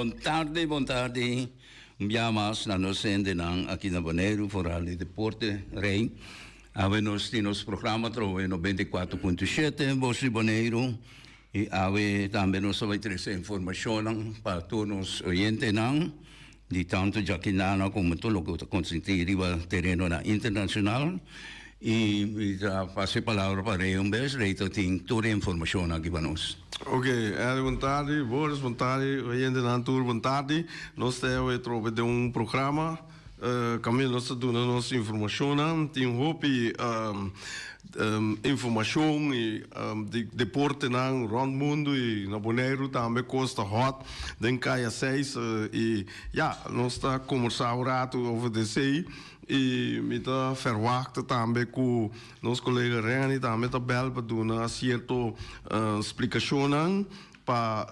Bon tardi, bon tardi. Un bia mas na nos hendenan aki na Boneiru, foral di deporte Rey. Awe nos tin nos programa trowe 94.7 Bos di Boneiru. I awe tambe nos ta bai trese informashonnan pa tur nos oyentenan di tantu djakinana komo tur loke ta konsentí riba terenonan internashonal. I mi ta pasa e palabra pa Rey un bes. Rey ta tin tur e informashonnan aki pa nos. Ok, Elly bon tardi, Boris bon tardi, oyentenan tur bon tardi. Nos ta awe trobe den un programa. Kaminda nos ta duna nos informashonnan. Tin hopi informashon i di deportenan rònt mundu i na Boneiru tambe kos ta hòt den Kaya Seis i ya nos ta kombersá un ratu over di esei i mi ta fèrwakta tambe ku nos kolega Renny tambe ta bèl pa duna sierto splikashonnan pa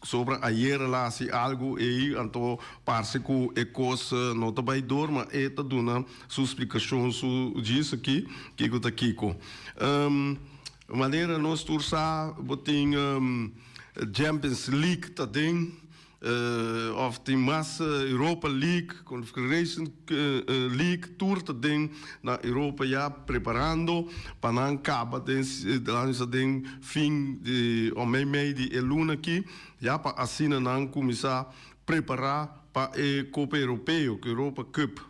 Sobra ayer el a hasi algu ei, anto parse ku e kos no ta bai dor, ma e ta duna su splikashon su djis aki, kiko ta kiko. Manera nos tur sa, bo tin Champions League ta den, òf tin mas Europa League, Confederation League, tur ta den na Europa ya preparando pa nan kaba den den fin di o mei mei di e luna aki ya pa asina nan kuminsá prepará pa e Kopa Europeo, Europa Cup.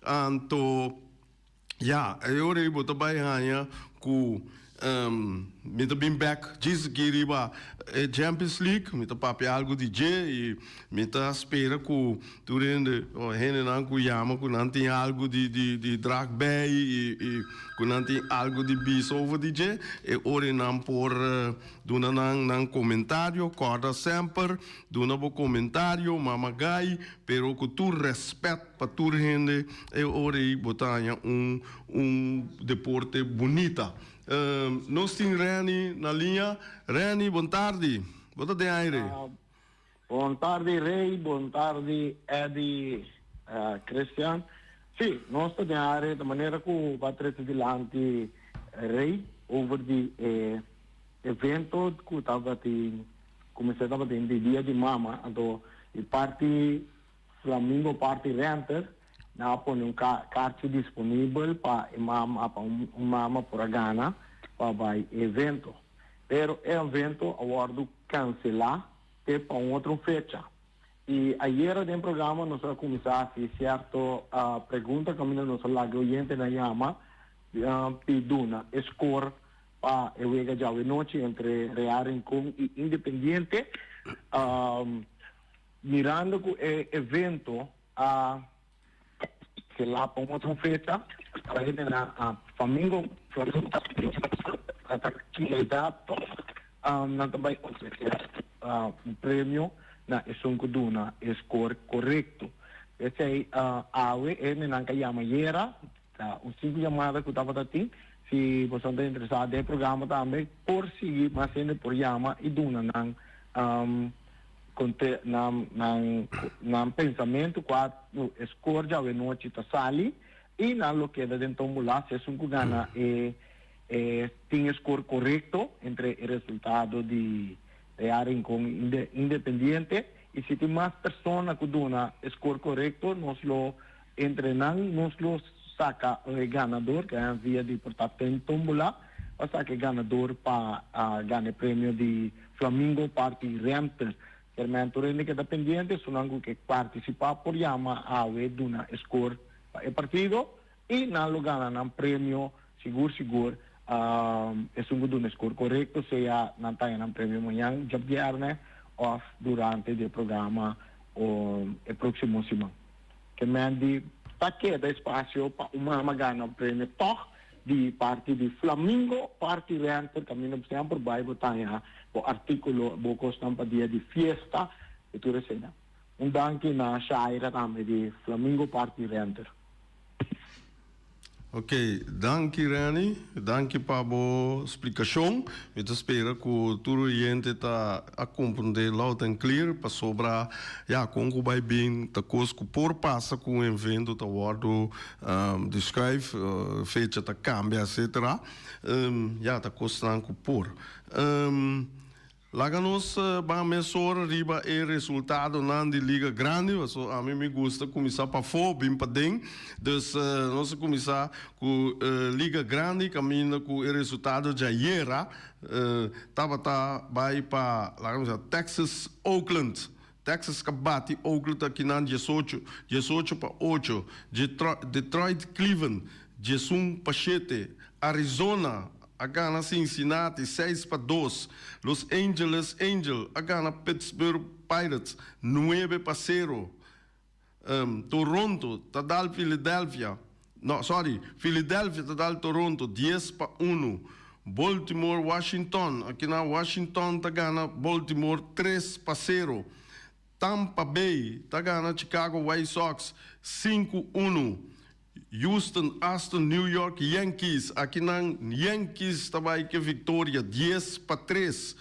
Anto ya e ora ei bo ta bai haña ku Mi ta bin bek djis aki riba e Champions League, mi ta papia algu di dje i mi ta spera ku tur hende o hendenan ku yama ku nan tin algu di di di drag bij i i ku nan tin algu di bisa over di dje e ora nan por duna nan nan komentario. Kòrda semper duna bo komentario mama gai pero ku tur rèspèt. Pa tur hende e ora ei bo ta haña un un deporte bunita. Nos tin Renny na liña. Renny, bon tardi. Bo ta den aire. Bon tardi Rey, bon tardi Eddy, Christian. Sí, nos ta den aire ta manera ku bo a trese dilanti Rey over di e evento ku tabatin kuminsá tabatin di dia di mama anto di parti Flamingo Party Renter nan a pone un karchi disponibel pa e mama pa un mama por a gana pa bai e evento. Pero e evento a wòrdu kanselá te pa un otro fecha. I ayera den programa nos a kuminsá hasi sierto pregunta kaminda nos a laga e oyentenan yama pi duna e skor pa e wega djawe nochi entre Real Rincon i Independiente. Mirando cu e evento a cancela pa un otro fecha, ta hende na Flamingo ta keda toch nan ta bay ofrece un premio na esun cu duna e score corecto. P'esey awe e hendenan ka yama ayera, ta un sinku yamada cu tabata tin. Si boso ta interesa den e programa tambe por sigui mas hende por yama y duna nan Konte nan nan nan pensamentu kua e skor djawe nochi ta sali i nan lo keda den tombula si esun ku gana e e tin e skor korekto entre e resultado di Real Rincon i Independiente i si tin mas persona ku duna e skor korekto nos lo entre nan nos lo saka e ganador ke a via di por ta den tombula pa saka e ganador pa gana e premio di Flamingo Party Renter. Kermen tur hende ke ta pendiente, esunnan ku ke partisipá por yama awe duna e skor pa e partido i nan lo gana nan premio sigur sigur. Esun ku duna e skor korekto sea nan ta haña nan premio mañan djabièrnè òf durante di e programa e próksimo siman. Kermen di ta keda espasio pa un mama gana un premio tòg di parti di Flamingo Party Renter kaminda bo semper bai bo ta haña bo artíkulo, bo kosnan pa dia di fiesta i tur eseinan. Un danki na Shaira tambe di Flamingo Party Renter. Ok, danki Renny, danki pa bo splikashon. Mi ta spera ku tur oyente ta a komprondé loud and clear pasobra ya kon ku bai bin ta kos ku por pasa ku un evento ta wòrdu di schuif, fecha ta kambia etcetera. Ya ta kosnan ku por. Laga nos ban mesora riba e resultadonan di Liga Grandi, paso ami mi gusta kuminsá pafó bin paden. Dus nos a kuminsá ku Liga Grandi kaminda ku e resultado djayera tabata bai pa laga nos bisa Texas Oakland. Texas ka bati Oakland akinan diesocho, 18 pa ocho, Detroit Cleveland 11 pa shete, Arizona a gana Cincinnati seis pa dos, Los Angeles Angel a gana Pittsburgh Pirates nuebe pa sero, Toronto ta dal Philadelphia, no sorry, Philadelphia ta dal Toronto dies pa unu, Baltimore Washington, akinan Washington ta gana Baltimore tres pa sero, Tampa Bay ta gana Chicago White Sox sinku unu, Houston Aston New York Yankees, akinan Yankees ta bai ke viktoria dies pa tres,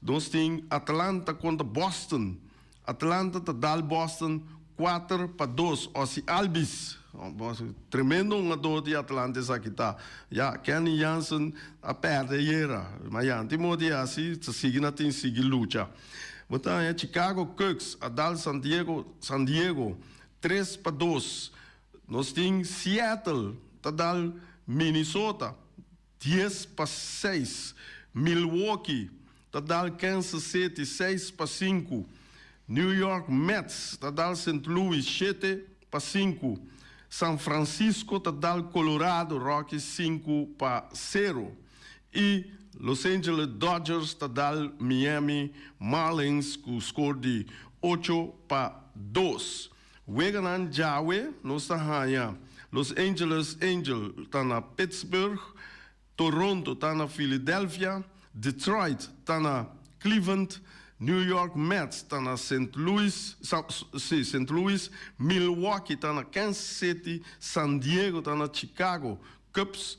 nos tin Atlanta kontra Boston. Atlanta ta dal Boston kuater pa dos. Ozzie Albies, tremendo hungador di Atlanta esaki ta. Ya, Kenny Jansen a perde ayera, ma ya tin modo di hasi, ta sigui na tin sigui lucha. Bo ta haña Chicago Cubs a dal San Diego San Diego tres pa dos. Nos tin Seattle ta dal Minnesota dies pa seis. Milwaukee ta dal Kansas City seis pa sinku, New York Mets ta dal Sint Louis shete pa sinku, San Francisco ta dal Colorado Rockies sinku pa sero i Los Angeles Dodgers ta dal Miami Marlins ku skor di ocho pa dos. Weganan djawe nos ta haña Los Angeles Angel ta na Pittsburgh, Toronto ta na Philadelphia, Detroit ta na Cleveland, New York Mets ta na Sint Louis, sí, Sint Louis, Milwaukee ta na Kansas City, San Diego ta na Chicago Cubs,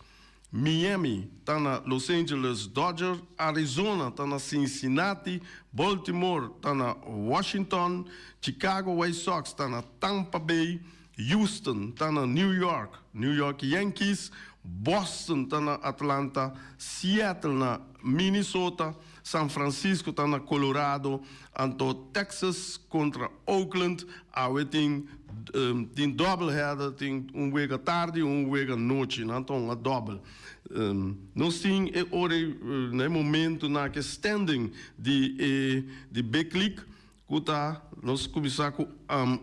Miami ta na Los Angeles Dodgers, Arizona ta na Cincinnati, Baltimore ta na Washington, Chicago White Sox ta na Tampa Bay, Houston ta na New York, New York Yankees, Boston ta na Atlanta, Seattle na Minnesota, San Francisco ta na Colorado, anto Texas kontra Oakland awe tin tin double header, tin un wega tardi un wega nochi, nan ta hunga double. Nos tin e ora na e momentonan ke standing di e di Big League. Ku ta nos kuminsá ku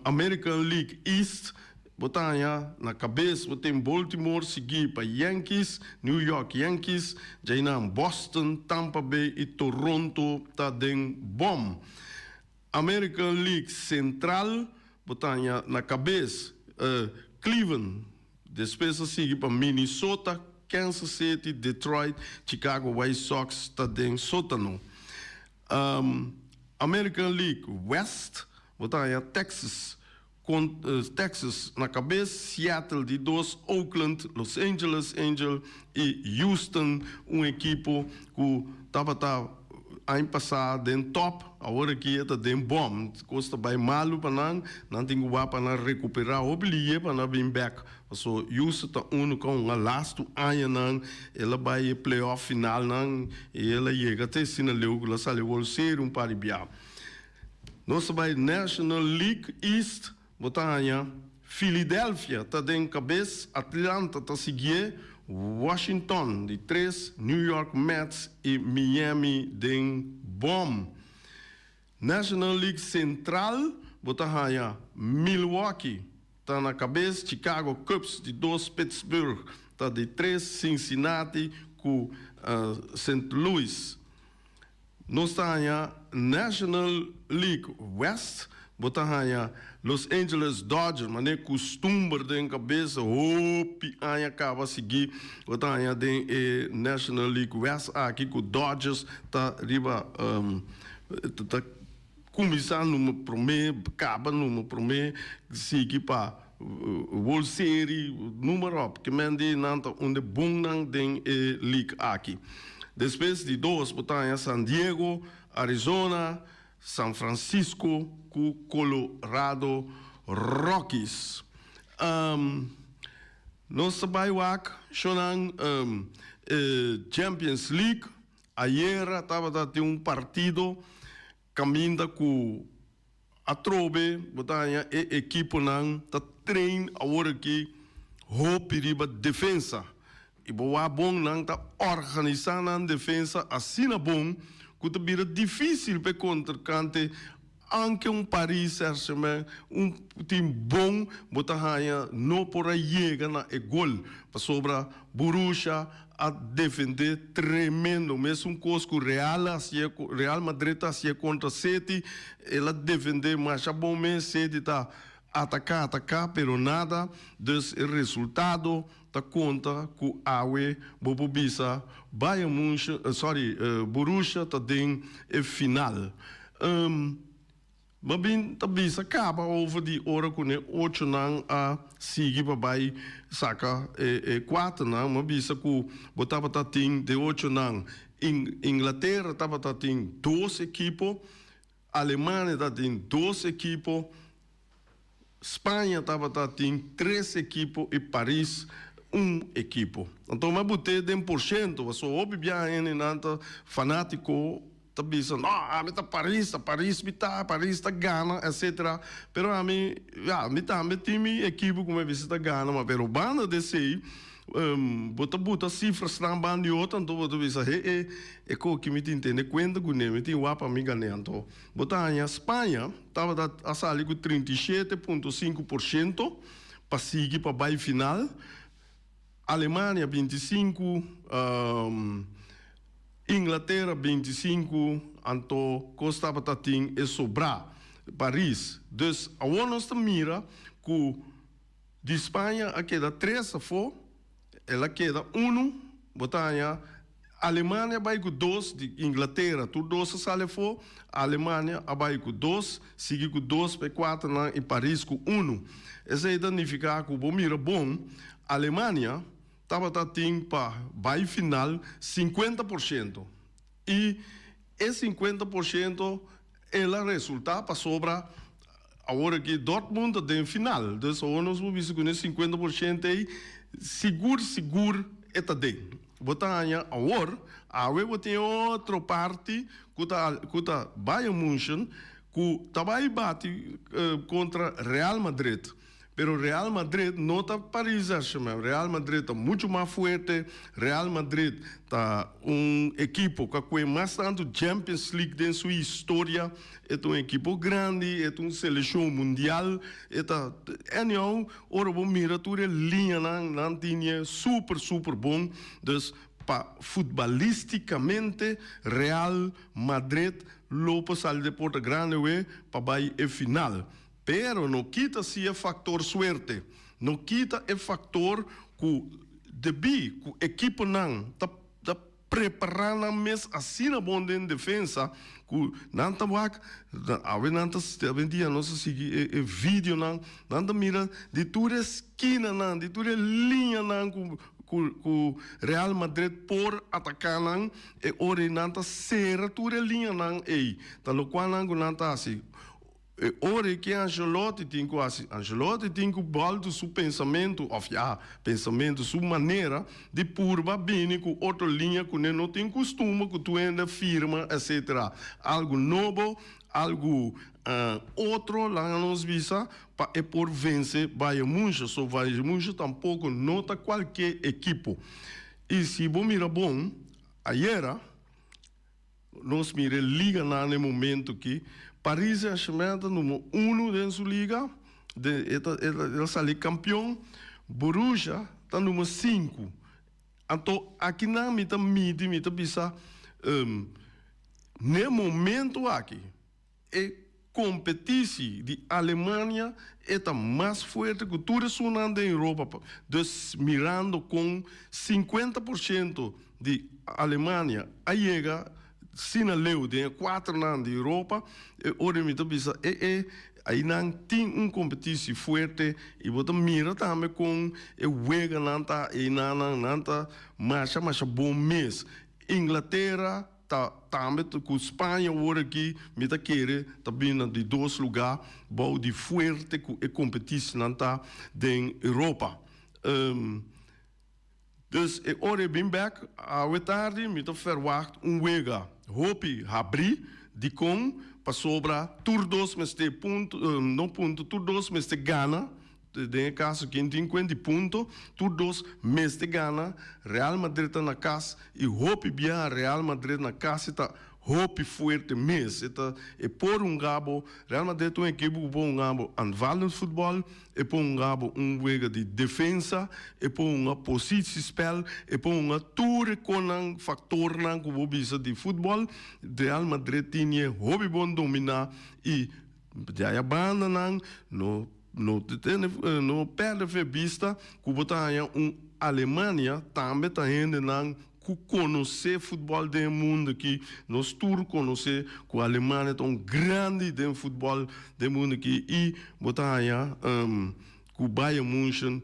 American League East, bo ta haña na kabes bo tin Baltimore siguí pa Yankees, New York Yankees, djainan Boston, Tampa Bay i Toronto ta den bòm. American League Central bo ta haña na kabes Cleveland, despues a sigui pa Minnesota, Kansas City, Detroit, Chicago White Sox ta den sótano. American League West, bo ta haña Texas Texas na kabes, Seattle di dos, Oakland, Los Angeles Angel i Houston, un ekipo ku tabata aña pasá den top, awor aki e ta den bòm. Kos ta bai malu pa nan, nan tin ku wak pa nan rekuperá hopi lihe pa nan bin bèk. Paso Houston ta unu ku a hunga lastu añanan, el a bai e playoff finalnan i el a yega te asina leu ku el a sali World Series un par di bia. Nos ta bai National League East, bo ta haña Philadelphia ta den kabes, Atlanta ta siguié, Washington di tres, New York Mets i Miami den bòm. National League Central, bo ta haña Milwaukee ta na kabes, Chicago Cubs di dos, Pittsburgh ta di tres, Cincinnati ku Sint Louis. Nos ta haña National League West, bo ta haña Los Angeles Dodgers, manera kustumber den kabes hopi aña kaba sigui, bo ta haña den e National League West aki ku Dodgers ta riba ta kuminsá numa promé, kaba numa promé, sigui pa World Series, numa ròp. Ke men di nan ta un de bonnan den e league aki. Despues di dos bo ta haña San Diego, Arizona, San Francisco ku Colorado Rockies. Nos ta bai wak shownan e Champions League. Ayera tabata tin un partido caminda cu atrobe bo ta haña e ekiponan ta train awor aki hopi riba defensa. Y bo wak bon nan ta organisa nan defensa asina bon cu ta bira dificil pa e contrincante anke un Paris Saint-Germain un team bon bo ta haña no por a yega na e gol pasobra Borussia a defende tremendo mesun cos cu Real a hacié Real Madrid a hacié contra City el a defende masha bon mes City ta ataca ataca pero nada dus e resultado ta konta ku awe bo por bisa Bayern Munchen, sorry, Borussia ta den e final. Bo bin ta bisa kaba over di ora ku ne ochonan a sigui pa bai saka e kuaternan. Bo bisa ku bo tabata tin de ochonan Inglatera tabata tin dos ekipo, Alemania tabatin dos ekipo, Spaña tabata tin tres ekipo y Paris un ekipo. Anto mi a but'é den porshento, pasobra hopi biaha hendenan ta fanátiko ta bisa, no, ami ta Paris, ta Paris mi ta, Paris ta gana, etcetera. Pero ami, ya, mi tambe tin mi ekipo ku mi a bisa ta gana, ma pero banda di esei Bo ta buta sifrasnan ban di otro, anto bo ta bisa, he e, e koki mi tin tene kuenta kuné, mi tin wak pa mi gané. Anto bo ta haña Spaña tabata a sali ku 37.5% pa sigui pa bai final, Alemania 25, Inglatera 25, anto kos tabata tin e sobrá, Paris. Dus awor nos ta mira ku. Di Spaña a keda tres afó, el a keda unu, bo ta haña Alemania a bai ku dos, di Inglatera tur dos a sali afó, Alemania a bai ku dos, sigui ku dos pa e kuaternan i Paris ku unu. Esei ta nifiká ku bo mira bon, Alemania tabata tin pa bai final 50% i e 50% El a resulta pasobra awor aki Dortmund ta den final, dus awor nos por bisa cu ne 50% ey sigur sigur e ta den. Bo ta haña awor, awe bo tin e otro parti cu ta cu ta Bayern Munchen cu ta bay bati contra Real Madrid. Pero Real Madrid no ta Paris Saint-Germain. Real Madrid ta mucho mas fuerte. Real Madrid ta un ekipo ku a kue mas tantu Champions League den su historia. E ta un ekipo grandi, e ta un seleshon mundial. E ta, anyhow, ora bo mira tur e liñanan, nan tin e super, super bon. Dus pa futbalisticamente Real Madrid lo por sali den porta grandi awe pa bai e final. Pero no kita si e factor suerte, no kita e factor cu debí cu ekiponan ta ta prepara nan mes asina bon den defensa cu nan ta wak, awe nan ta awendia nos a sigui e e videonan, nan ta mira di tur e skinanan, di tur e liñanan cu cu cu Real Madrid por ataca nan, e ora ei nan ta cera tur e liñanan ei, ta locual nan cu nan ta haci. E ora ei ke Ancelotti tin ku hasi? Ancelotti tin ku bòltu su pensamentu, òf ya, pensamentu, su manera di purba bini ku otro liña ku ne no tin kustumber ku tur hende firma, etcetera. Algu nobo, algu otro, laga nos bisa, pa e por vense Bayern Munchen. So Bayern Munchen tampoko no ta kualke ekipo. I si bo mira bon, ayera. Nos mira e liganan na e momento ki Paris Saint-Germain ta numero uno den su liga, den e ta el a sali kampion, Borussia ta numero sinku. Anto akinan mi ta midi, mi ta bisa, na e momento aki E kompetisi di Alemania e ta mas fuerte ku tur esunnan den Europa. Dus mirando kon 50% di Alemania a yega sina leu den e kuaternan di Europa, e ora mi ta bisa e e ainan tin un kompetisi fuerte i bo ta mira tambe kon e weganan ta einanan, nan ta masha masha bon mes. Inglatera Ta tambe ku Spaña awor aki mi ta kere ta bin na di dos lugá bou di fuerte ku e kompetisinan ta den Europa. Dus e ora e bin bek awe tardi mi ta verwacht un wega hopi habri. Dikon? Pasobra tur dos mester punto, no punto, tur dos mester gana. Den e kaso ken tin kuenti punto, tur dos mester gana. Real Madrid ta na kas i hopi biaha Real Madrid na kas e ta hopi fuerte mes. E ta e por hunga bo, Real Madrid ta un ekipo ku por hunga bo aanvallend futbòl, e por hunga bo un wega di defensa, e por hunga positiespel, e por hunga tur e konan, faktornan ku bo bisa di futbòl. Real Madrid tin e hopi bon dominá i di aya bandanan no. No tene no perde fe bista ku bo ta haña un Alemania tambe ta hendenan ku konosé futbòl den e mundu aki. Nos tur konosé ku Alemania ta un grandi den futbòl den mundu aki i bo ta haña ku Bayern Munchen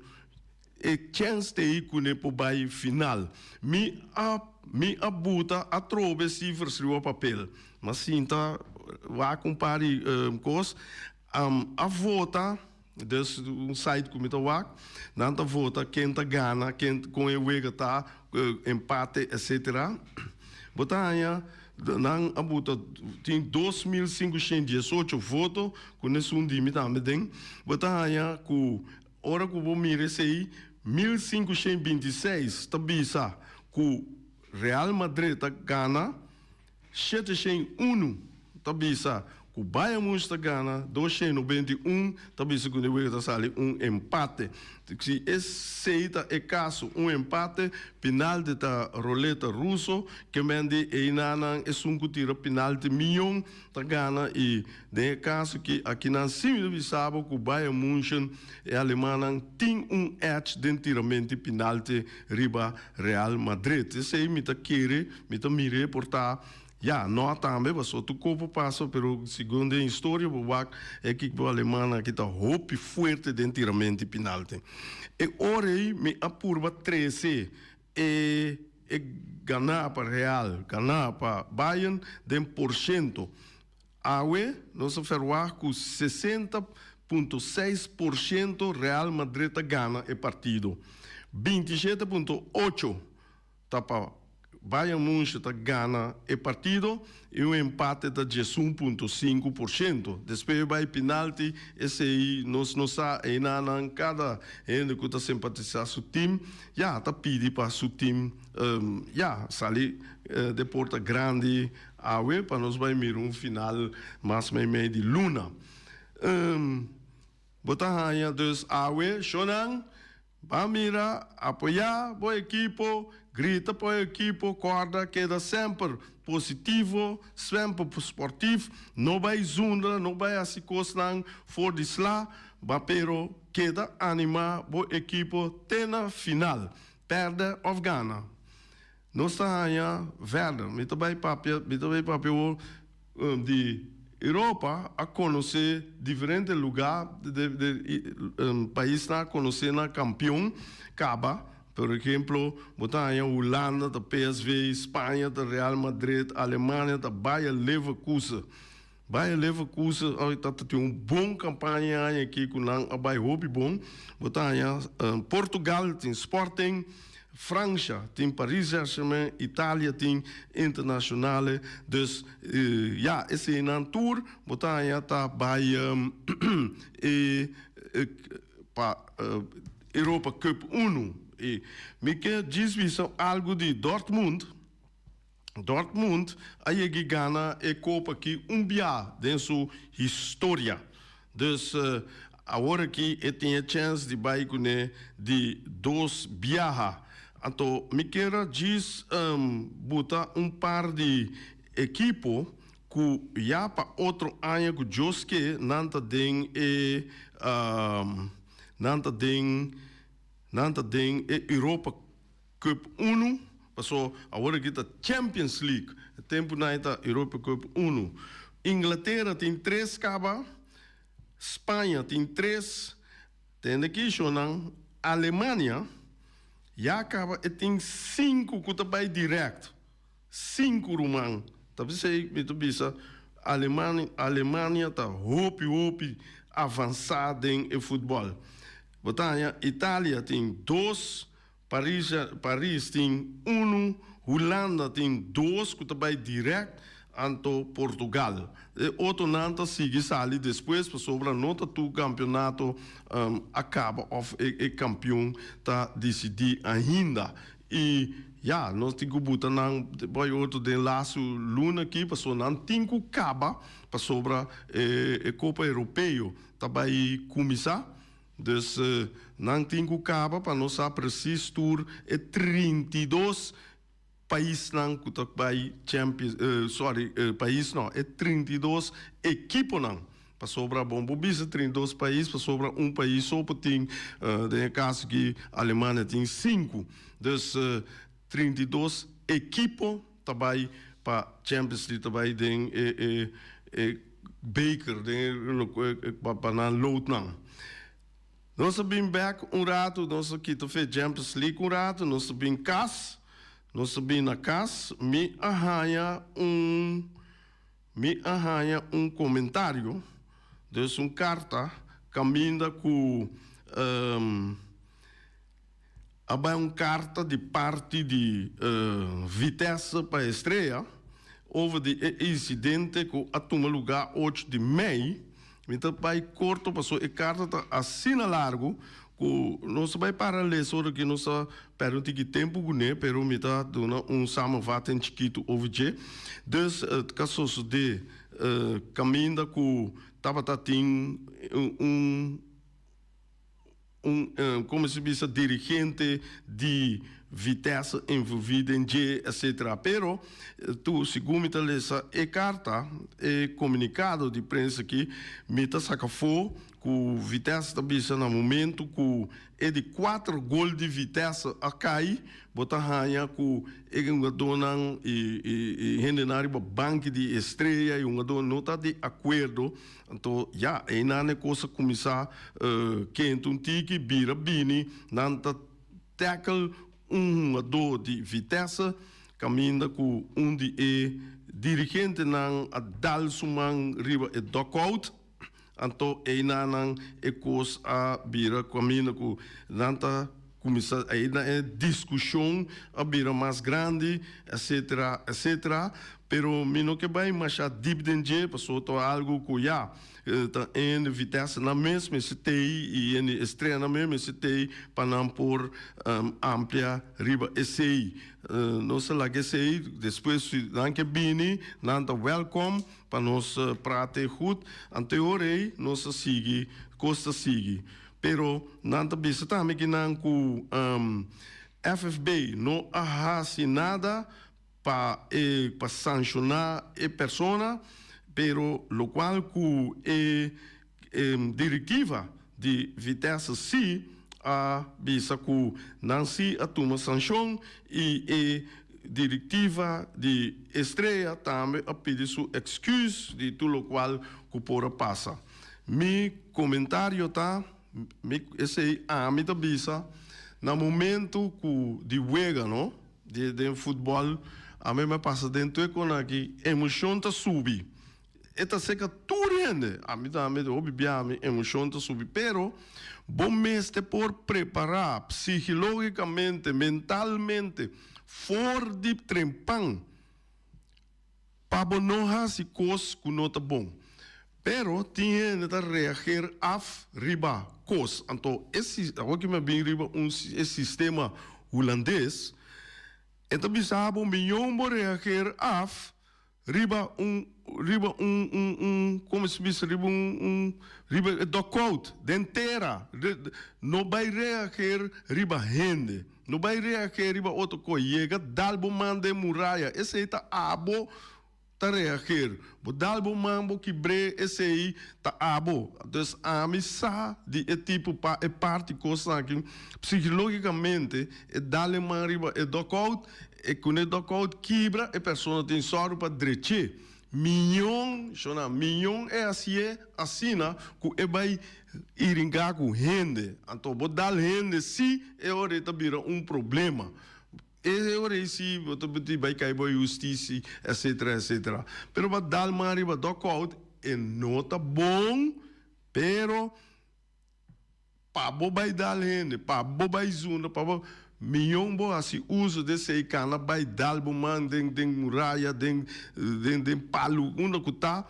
e chèns ta ei kuné por bai final. Mi a mi a buta atrobe sifers riba papel. Mi a sinta wak un par di kos. A vota, dus un site ku mi ta wak, nan ta vota ken ta gana, ken kon e wega ta, empate etcetera. Bo ta haña nan a buta tin 2518 voto ku nesun di mi tambe den. Bo ta haña ku ora ku bo mira esei 1526 ta bisa ku Real Madrid ta gana. 701 ta bisa ku Bayern Munich ta gana, 291 ta bisa ku e wega ta sali un empate. Si esei ta e kaso, un empate, pinalti ta roleta ruso, ke men di einanan esun ku tira pinalti mion ta gana i den e kaso ki akinan si mi ta bisa bo ku Bayern Munchen e alemannan tin un edge den tiramenti pinalti riba Real Madrid. Esei mi ta kere, mi ta mir'é por ta, ya, no tambe pasobra tur kopo pasa, pero segun den historia bo wak e ekipo aleman aki ta hopi fuerte den tiramento di pinalti. E ora ei mi a purba trese e e ganá pa Real, ganá pa Bayern den porshento. Awe nos a ferwagt ku 60.6% Real Madrid ta gana e partido. 27.8 ta pa Bayern Munchen ta gana e partido i un empate ta 11.5%. Despues bai penalti, esei nos no sa, einanan kada hende ku ta simpatisá su tim ya ta pidi pa su tim ya sali den porta grandi. Awe pa nos bai mira un final mas meimei di luna. Bo ta haña dus awe shownan, Ban mira, apoyá bo ekipo, grita pa bo ekipo, kòrda keda semper positivo, semper sportief, no bai zundra, no bai hasi kosnan for di sla, ba pero keda animá bo ekipo te na final, pèrdè òf gana. Nos ta haña verder. Mi ta bai papia, mi ta bai papia awor di Europa a konosé diferente lugá de de paisnan a konosé nan kampion kaba. Por ehemplo, bo ta haña Hulanda ta PSV, Spaña ta Real Madrid, Alemania ta Bayer Leverkusen. Bayer Leverkusen ta tin un bon kampaña e aña aki ku nan a bai hopi bon. Bo ta haña Portugal tin Sporting, Fransha tin Paris Saint-Germain, Italia tin Internazionale. Dus ya eseinan tur bo ta haña ta bai e pa Europa Cup unu. I mi ke djis bisa algu di Dortmund. Dortmund a yega gana e kopa aki un bia den su historia. Dus awor aki e tin e chèns di bai kuné di dos biaha. Anto mi kier a djis buta un par di ekipo ku ya pa otro aña ku Dios ke nan ta den e nan ta den nan ta den e Europa Cup unu, paso awor aki ta Champions League, e tempunan ei ta Europa Cup unu. Inglatera tin tres kaba, Spaña tin tres, tende ki shownan, Alemania ya kaba e tin sinku ku ta bai direct. Sinku ruman ta p'esei mi ta bisa Alemania Alemania ta hopi hopi avansá den e futbòl. Bo ta haña Italia tin dos. Paris Paris tin unu, Hulanda tin dos ku ta bai dirèkt, anto Portugal. E otronan ta sigui sali despues pasobra no ta tur kampionato a kaba òf e kampion ta disidí ainda. I ya, nos tin ku buta nan bai otro den lastu luna aki pasobra nan tin ku kaba pasobra e Kopa Europeo ta bai kuminsá. Dus nan tin ku kaba pa nos sa presis tur e 32 paisnan ku ta bai Champions, sorry, pais no, e 32 ekiponan. Pasobra bon por bisa 32 pais pasobra un pais so por tin, den e kaso aki Alemania tin sinku. Dus 32 ekipo ta bai pa Champions League, ta bai den e e beker, den e pa nan loodnan. Nos a bin bek un ratu, nos a kita fe Champions League un ratu, nos a bin kas, nos a bin na kas, mi a haña un. Mi a haña un komentario, dus un karta, kaminda ku a bai un karta di parti di Vitesse pa Estrella over di e insidente ku a tuma lugá ocho di mei. Mi ta bai korto pasobra e karta ta asina largu ku nos ta bai para lesa ora ku nos ta pèrdè un tiki tempu kuné, pero mi ta duna un samenvatting chikitu over dje. Dus ka sosodé kaminda ku tabata tin un. Un como se bisa dirigente di Vitesse envolvi den dje etc. Pero tu segun mi ta lesa e carta, e comunicado di prensa aki, mi ta saca afo cu Vitesse ta bisa na momento cu e di cuater gol di Vitesse a cay, bo ta haña cu e hungadónan y y hendenan riba banki di Estrella y hungadó no ta di acuerdo. Anto ya, einan e kos a kuminsá kenta un tiki, bira bini, nan ta tackle un hungadó di Vitesse, kaminda ku un di e dirigentenan a dal su man riba e dugout. Anto einanan e kos a bira kaminda ku nan ta kuminsá, einan e diskushon a bira mas grandi, etcetera, etcetera. Pero mi no ke bai masha dip den dje, pasobra ta algu ku ya ta en Vitesse nan mes mester tei i en Estrella nan mes mester tei pa nan por amplia riba esei. Nos a laga esei, despues si nan ke bini nan ta wèlkòm pa nos prate gut. Anto e ora ei nos a sigui, kos ta sigui. Pero nan ta bisa tambe ki nan ku FFB no a hasi nada pa e pa sanshoná e persona, pero lokual ku e direktiva di Vitesse sí a bisa ku nan sí a tuma sanshon i e direktiva di Estrella tambe a pidi su èksküs di tur lokual ku por a pasa. Mi komentario ta, mi esei ami ta bisa na momento ku di wega no. Di den futbòl ami a pasa den tur e kona aki, emoshon ta subi. E ta seka tur hende. Ami tambe hopi bia mi emoshon ta subi. Pero bo mester por prepará psigelogikamente, mentalmente for di trempan. Pa bo no hasi kos ku no ta bon. Pero tin hende ta reager af riba kos. Anto e si, awor ki mi a bin riba un e sistema hulandes, e ta bisa bo miyon bo reager af riba un riba un un un komo si bisa riba un un riba e dugout den tera. No bai reager riba hende. No bai reager riba otro kos. Yega dal bo man den muraya. Esei ta abo ta reager. Bo dal bo man bo kibr'é esei ta abo. Dus ami sa di e tipo pa e parti kosnan aki psikologikamente e dal e man riba e dugout e ku e dugout kibra e persona tin sòru pa drech'é. Miyon, shona, miyon e hasié asina ku e bai iringá ku hende. Anto bo dal hende sí, e ora ei ta bira un problema. E ora ei sí bo ta bai kai bo hustisi, etcetera, etcetera. Pero bo a dal man riba dòkout, e no ta bon, pero. Pa bo bai dal hende, pa bo bai zunda, pa bo. Mion bo hasi uso di esei kana bai dal bo man den den muraya, den den den palu, unda ku ta,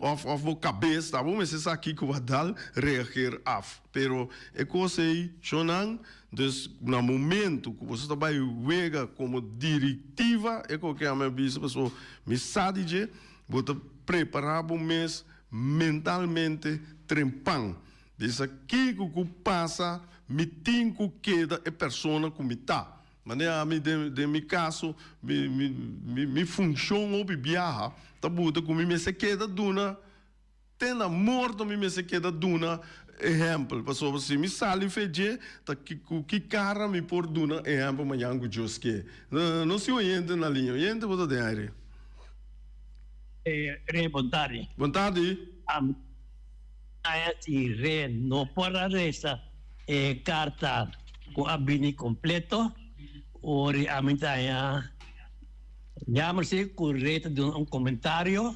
òf òf bo kabes, ta bo mester sa kiko bo a dal, reageer af. Pero e kos ei, shonnan, dus na momento ku boso ta bai wega komo direktiva, e koke ami a bisa pasobra mi sa di dje, bo ta prepará bo mes mentalmente trempan. Bisa kiko ku pasa mi tin ku keda e persona ku mi ta. Manera ami den den mi kaso mi mi mi mi funshon hopi biaha ta buta ku mi mester keda duna te na morto mi mester keda duna ehèmpel pasobra si mi sali fe dje ta ki ku ki kara mi por duna ehèmpel mañan ku Dios ke. Nos tin oyente na liña. Oyente bo ta den aire. Re bon tardi. Bon tardi. Aña si Re no por a resa e karta ku a bini kompleto, ori ami ta haña jammer si ku Re ta duna un komentario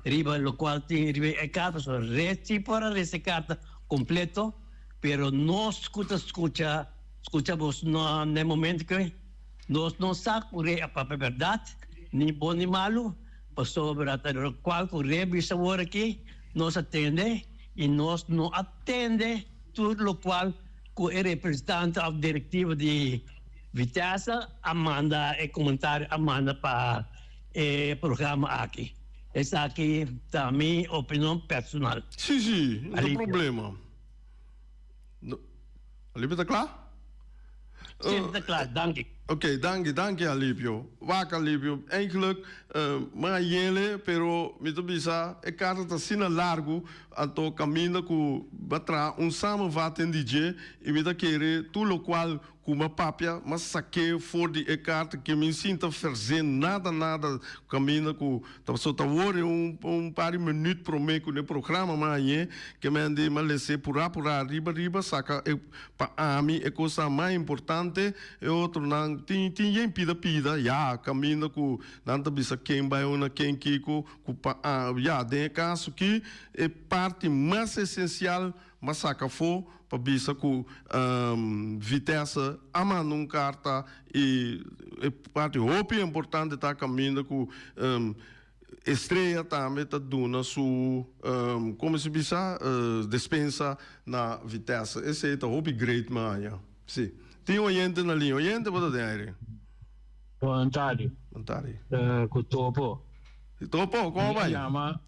riba lokual tin riba e karta. So Re si por a resa e karta kompleto, pero nos ku ta skucha skucha bos na e momento ke nos no sa ku Re a papia bèrdat, ni bon ni malu, pasobra ta lokual ku Re bisa awor aki. Nos a tende y nos no a tende tur locual cu e representante of directiva di Vitesse a manda e comentario a manda pa e programa aki. Esaki ta mi opinion personal. Sí, sí, no ta problema. Alipio ta kla? Sí, mi ta kla, danki. Ok, danki, danki Alipio. Wak Alipio, eigenlijk mi a yele, pero mi ta bisa e karta ta asina largu, anto kaminda ku mi a traha un samenvatting di dje i mi ta kere tur lokual ku mi a papia, mi a sak'é for di e karta ke mi sinta verzin nada nada kaminda ku Ta pasobra ta wor un un par di minuut prome ku ne programa m'a hañ'é ke men di m'a les'é purá purá riba riba saka e pa ami e kosnan mas importante e otronan tin tin yen pida pida ya kaminda ku nan ta bisa ken bai una ken kiko ku pa a ya den e kaso ki e parti mas esensial m'a saka afó pa bisa ku Vitesse a manda un karta i e parti hopi importante ta kaminda ku Estrella tambe ta duna su komo si bisa despensa na Vitesse. Esei ta hopi great mi a haña. Si. Tin oyente na liña. Oyente bo ta den aire. Bon tardi. Bon tardi. Ku Topo. Topo, komo bai? Mi a yama.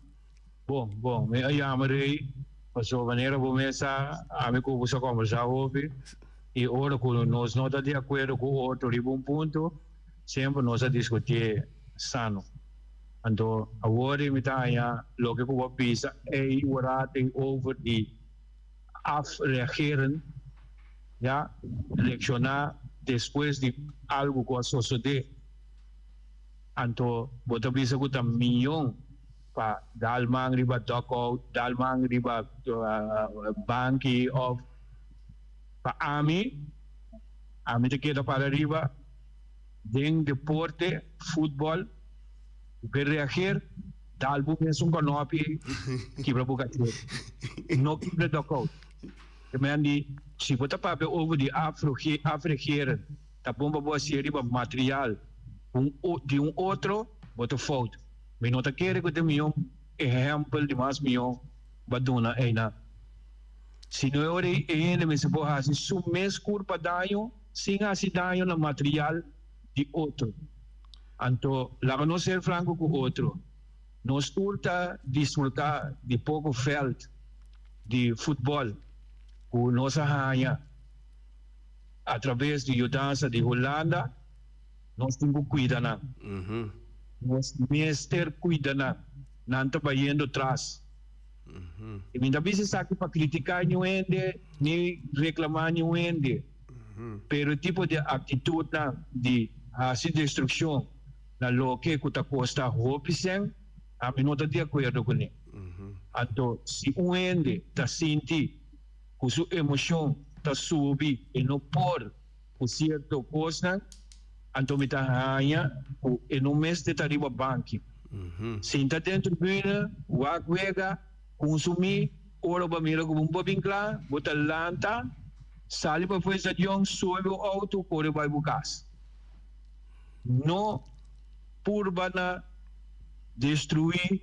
Bon, bon, mi a yama Rey pasobra manera bo mes sa, ami ku bo sa kombersá hopi i ora ku nos no ta di akuerdo ku otro riba un punto, semper nos a diskutié sano. Anto awor mi ta haña loke ku bo a bisa ei warato ei over di afreageren, ya, reakshoná despues di algu ku a sosodé. Anto bo ta bisa ku ta mion pa dal man riba dugout, dal man riba banki of pa ami, ami ta keda para riba den deporte, futbol, bo ke reageer, dal bo mes un konopi kibra bo kachete, no kibra dugout. Te men di si bo ta papia over di afreageren ta bon pa bo hacié riba material di un otro, bo ta fout. Mi no ta kere ku ta mihó ehèmpel di mas mihó ba duna einan. Si no e ora ei e hende mester por hasi su mes kurpa daño sin hasi daño na material di otro. Anto laga nos ser franko ku otro, nos tur ta disfrutá di poko vèlt di futbòl ku nos a haña atraves di yudansa di Hulanda. Nos tin ku kuida nan. Nos mester kuida nan. Nan ta bayendo tras. I mi ta bisa esaki pa kritiká niun hende ni reklamá niun hende. Pero e tipo di aktitutnan di hasi destrukshon na loke ku ta kosta hopi sèn, ami no ta di akuerdo kuné. Anto si un hende ta sinti ku su emoshon ta subi e no por Ku sierto kosnan, anto mi ta haña ku e no mester ta riba banki. Sinta den tribune, wak wega, kunsumí, ora bo a mira ku bo no por bin kla, bo ta lanta. Sali pafó e stadion, sube bo outo, kore bai bo kas. No purba na destruí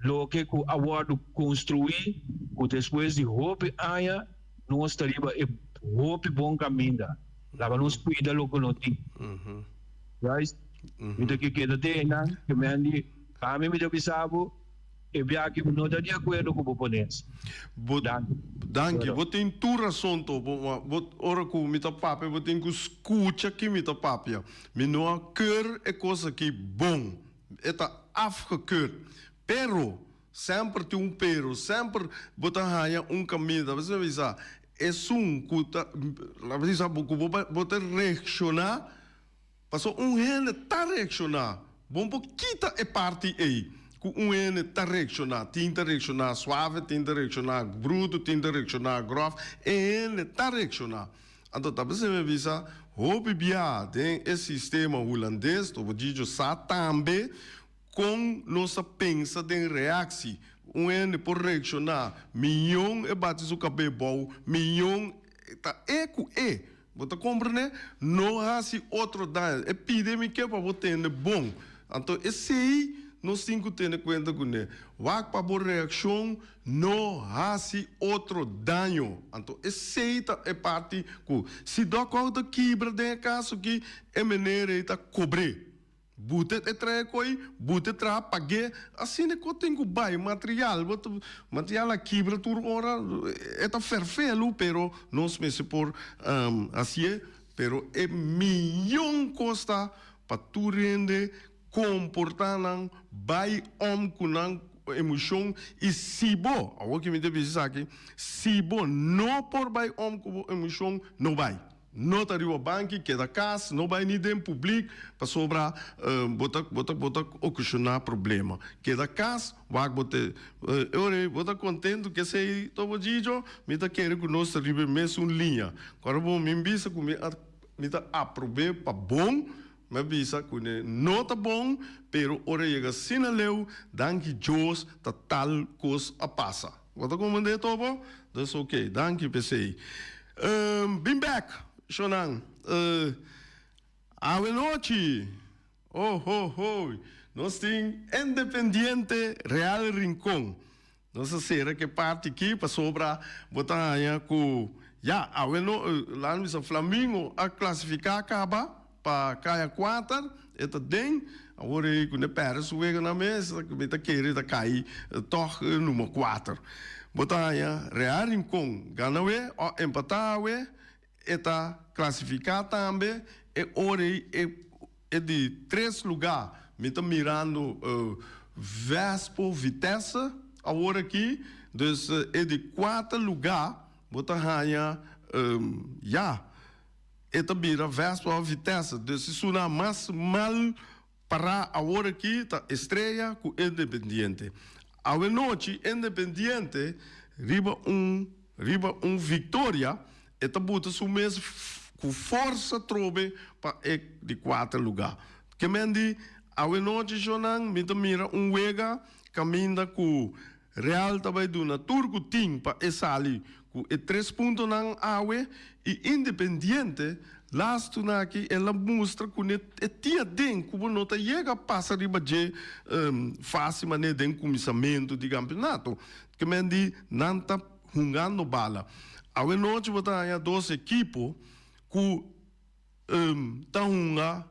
loke ku a wòrdu konstruí ku despues di hopi aña nos ta riba e hopi bon kaminda. Laga nos kuida loke no tin. Juist, mi ta ke keda te einan, ke men di, Ami mi ta bisa bo, e biaha mi no ta di akuerdo ku bo ponencia. Bo, Danki. danki. Bo tin tur rason to. Bo, ma bo, ora ku mi ta papia, bo tin ku skucha ki mi ta papia. Mi no a keur e kos aki bon. E ta afgekeurd. Pero, semper tin un pero, semper bo ta haña un kaminda. Bo sa bisa, esun ku ta, laga bisa bo ku bo bo ta reakshoná, pasobra un hende ta reakshoná. Bo no por kita e parti ei ku un hende ta reakshoná. Tin ta reakshoná suave, tin ta reakshoná brutu, tin ta reakshoná gròf. E hende ta reakshoná. Anto ta p'esei mi a bisa, hopi bia den e sistema hulandes, Topo Gigio sa tambe kon nos ta pensa den reaksi. Un hende por reakshoná, miyon e bati su kab'é bou, miyon ta e ku e. Bo ta komprendé? No hasi otro daño. E pidi mi ke pa bo tende bon. Anto esei nos tin ku tene kuenta kuné. Wak pa bo reakshon no hasi otro daño. Anto esei ta e parti ku si dòkòu ta kibra den e kaso aki, e meneer ei ta kobr'é. Bute e trae koi, bute traha pag'é. Asina ku tin ku bai material. Bo ta material a kibra tur ora, e ta ferfelu, pero nos mester por hasié. Pero e miyon kos ta pa tur hende komportá nan, bai om ku nan emoshon i si bo, awor ki mi ta bisa esaki, si bo no por bai om ku bo emoshon, no bai. No ta riba banki, keda kas, no bai ni den publik, pasobra bo ta bo ta bo ta okashoná problema. Keda kas, wak bo te e ora ei bo ta kontentu kesei Topo Gigio? Mi ta kere ku nos ta riba e mesun liña. Kòrda bo mi bisa ku mi a mi ta aprob'é pa bon, mi a bisa ku ne no ta bon, pero ora yega asina leu, danki Dios ta tal kos a pasa. Bo ta comprende Topo? Dus ok, danki p'esei. Bin bek, shonnan. Awe nochi, oh ho hoi, nos tin Independiente Real Rincon. Nos a sera ku e parti aki pasobra bo ta haña ku ya awe no, laat mi bisa Flamingo a klasifiká kaba pa kaya kuater, e ta den. Awor ei ku ne pèrdè su wega nan mes, mi ta kere ta kai tòg number kuater. Bo ta haña Real Rincon gana awe òf empatá awe, e ta klasifiká tambe. E ora ei e e di tres lugá mi ta mirando Vespo Vitesse awor aki, dus e di kuater lugá bo ta haña ya. E ta bira Vespa of Vitesse. Dus si suna mas mal pará awor aki ta Estrella ku Independiente. Awe nochi Independiente riba un riba un viktoria e ta buta su mes ku forsa trobe pa e di kuater lugá. Ke men di awe nochi shownan mi ta mira un wega kaminda ku Real ta bai duna tur ku tin pa e sali ku e tres puntonan awe i Independiente lastunan aki el a mustra ku ne e tin aden ku bo no ta yega pasa riba dje fásil manera den kuminsamentu di kampionato. Ke men di nan ta hungando bala. Awe nochi bo ta haña dos ekipo ku ta hunga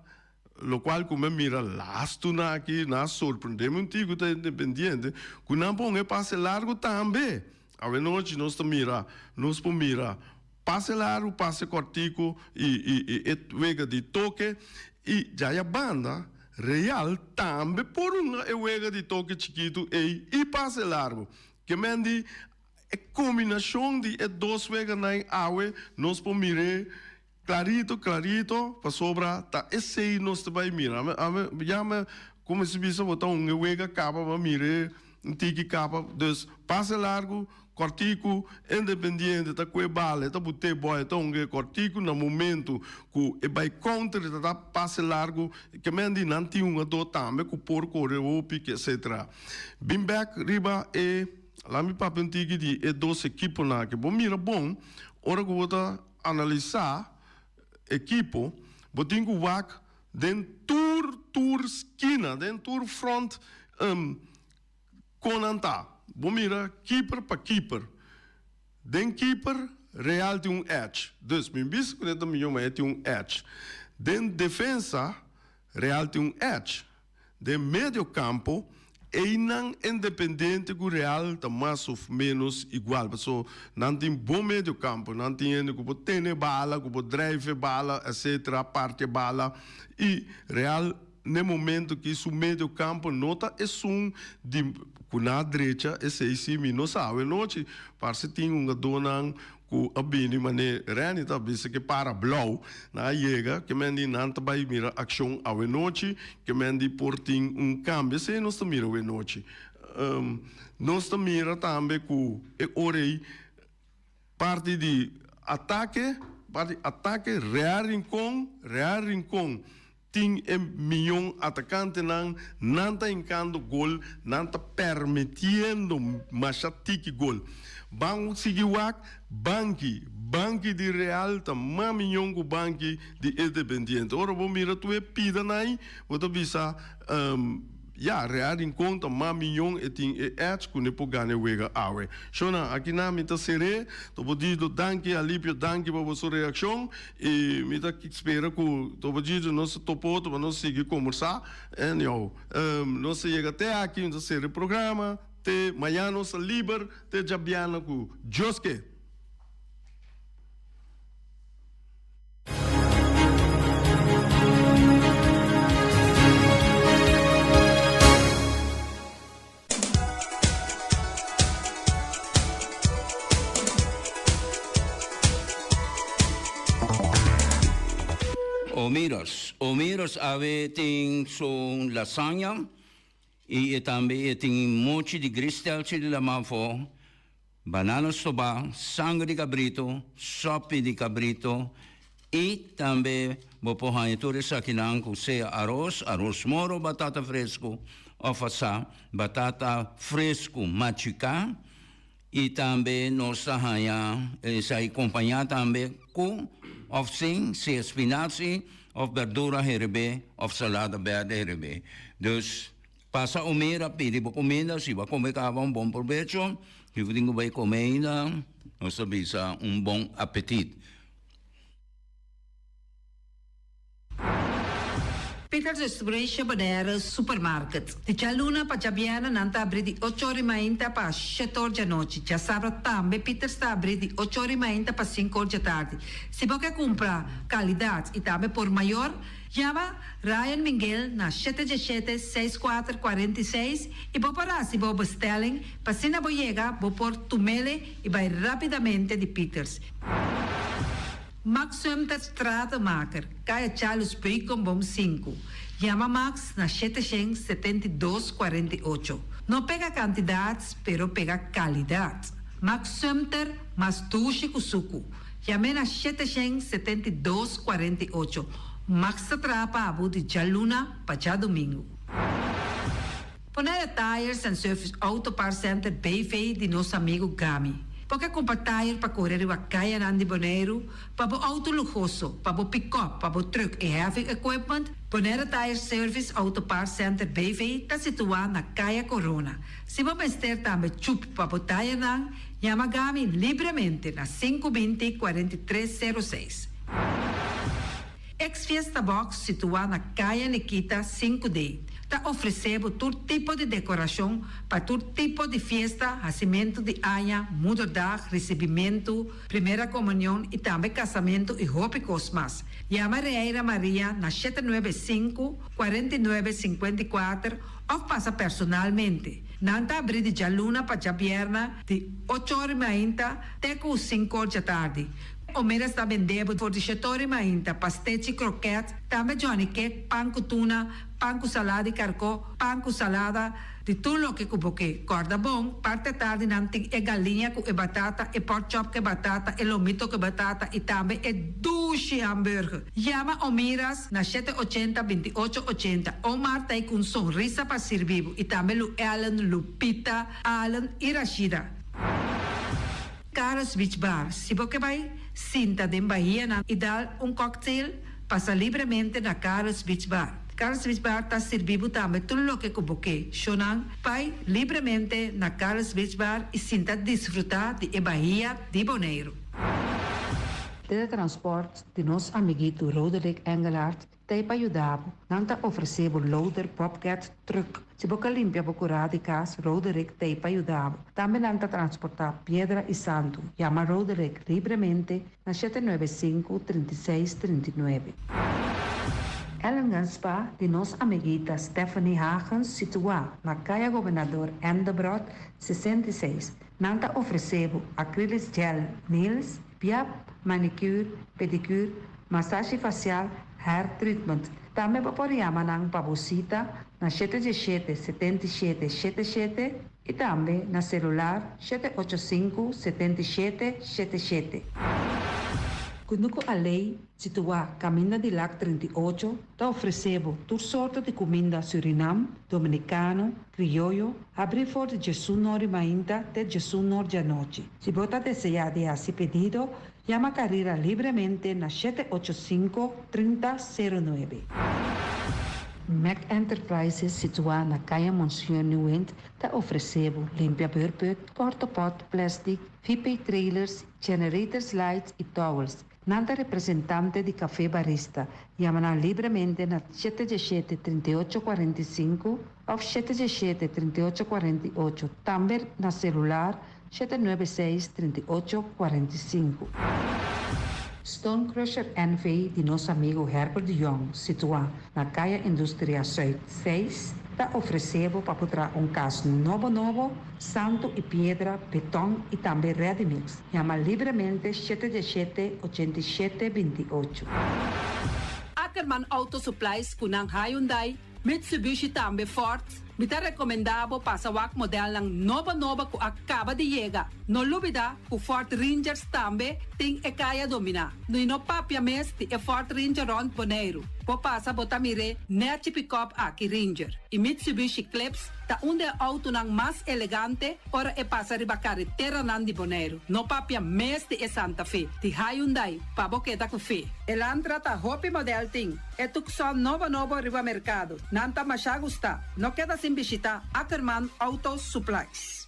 locual cu mi a mira lastunan aki nan a sorprende mi un tiki cu ta Independiente cu nan pon e pase largo tambe. Awenochi nos ta mira nos por mira pase largo, pase cortico y y e wega di toke y djaya banda Real tambe por hunga e wega di toke chikito ey y pase largo. Ke men di e combinacion di e dos weganan awe nos por mir'e Clarito, clarito, pasobra ta esey nos ta bay mira. Ami, ami, ya mi cuminsa bisa bo ta un e wega caba, bo a mira e un tiki caba. Dus, pase largo, cortico, Independiente ta cu e bala, e ta bute boy, e ta hunga e cortico na momento cu e bay counter, e ta da pase largo, ke men di nan tin hungador tambe cu por core hopi, etcetera. Bin bek riba e, laat mi papia un tiki di e dos ekiponan aki. Bo mira bon, ora cu bo ta. analisá ekipo, bo tin ku wak den tur tur skina, den tur front kon nan ta. Bo mira keeper pa keeper. Den keeper, Real tin un edge. Dus mi bisa ku e ta mihó ma e tin un edge. Den defensa, Real tin un edge. Den medio campo, einan Independiente cu Real ta mas of menos igual, paso nan tin bon medio campo, nan tin hende cu por tene bala, cu por drijf e bala, etcetera, parti e bala, y Real n'e momento aki su medio campo no ta esun di cu nan a drecha, esey si mi no sa. Awenochi parce tin hungadornan Ku a bini manera Renny ta bisa ke para blou nan a yega ke men di nan ta bai mira akshon awenochi ke men di por tin un kambio esei nos ta mira awenochi nos ta mira tambe ku e ora ei parti di atake parti atake Real Rincon Real Rincon Tin e miyon atakantenan, nan ta hinkando gol, nan ta permitiendo masha tiki gol. Ban sigui wak, banki, banki di Real ta mas miyon ku banki di Independiente. Ora bo mira tur e pidanan ei, bo ta bisa, Ya, Real Rincon ta mas miyon e tin e edge ku ne por gana e wega awe. Shownan, aki nan mi ta ser'é. Topodito danki, Alipio danki pa boso reakshon i mi ta spera ku Topodito nos ta topa otro pa nos sigui kombersá. Anyhow, nos ta yega te aki, mi ta sera e programa te mañana nos ta liber te djabièrnè ku Dios ke. Omiros. Omiros awe tin su lasaña y e tambe e tin mochi di gristelchi di lamanfo. Banana stobá, sanger di kabritu, sòpi di kabritu i tambe bo por haña tur esakinan ku sea aros, aros moro, batata fresku òf asá, batata fresku machiká i tambe nos ta haña esei kompañá tambe ku òf sin sea spinazi òf berdura herebé òf salada bèrdè herebé. Dus. Pasa un mira pidi bo kuminda, si bo a kome kaba un bon probecho, si bo tin ku bai kome ainda, nos ta bisa un bon apetit. Peters Restauration Bonaire Supermarket. Di djaluna pa djabièrnè nan ta abrí di ocho or i mainta pa shete or djanochi. Djasabra tambe Peters ta abrí di ocho or i mainta pa sinku or djatardi. Si bo ke kumpra kalidat i tambe por mayor, Yama Ryan Minguel na shete djeshete seis kuater 46 i bo por hasi bo bestelling pa asina bo yega bo por tumele i bai rapidamente di Pieters. Max Sumter Stratenmaker, Kaya Charles Beukenboom sinku. Yama Max na 772 48. No pega kantidat pero pega kalidat. Max Sumter mas dushi ku suku. Yam'é na 772 48. Max ta traha pa bo di djaluna pa djadumingu. Bonaire Tires and Service Auto Parts Center BV di nos amigu Gami. Bo ke kumpra tire pa kore riba kayanan di Boneiru, pa bo auto luhoso, pa bo pikòp, pa bo trùk i heavy equipment? Bonaire Tire Service Auto Parts Center BV ta situá na Kaya Corona. Si bo mester tambe chup pa bo tirenan, yama Gami libremente na 520 43 06. Ex Fiesta Box situá na Kaya Nikita sinku D ta ofresé bo tur tipo di dekorashon pa tur tipo di fiesta, hasimentu di aña, moederdag, risibimentu, primera komunion i tambe kasamentu i hopi kos mas. Yama Reira Maria na 795, 49, 54 òf pasa personalmente. Nan ta abrí di djaluna pa djabièrnè di ocho or i mainta te ku sinku or djatardi. Omera sta bende bo for di shetori mainta, pastechi, kroket, tambe johnny cake, pan ku tuna, pan ku salada di karkó, pan ku salada, di tur loke ku bo ke. Kòrda bon, parti atardi nan tin e galiña ku e batata, e pork chop ku e batata, e lomito ku e batata i tambe e dushi hamburger. Yama Omiras na shete ochenta, 28 ochenta. Omar ta ei ku un sonrisa pa sirbi bo i tambe Lu Ellen, Lupita, Allen i Rashida. Carlos Beach Bar, si bo ke bai. sinta den bahianan i dal un cocktail, pasa libremente na Carlos Beach Bar. Carlos Beach Bar ta sirbi bo tambe tur loke ku bo ke. Shownan, bai libremente na Carlos Beach Bar i sinta disfrutá di e bahia di Boneiru. Teletransport di nos amiguito Roderick Engelhardt ta ei pa yuda bo. Nan ta ofresé bo loader Bobcat truck. Si bo ka limpia bo kurá di kas, Roderick ta ei pa yuda bo. Tambe nan ta transportá piedra i santu. Yama Roderick libremente na 795 36 39. Ellingen Spa di nos amiguita Stephanie Hagens situá na Kaya Gobernador Endebrot 66. Nan ta ofresé bo acrylic gel nails, biap, manicure, pedicure, masashi fasial, hair treatment. Tambe bo por yama nan pa bo sita na 717 77 77 i tambe na selular 785 77 77. Kunuku Alei, situá Kaminda di Lac 38, ta ofresé bo tur sorto di kuminda Surinam, Dominikano, Krioyo, habrí for di 11 or mainta te 11 or di anochi. Si bo ta deseá di hasi pedido, yama Carrera libremente na 785 3009. Mac Enterprises, situá na Kaya Monsieur Nieuwind, ta ofresé bo limpia beurput, portapot, plastic, VP trailers, generators lights i towels. Nan ta representante di Café Barista. Yama nan libremente na 717 3845 òf 717 3848. Tambe na selular 796 3845. Stone Crusher NV di nos amigu Herbert de Jong, situá na Kaya Industria Zuid 6, ta ofresé bo pa traha un kas nobo nobo, santu i piedra, beton i tambe ready mix. Yama libremente 717 87 28. Ackerman Auto Supplies ku nan Hyundai, Mitsubishi tambe Ford. Mi ta rekomendá bo pasa wak modelnan nobo nobo ku a kaba di yega. No lubidá ku Ford Rangers tambe tin e kaya dominá. No no papia mes di e Ford Ranger rònt Boneiru. Bo pasa bo ta mir'é nèchi pick-up aki Ranger. I Mitsubishi Eclipse ta un di e outonan mas elegante ora e pasa riba kareteranan di Boneiru. No papia mes di e Santa Fe, di Hyundai, pa bo keda ku fe. Elantra ta hopi model tin. E Tucson nobo nobo riba merkado. Nan ta masha gusta. No keda sin bishitá Ackerman Auto Supplies.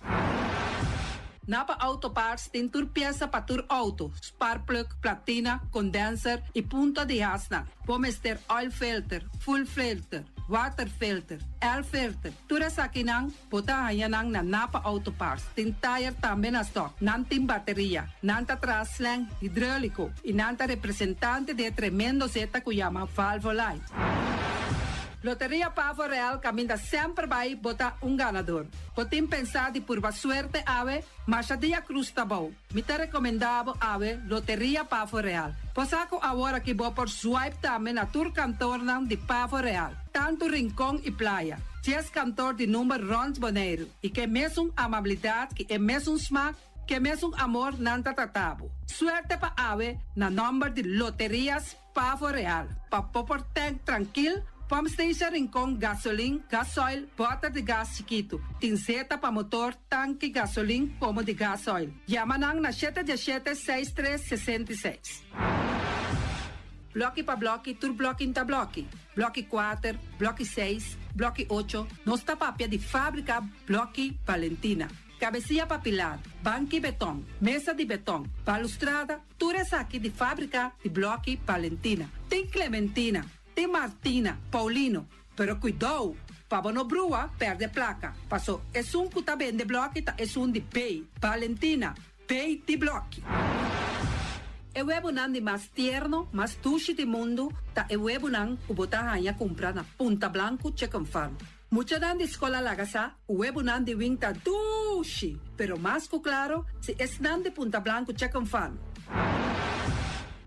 Napa Auto Parts tin tur piesa pa tur outo, spark plug, platina, condenser i punta di hasnan. Bo mester oil filter, fuel filter, water filter, air filter. Tur esakinan bo ta haña nan na Napa Auto Parts. Tin tire tambe na stock. Nan tin bateria. Nan ta traha slang hidráuliko i nan ta representante di e tremendo zeta ku yama Valvoline. Loteria Pavo Real kaminda semper bai bo ta un ganadó. Bo tin pensá di purba suerte awe, masha dia krus ta bou. Mi ta rekomendá bo awe Loteria Pavo Real. Bo sa ku awor aki bo por swipe tambe na tur kantornan di Pavo Real, tantu Rincon i Playa. 10 kantor di number rònt Boneiru i ku e mesun amabilidat, ku e mesun smak, ku e mesun amor nan ta trata bo. Suerte pa awe na nòmber di Loterias Pavo Real. Pa bo por tank trankil, pump station Rincon, gasolin, gasoil, bòter di gas chikitu. Tin zeta pa motor, tanki, gasolin, komo di gasoil. Yama nan na 717 6366. Blòki pa blòki, tur blòki ta blòki. Blòki 4, blòki 6, blòki 8. Nos ta papia di fábrika Blòki Valentina. Kabesia pa pilar, banki beton, mesa di beton, balustrada, tur esaki di fábrika di Blòki Valentina. Tin Clementina, tin Martina, Paulino, pero kuidou, pa bo no brua, pèrdè plaka. Paso, esun ku ta bende blòki ta esun di B, Valentina, B di blòki. E webunan di mas tierno, mas dushi di mundu, ta e webunan ku bo ta haña kumpra na Punta Blanco Chicken Farm. Muchanan di skol a laga sa, webunan di Wing ta dushi, pero mas ku klaro, si esnan di Punta Blanco Chicken Farm.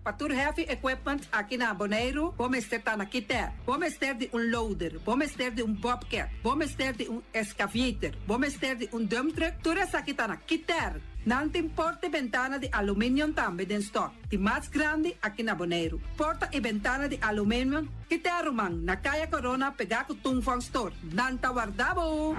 Pa tur heavy equipment aki na Boneiru, bo mester ta na Kiter. Bo mester di un loader, bo mester di un bobcat, bo mester di un excavator, bo mester di un dump truck, tur esaki ta na Kiter. Nan tin porta i bentana di aluminium tambe den stock, di mas grandi aki na Boneiru. Porta i bentana di aluminium, Kiter ruman, na Kaya Corona pegá ku Tung Fong Store. Nan ta warda bo!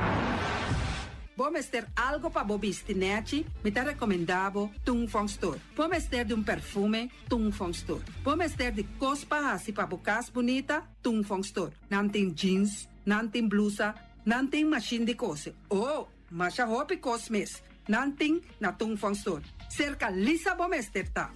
Bo mester algo pa bo bisti nechi? Mi ta recomenda bo Tung Fong Store. Bo mester di un perfume? Tung Fong Store. Bo mester di cos pa haci pa bo cas bunita? Tung Fong Store. Nan tin jeans, nan tin blusa, nan tin machine di cose. Oh, masha hopi cos mes. Nan tin na Tung Fong Store. Cerca Lisa bo mester ta.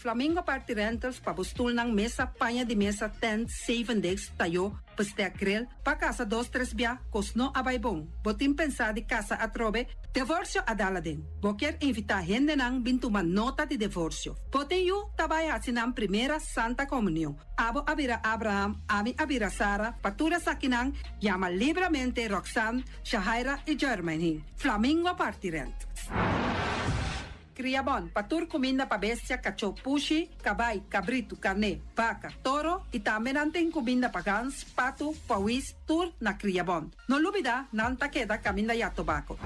Flamingo Party Rentals pa bo stulnan, mesa, paña di mesa, tent, zeven desk, tayo, bestek, grill, pa casa dos tres bia, cos no a bay bon. Bo tin pensa di casa atrobe? Divorcio a dal aden. Bo kier invita hendenan bin tuma nota di divorcio. Bo tin yu ta bay haci nan primera Santa Comunion. Abo a bira Abraham, ami a bira Sara, pa tur esakinan yama libramente Roxanne, Shahaira y Jermaine. Flamingo Party Rent. Kriabon, pa tur kuminda pa bestia, kachó, pushi, kabai, kabritu, karné, baka, toro i tambe nan tin kuminda pa gans, patu, pawis, tur na Kriabon. No lubida, nan ta keda kaminda ya tobako.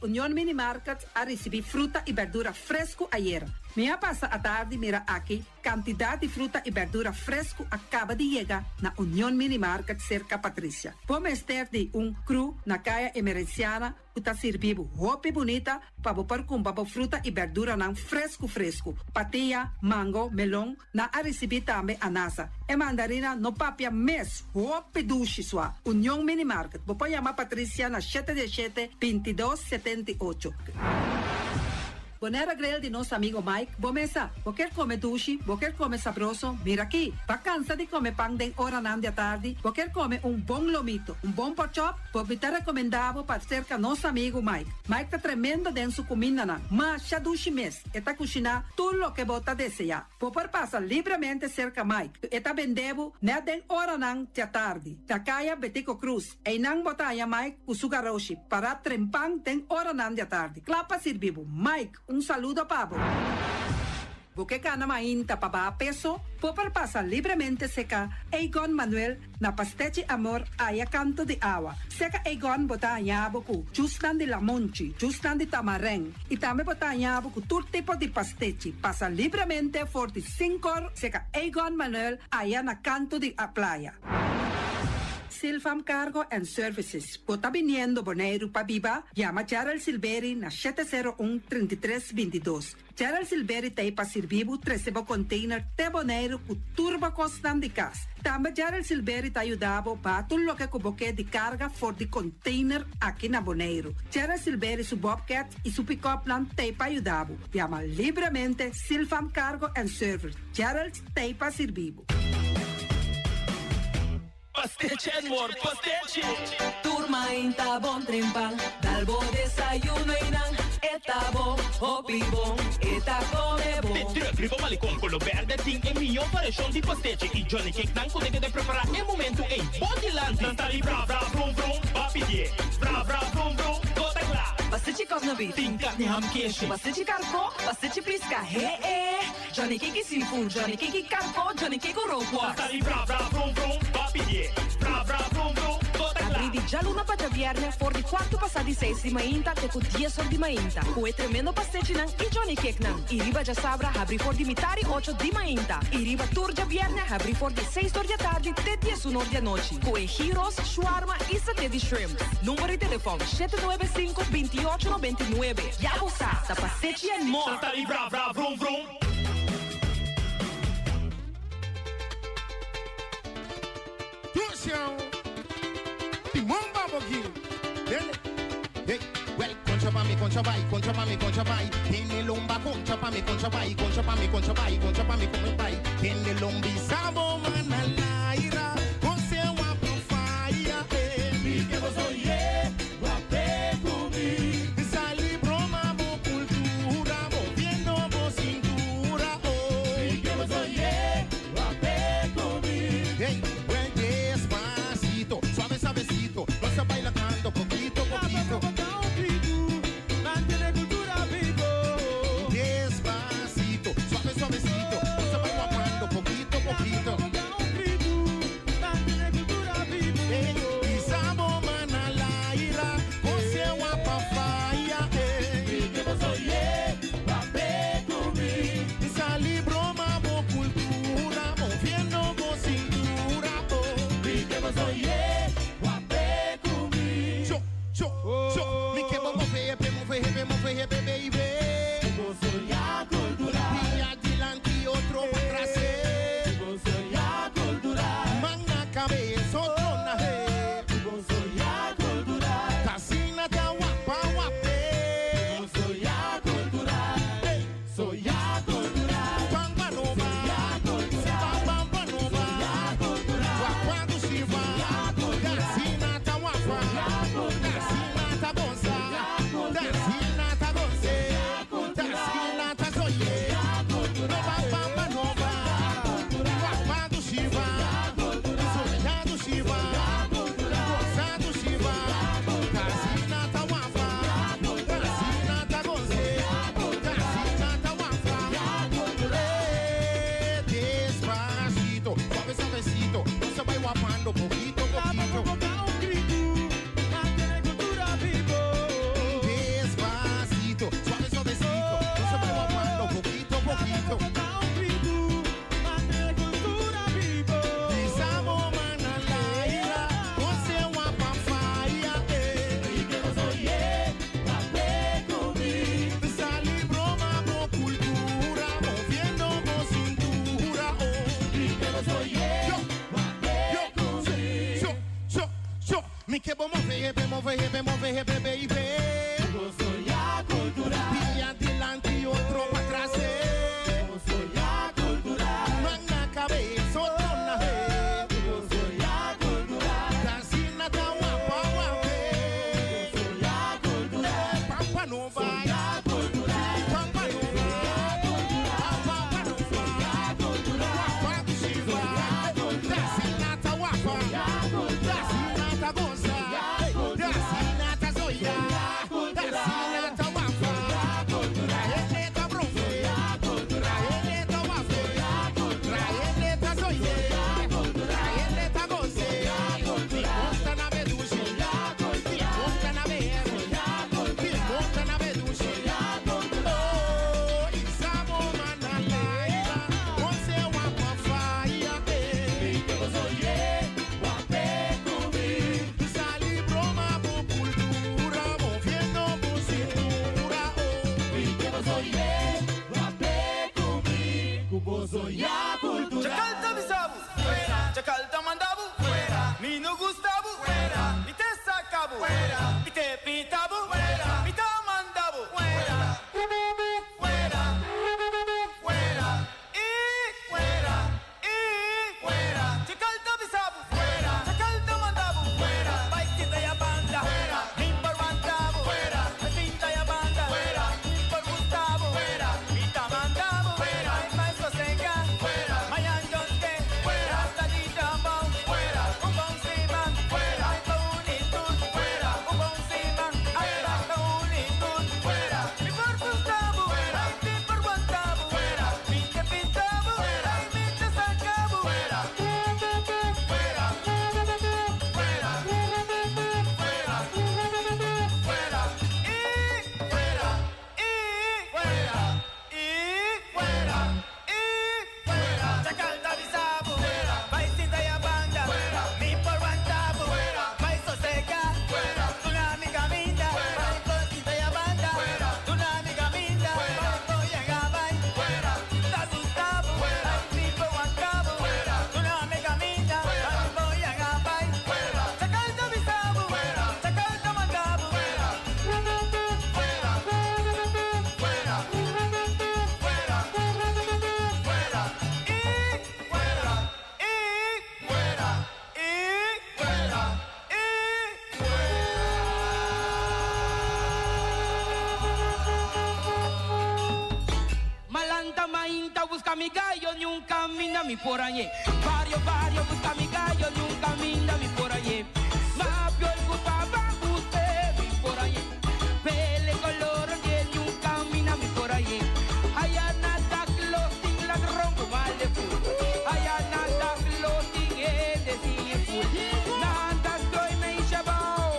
Union Mini Market a risibí fruta i bèrdura fresku ayera. Mi a pasa atardi mira aki Kantidat di fruta i bèrdura fresku a kaba di yega na Union Mini Market serka Patricia. Bo mester di un kru na Kaya Emerenciana ku ta sirbi bo hopi bunita pa bo por kumpra bo fruta i bèrduranan fresku fresku. Patia, mango, melon, nan a risibí tambe anasa. E mandarina no papia mes, hopi dushi sua. Union Mini Market, bo por yama Patricia na shete diesshete, bintidos, 78. Bonera Grill di nos amigo Mike, bo mesa. Bo kier come dushi, bo kier come sabroso, mira aki. Ba cansa di come pan den oranan di atardi, bo kier come un bon lomito, un bon porkchop, bo mi ta recomenda bo pa cerca nos amigo Mike. Mike ta tremendo den su cumindanan, masha dushi mes, e ta cushina tur loke bo ta desea. Bo por pasa libremente cerca Mike, e ta bende bo net den oranan di atardi, na caya Betico Cruz. Einan bo ta haña Mike ku su garoshi pará trempan den oranan di atardi, kla pa sirbi bo. Mike, un saludo pa bo. Bo ke kana mainta pa baha peso? Bo por pasa libremente seka Egon Manuel na Pastechi Amor aya kanto di awa. Seka Egon bo ta haña bo ku jusnan di lamonchi, jusnan di tamarèn i tambe bo ta haña bo ku tur tipo di pastechi. Pasa libremente for di sinkor seka Egon Manuel aya na kanto di playa. Silfam Cargo and Services, Bo ta biniendo Boneiru pa biba? Yama Gerald Silberi na 701 33 22. Gerald Silberi ta ei pa sirbi bo trese bo container te Boneiru ku tur bo kosnan di kas. Tambe Gerald Silberi ta yuda bo baha tur loke ku bo ke di karga for di container aki na Boneiru. Gerald Silberi su bobcat i su pick-upnan ta ei pa yuda bo. Yama libremente Silfam Cargo and Service. Gerald ta ei pa sirbi bo. Pastechi and more pastechi. Tur mainta bon trempan, dal bo desayuno y nan e ta bon, hopi bon, e ta come bon. De truck riba Malecon Colo Berde tin e mihó variashon di pastechi y Johnny Cake nan ku ta keda prepará e momentu ei bo dilanti. Nan ta di bra bra vrum vrum, ba pidié. Bra bra vrum vrum, bo ta kla. Pastechi kòs na beef. Tin karni ham keshi. Pastechi karkó, pastechi piska, he e. Johnny Cake y seafood, Johnny Cake y carco, Johnny Cake cu rookworst. Nan ta di bra bra vrum vrum, ba pidié. Bra bra vrum vrum, bo ta kla. Abrí di djaluna pa djabièrnè for di kuartu pasá di seis di mainta te ku dies or di mainta, ku e tremendo pastechinan i Johnny Cakenan. I riba djasabra habrí for di mitar i ocho di mainta. I riba tur djabièrnè habrí for di seis or di atardi te diesun or di anochi, ku e gyros, shawarma i saté di shrimp. Number di telefòn, 795 28 99. Ya bo sa, ta pastechi and more! Nan ta di bra bra vrum vrum. Tusiao, Timon Babogi, Dele, hey, well, concha pa mi, concha bai, concha pa mi, concha bai, Tiene lomba, concha pa mi, concha bai, concha pa mi, concha bai, concha pa mi, concha bai, Tiene lombi, sabo, manalaira, você é uma profaia, eh, mi que vos oye, guape cumi, sali broma, bo cultura, moviendo bo cintura, oh, mi que vos oye, guape cumi, hey, well, despacito, suave, suavecito, no se baila tanto, poquito, poquito. Despacito, suave, suavecito, no se va guapando, poquito, poquito. Boso ya cultural. Chacal ta bisa bo, fuera. Chacal ta manda bo, fuera. Mi no gusta bo, fuera. Mi te saca bo, fuera. Mi te pita bo, fuera. Mi ta manda bo, fuera. Fuera, fuera, y fuera, y fuera. Chacal ta bisa bo, fuera. Chacal ta manda bo, fuera. Bai sinta ya banda, fuera. Mi por wanta bo, fuera. Bai sinta ya banda, fuera. Mi por gusta bo, fuera. Mi ta manda bo, fuera. Bai bai sosega, fuera. Mañan John's fuera. Hasta di jambon, fuera. Un bon siman, fuera. Bai pa unitud, fuera. Un bon siman, fuera. Pa unitud, fuera. Mi por gusta bo, fuera. Mi por wanta bo, fuera. Mi te pinta bo, fuera. Mi te saca bo, fuera. Fuera, fuera, fuera, fuera, y fuera, y fuera, y fuera, y fuera. Chacal ta bisa bo, fuera. Bai sinta ya banda, fuera. Mi por wanta bo, fuera. Bai sosega, fuera. Duna mi caminda, fuera. Bai sinta ya banda, fuera. Duna mi caminda, fuera. Bai yega bai, fuera. Ta gusta bo, fuera. Mi por wanta bo, fuera. Duna mi caminda, fuera. Bai yega bai, fuera. Chacal ta bisa bo, fuera. Chacal ta manda bo, fuera. Fuera, fuera, fuera, fuera, y fuera, y fuera, y fuera, y. M'a lanta mainta busca mi gallo ni un caminda mi por ahí. Barrio, barrio busca mi gallo ni un caminda mi por ahí. Mapio el culpaba usted mi por ahí. Pele color ni un camina mi por ahí. Allá nada closing la ronco mal de full. Allá nada closing en de sin full. Nanta estoy me chabao.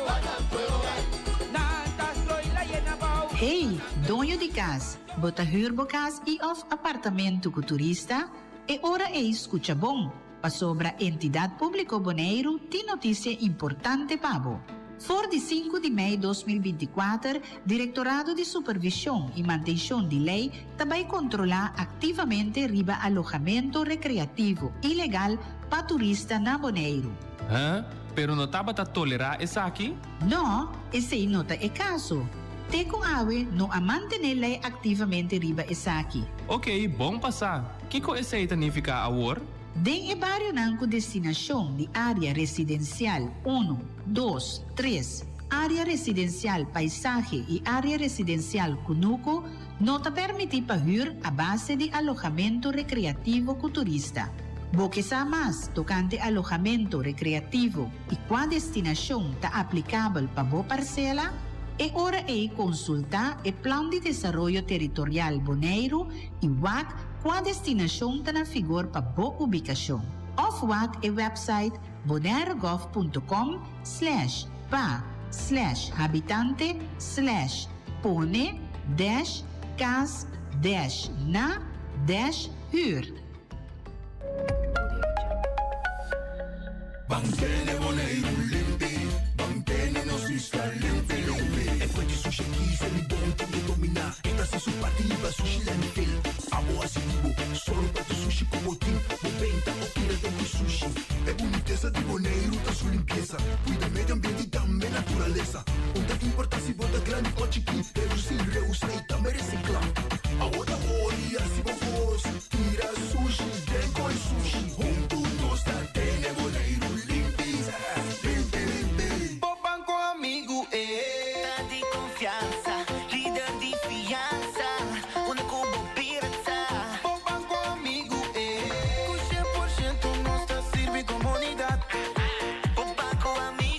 Nanta estoy la llena bao. Hey, doño di cas, bo ta huur bo cas y of apartamento cu turista? E ora ey scucha bon, pasobra Entidad Publico Boneiru tin noticia importante pa bo. For di 5 di mei 2024, Directorado di Supervision y Mantencion di Ley ta bay controla activamente riba alohamento recreativo ilegal pa turista na Boneiru. Huh? Pero no tabata tolera esaki? No, esey no ta e caso. Te cu awe no a mantene ley activamente riba esaki. Ok, bon pa sa. Kico esey ta nifica awor? Den e barionan cu destinacion di area residencial 1, 2, 3, area residencial paisahe y area residencial cunucu no ta permiti pa huur a base di alohamento recreativo cu turista. Bo ke sa mas tocante alohamento recreativo y cua destinacion ta aplicabel pa bo parcela? E ora ey consulta e Plan di Desaroyo Territorial Boneiru y wak cua destinacion ta na vigor pa bo ubicacion. Of wak e website bonairegov.com/pa/habitante/pone-cas-na-huur. Ban tene Boneiru limpi, ban tene nos isla limpi limpi. E fuente sushi kisa mi bon te domina. Esta se su partiva sushi landfill. Abo así vivo, solo pa tu sushi como team. Bo benta o tira den sushi. E bunitesa di Boneiru ta su limpiesa. Cuida medio ambiente y tambe naturalesa. No ta importa si bo ta grandi of chiki. Reduci, reusa y tambe recicla. Awor ori así bo cos. Tira sushi, den co'i sushi. Hunto nos ta tene Boneiru limpi. Limpi, limpi. Bo Banco Amigo e Di confianza, lider di fianza, unda cu bo bira ta. Bo Banco Amigo e Cu 100% nos ta sirbi comunidad. Bo Banco Amigo.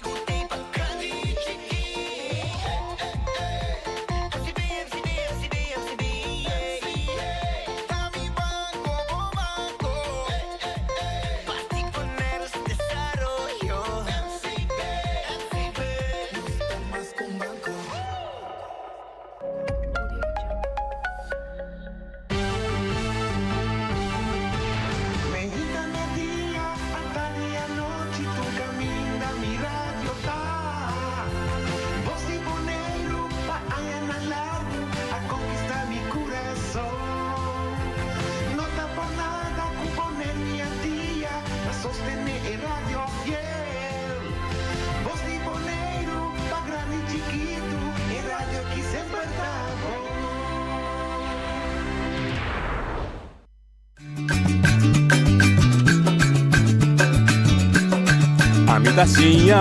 ta siña,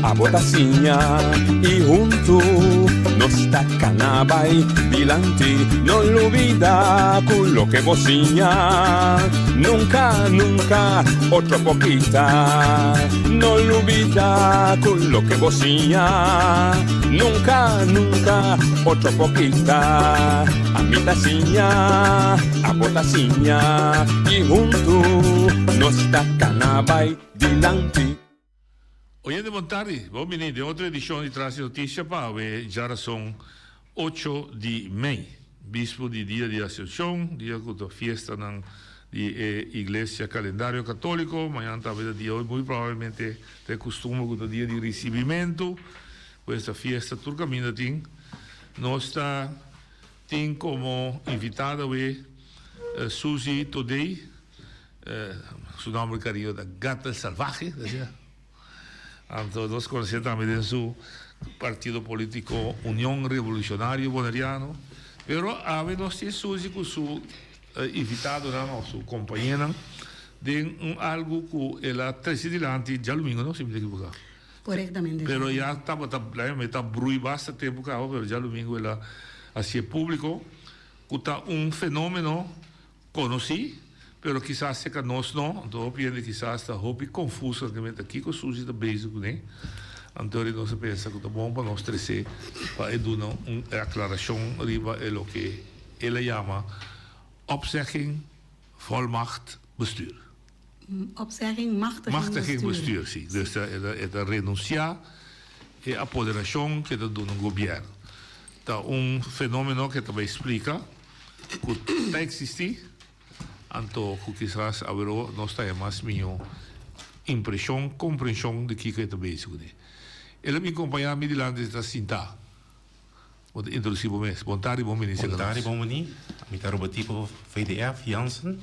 abo ta siña y hunto nos ta cana bay dilanti. No lubida cu loke bo siña nunca, nunca otro por kita. No lubida cu loke bo siña nunca, nunca otro por kita. Ami ta siña, abo ta siña y hunto nos ta cana bay dilanti. Oyente bon tardi, bon bini den otro edicion di Tras di Noticia pa awe djarason ocho di mei, bispo di dia di Asunción, dia cu ta fiestanan di e Iglesia calendario catolico, mañana tambe ta dia muy probablemente ta e custumber cu ta dia di ricibimento, pues ta fiesta tur caminda tin, nos ta. Tin komo invitada awe Suzy Thodey, su nomber cariño ta Gata el Salvaje, ta asina. Anto nos conoce tambe den su partido politico Union Revolucionario Boneriano. Pero awe nos tin Suzy cu su invitadonan of su compañenan den un algo cu el a trece dilanti djalumingo, no? Si mi ta equivoca. Korektamente. Pero ya tabata e ta brui basta tempu kaba pero djadumingu el a hasié públiko ku ta un fenómeno konosí pero kisas serka nos no, anto hopi hende kisas ta hopi konfuso realmente kiko Susi ta bezig kuné, anto ri nos a pensa ku ta bon pa nos tres'é pa e duna un aklarashon riba e loke el a yama opzegging volmacht bestuur. Opzegging machtiging Machtiging bestuur, si. Dus e ta renuncia e apoderacion cu e ta duna gobierno. Ta un fenomeno cu e ta bay splica cu ta existi, anto cu kisas awero nos ta haya mas miho impresion, comprension di kico e ta bezig cune. El a bin compaña mi dilanti e ta sinta. Bo ta introducí bo mes. Bon tardi, bon bini Bon tardi, bon bini. Mi ta Robertico VDF Jansen.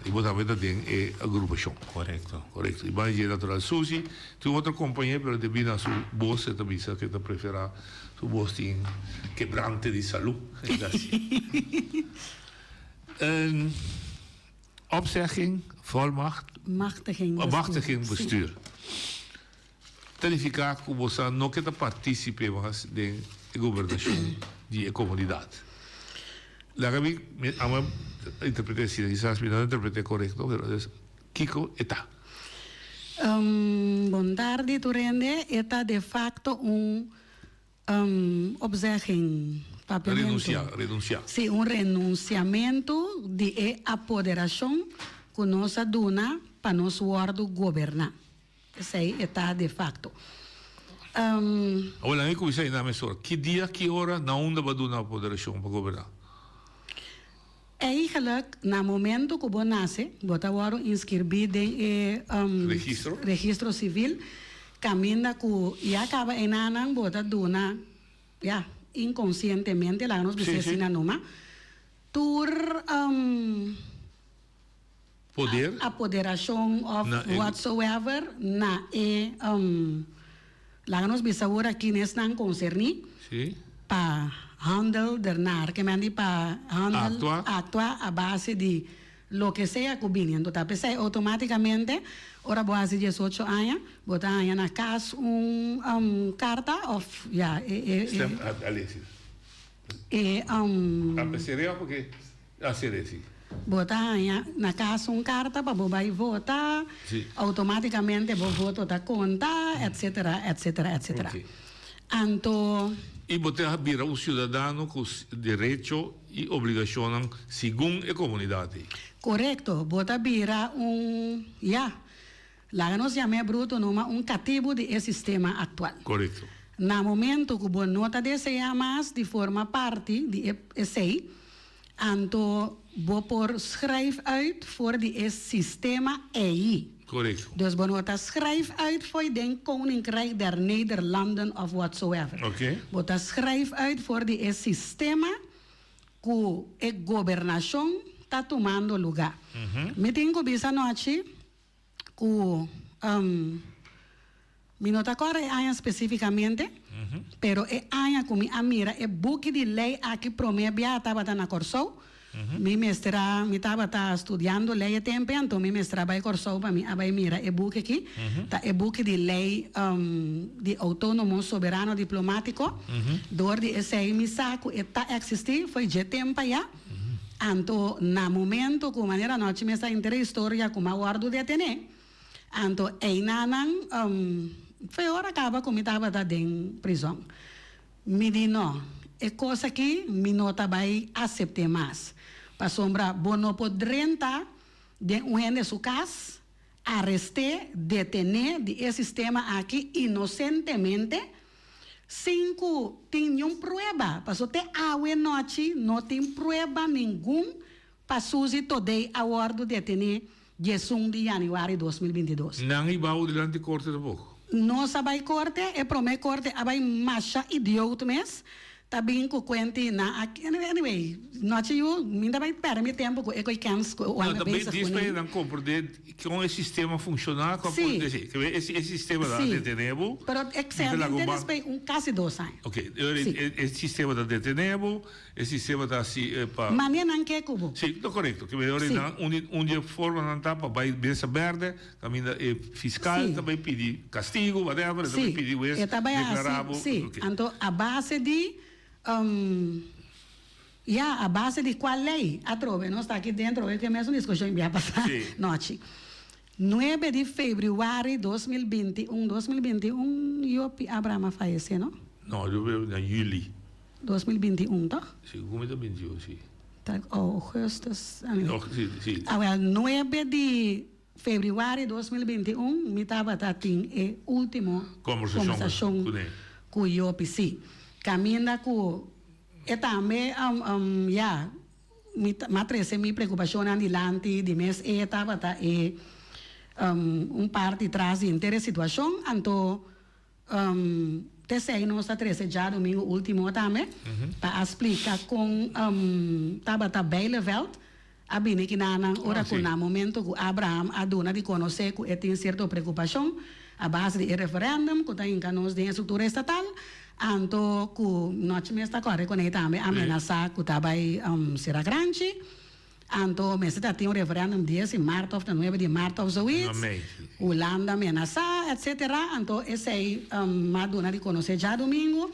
I bo tambe ta den e agrupashon. Korekto. Korekto. I bai dje natural Susi tin un otro kompañé pero debí na su bos e ta bisa ke ta preferá su bos tin kebrante di salú. Een opzegging, volmacht. Machtiging bestuur. Machtiging bestuur. Ta nifiká ku bo sa no ke ta partísipe mas den e gobernashon di e komunidat. Laga mi mi amo interpreté asina, kisas mi no a interpreté korekto, pero es kiko e ta? Bon tardi tur hende, e ta de facto un opzegging, papiamentu. Renunsiá, renunsiá. Sí, un renunsiamentu di e apoderashon ku nos a duna pa nos wòrdu goberná. Esei e ta de facto. Awor laga mi cuminsa yena mesora. Ki dia, ki ora, na unda bo a duna apoderacion pa goberna? Eigenlijk na momento cu bo nace, bo ta wordo inscribi den e Registro? registro civil, caminda cu ya caba enanan bo ta duna, ya, inconcientemente, laga nos bisa asina numa, tur. Poder. Apoderashon of whatsoever na e laga nos bisa awor aki nesnan konserní pa handel dernaar ke men di pa handel aktua a base di loke sea ku bini. Anto ta p'esei outomátikamente ora bo hasi diesocho aña bo ta haña na kas un karta of ya e e. Bo ta haña na kas un karta pa bo bai vota, outomátikamente bo voto ta konta, etsetera, etsetera, etsetera. Anto. I bo ta bira un siudadano ku derecho i obligashonnan segun e komunidat ei. Korekto, bo ta bira un, ya, laga nos yam'é bruto numa, un katibu di e sistema aktual. Korekto. Na momento ku bo no ta deseá mas di forma parti di e esei, Anto bo por schrijf uit for di e sistema ei. Korekto. Dus bo no ta schrijf uit fo'i den Koninkrijk der Nederlanden of whatsoever. Oké. Bo ta schrijf uit for di e sistema ku e gobernashon ta tumando lugá. Mi tin ku bisa anochi ku mi no ta kòrda e aña spesífikamente, pero e aña ku mi a mira e buki di lei aki promé biaha tabata na Kòrsou. Mi mester a, mi tabata studiando lei e tempe, anto mi mester a bai Kòrsou pa mi a bai mira e buki aki. Ta e buki di lei di outónomo soberano diplomátiko. Dor di esei mi sa ku e ta eksistí fo'i dje tempu ayá. Anto na momento ku manera anochi mi a sa henter e historia ku mi a wòrdu detené, anto einanan fo'i ora kaba ku mi tabata den prizòn. Mi di no, e kos aki mi no ta bai asept'é mas, pasobra bo no por drenta den un hende su kas, arest'é, detené di e sistema aki inosentemente, sin ku tin niun prueba, pasobra te awe nochi no tin prueba ningun pa Suzy Thodey a wòrdu detené diesun di yanüari 2022. Nan i bou dilanti korte tampoko. Nos a bai korte, e promé korte a bai masha idioot mes, ta bin ku kuenti na a anyway, nochi yu mi ta bai pèrdè mi tempu ku e koi kèns ku No, wanda ta bezig dis kuné. pa nan komprendé kon e sistema funshoná, kon Sí. por desi. E e sistema ta Sí. detené bo, Pero mi ta exente laga un den ban. despues un kasi dos aña. Oké, e Sí. e e sistema ta detené bo, E sistema ta hasi pa. Mane nan ke ku bo. Si, ta korekto. Ke mehor Si. nan un di un di e formanan ta pa bai mesa berde, kaminda e fiskal Si. ta bai pidi kastigo, whatever, e ta bai Si, pidi wes e ta bai hasi, deklará bo. si. Oké. Anto a base di, ya, a base di kual lei atrobe nos ta aki dentro hoy ke mesun diskushon bia pasá Si. nochi. Nuebe di febrüari 2021, 2021 Jopi Abraham a fayesé, no? No, yo veo na juli. 2021, toch? Si, como ta 21, si. Ta augustus, anyway. No, si, si. Awel, nuebe di febrüari 2021 mi tabata tin e ultimo Conversacion conversacion cu ne. cu Jopi, si. Caminda cu e tambe, ya, Mi ta m'a trece mi preocupacionnan dilanti di mes e tabata e un parti tras di henter e situacion, anto t'esey nos ta trece djadomingo ultimo tambe pa a splica con tabata Bijleveld a bini kinanan ora cu na momento cu Abraham a duna di conoce cu e tin cierto preocupacion a base di e referendum cu ta hinca nos den e structura estatal. Anto ku nochi mes ta kòrre kuné tambe amenasá ku ta bai sera kranchi. Anto mester ta tin un referendum dies di mart òf ta nuebe di mart òf zoiets. Hulanda menasá etsetera. Anto esei m'a duna di konosé djadumingu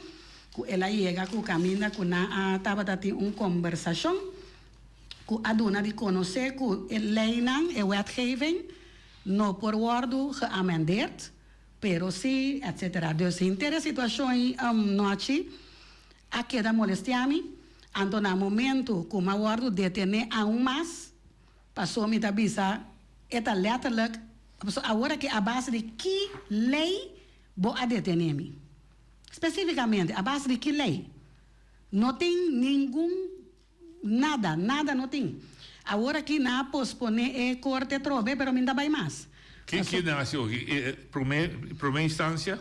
ku el a yega ku kaminda ku nan a tabata tin un kombersashon ku a duna di konosé ku e leinan, e wetgeving, no por wòrdu geamendeerd. Pero si, etc. Dus henter e situacion ei nochi a keda molestia mi, anto na momento cu m'a wordo detene aun mas, paso mi ta bisa e ta letterlijk, paso awor aki a base di ki ley bo a detene mi? Specificamente, a base di ki ley? No tin ningun Nada, nada no tin. Awor aki nan a pospone e korte atrobe, pero mi no ta bai mas. Ken Paso. ken nan a hasi oki? E prome prome instancia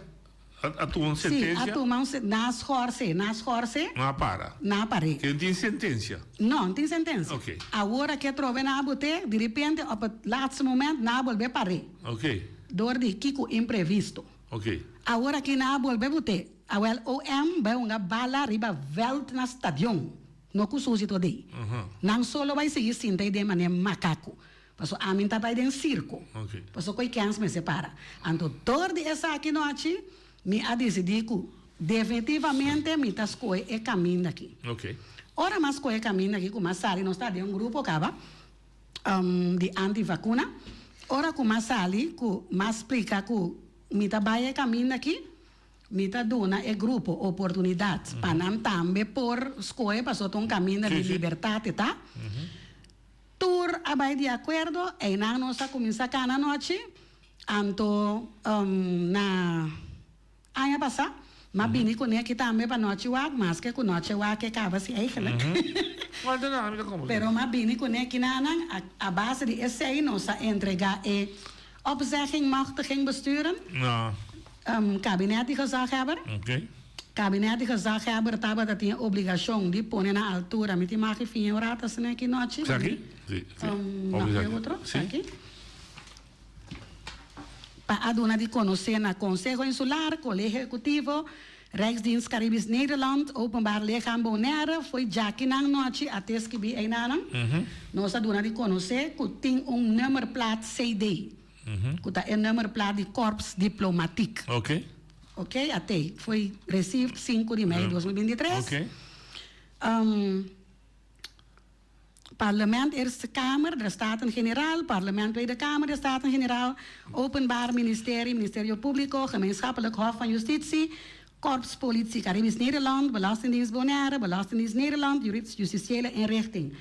a a tuma un Sí, a sentencia? tuma un sen, nan a schorse, nan a schorse. Nan a para. Nan a par'é. Ken tin sentencia? No, no tin sentencia. Oké. Awor aki atrobe nan a bot'é, di repente op het laatste moment nan a bolbe par'é. Oké. Dor di kiko imprevisto. Oké. Awor aki nan a bolbe bot'é. Awel OM bai hunga bala riba veld na stadion. No ku susi to dei. Nan solo bai sigui sinta ei den manera makaku. Paso ami ta bai den sirko. Paso koi kens mester para. Anto dor di esaki nochi mi a disidí ku definitivamente mi ta skohe e kaminda aki. Ora mi a skohe e kaminda aki ku mi a sali nos ta den un grupo kaba di anti vakuna. Ora ku mi a sali ku mi a splika ku mi ta bai e kaminda aki. Mi ta duna e grupo oportunidat pa nan tambe por skohe pasobra ta un kaminda di libertat e ta. Tur a bai di akuerdo, einan nos a kuminsá kana anochi, anto na aña pasá m'a bini kuné aki tambe pa nochi wak, maske ku nochi wak e kaba si eigenlijk. Pero m'a bini kuné kinanan, a base di esei nos a entregá e opzegging machtiging besturen. Kabinet di gezaghebber. Kabinet di gezaghebber tabata tin e obligashon di pone na altura. Mi tin maki fin e ora ta asina aki nochi. Esaki? Si. No, e otro. Esaki. Pa a duna di konosé na Konseho Insular, Kolegio Ehekutivo. Rijksdienst Caribisch Nederland, Openbaar Lichaam Bonaire, fo'i djakinan nochi a te skibí einanan. Nos a duna di konosé ku tin un nummerplaat CD, ku ta e nummerplaat di Korps Diplomatiek. Oké. Oké, a te fo'i received sinku di mei 2023. Oké. Parlement Eerste Kamer, der Staten-Generaal, Parlement Tweede Kamer, der Staten-Generaal, Openbaar Ministerie, Ministerio Públiko, Gemeenschappelijk Hof van Justitie, Korps Politie Caribisch Nederland, Belastingdienst Bonaire, Belastingdienst Nederland, Juridisch-Justitiële Inrichting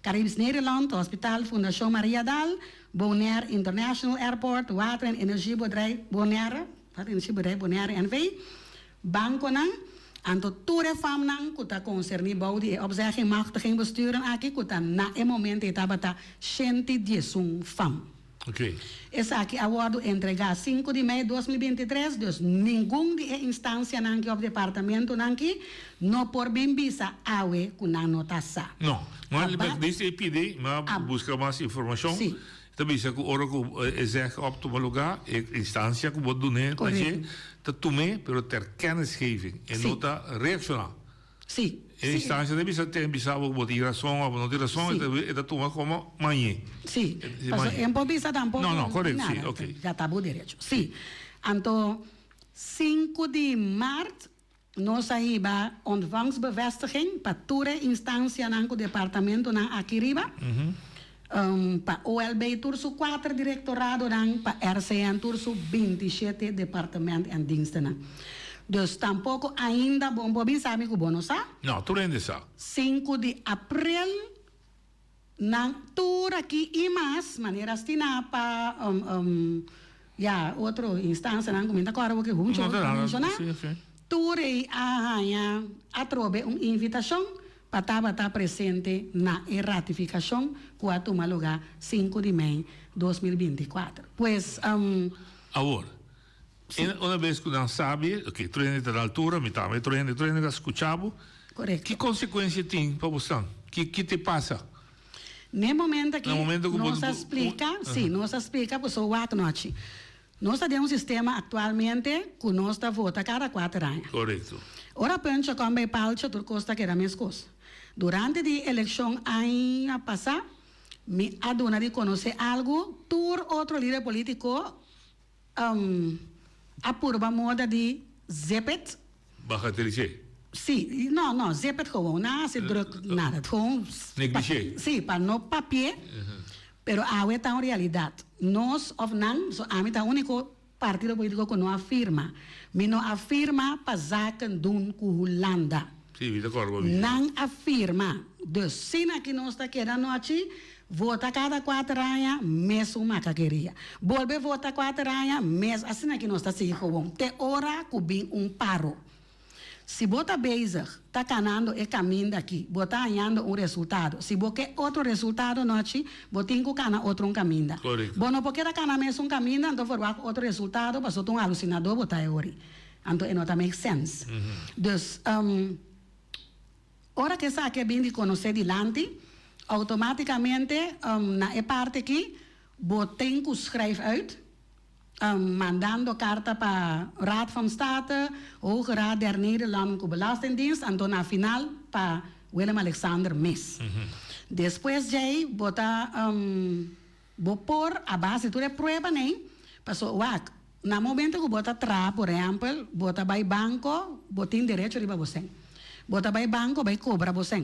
Caribisch Nederland, Hospitaal Fundashon Mariadal, Bonaire International Airport, Water en Energiebedrijf Bonaire, Water en Energiebedrijf Bonaire NV. Bankonan, anto tur e famnan ku ta konserní bou di e opzegging machtiging besturen aki ku ta na e momento ei tabata 111 fam. Oké. Esaki a wòrdu entregá sinku di mei 2023, dus ningun di e instansianan ki òf departamentunan ki no por bin bisa awe ku nan no ta sa. No. Maar Aba. dice e pidi, mi a buska mas informashon. Sí. Ta bisa ku ora ku e zeg op tuma lugá, e instansia ku bo dun'é na dje ta tum'é, pero ter kennisgeving. E no ta reakshoná. Sí. E instansia ta bisa ten bisa bo ku bo tin rason òf bo no tin rason, e ta tuma komo mañé. Sí. Pasobra e no por bisa tampoko No, no, korekto, sí, nada. oké. Ya ta bo derecho. Sí. Anto, sinku di mart Nos a hiba ontvangstbevestiging pa tur e instansianan ku departamentonan aki riba, pa OLB tur su kuater direktoradonan, pa RCN tur su 27 departement en dienstennan. Dus tampoko ainda bon por bin sabi ku bo no sa. No, tur hende sa. Sinku di aprel nan tur aki i mas, manera Stinapa, Ya, otro instansianan ku mi ta kòrda bo ke huncho a menshoná, tur ei a haña atrobe un invitashon pa tabata presente na e ratifikashon ku a tuma lugá sinku di mei 2024. Pues. Awor, una bes ku nan sabi, oke, tur hende ta na altura, mi tambe, tur hende, tur hende ta skucha bo. Korekto. Ki konsekuensia tin pa bosnan? Ki ki te pasa? N'e momento aki Na momento ku bo nos a splika, si, nos a splika ku so wak nochi. Nos ta den un sistema aktualmente ku nos ta vota kada kuater aña. Korekto. Ora Puncho kom bay palcho tur kos ta keda meskos. Durante di elekshon aña pasá mi a duna di konosé algu tur otro lider politiko a purba moda di zip it. Bagatelisé. Sí, no, no, zip it gewoon. Nan hasi druk nada. Gewoon. Negligé. Sí, pa no papié. Pero awe ta un realidat. Nos of nan, so ami ta úniko partido polítiko ku no a firma. Mi no a firma pa zaken doen ku Hulanda. Sí, mi ta kòrda bo bisa. Nan a firma. Dus, sina ki nos ta keda nochi, vota kada kuater aña, mesun makakeria. Bolbe vota kuater aña, mes, asina ki nos ta sigui gewoon, te ora ku bin un paro. Si bo ta bezig, ta kanando e kaminda aki, bo ta hañando un resultado. Si bo ke otro resultado nochi, bo tin ku kana otro un kaminda. Korekto. Bo no por keda kana mesun kaminda, anto verwagt otro resultado, pasobra ta un alusinadó bo ta e ori. Anto e no ta make sense. Dus, ora ku esaki a bin di konosé dilanti, outomátikamente na e parti aki bo tin ku schrijf uit, mandando karta pa Raad van State, Hoge Raad der Nederlanden ku Belastingdienst, anto na final pa Willem Alexander mes. Despues djei bo ta Bo por a base di tur e pruebanan ei, paso wak, na momento ku bo ta traha, por ehèmpel, bo ta bai banko, bo tin derecho riba bo sèn. Bo ta bai banko bai kobra bo sèn.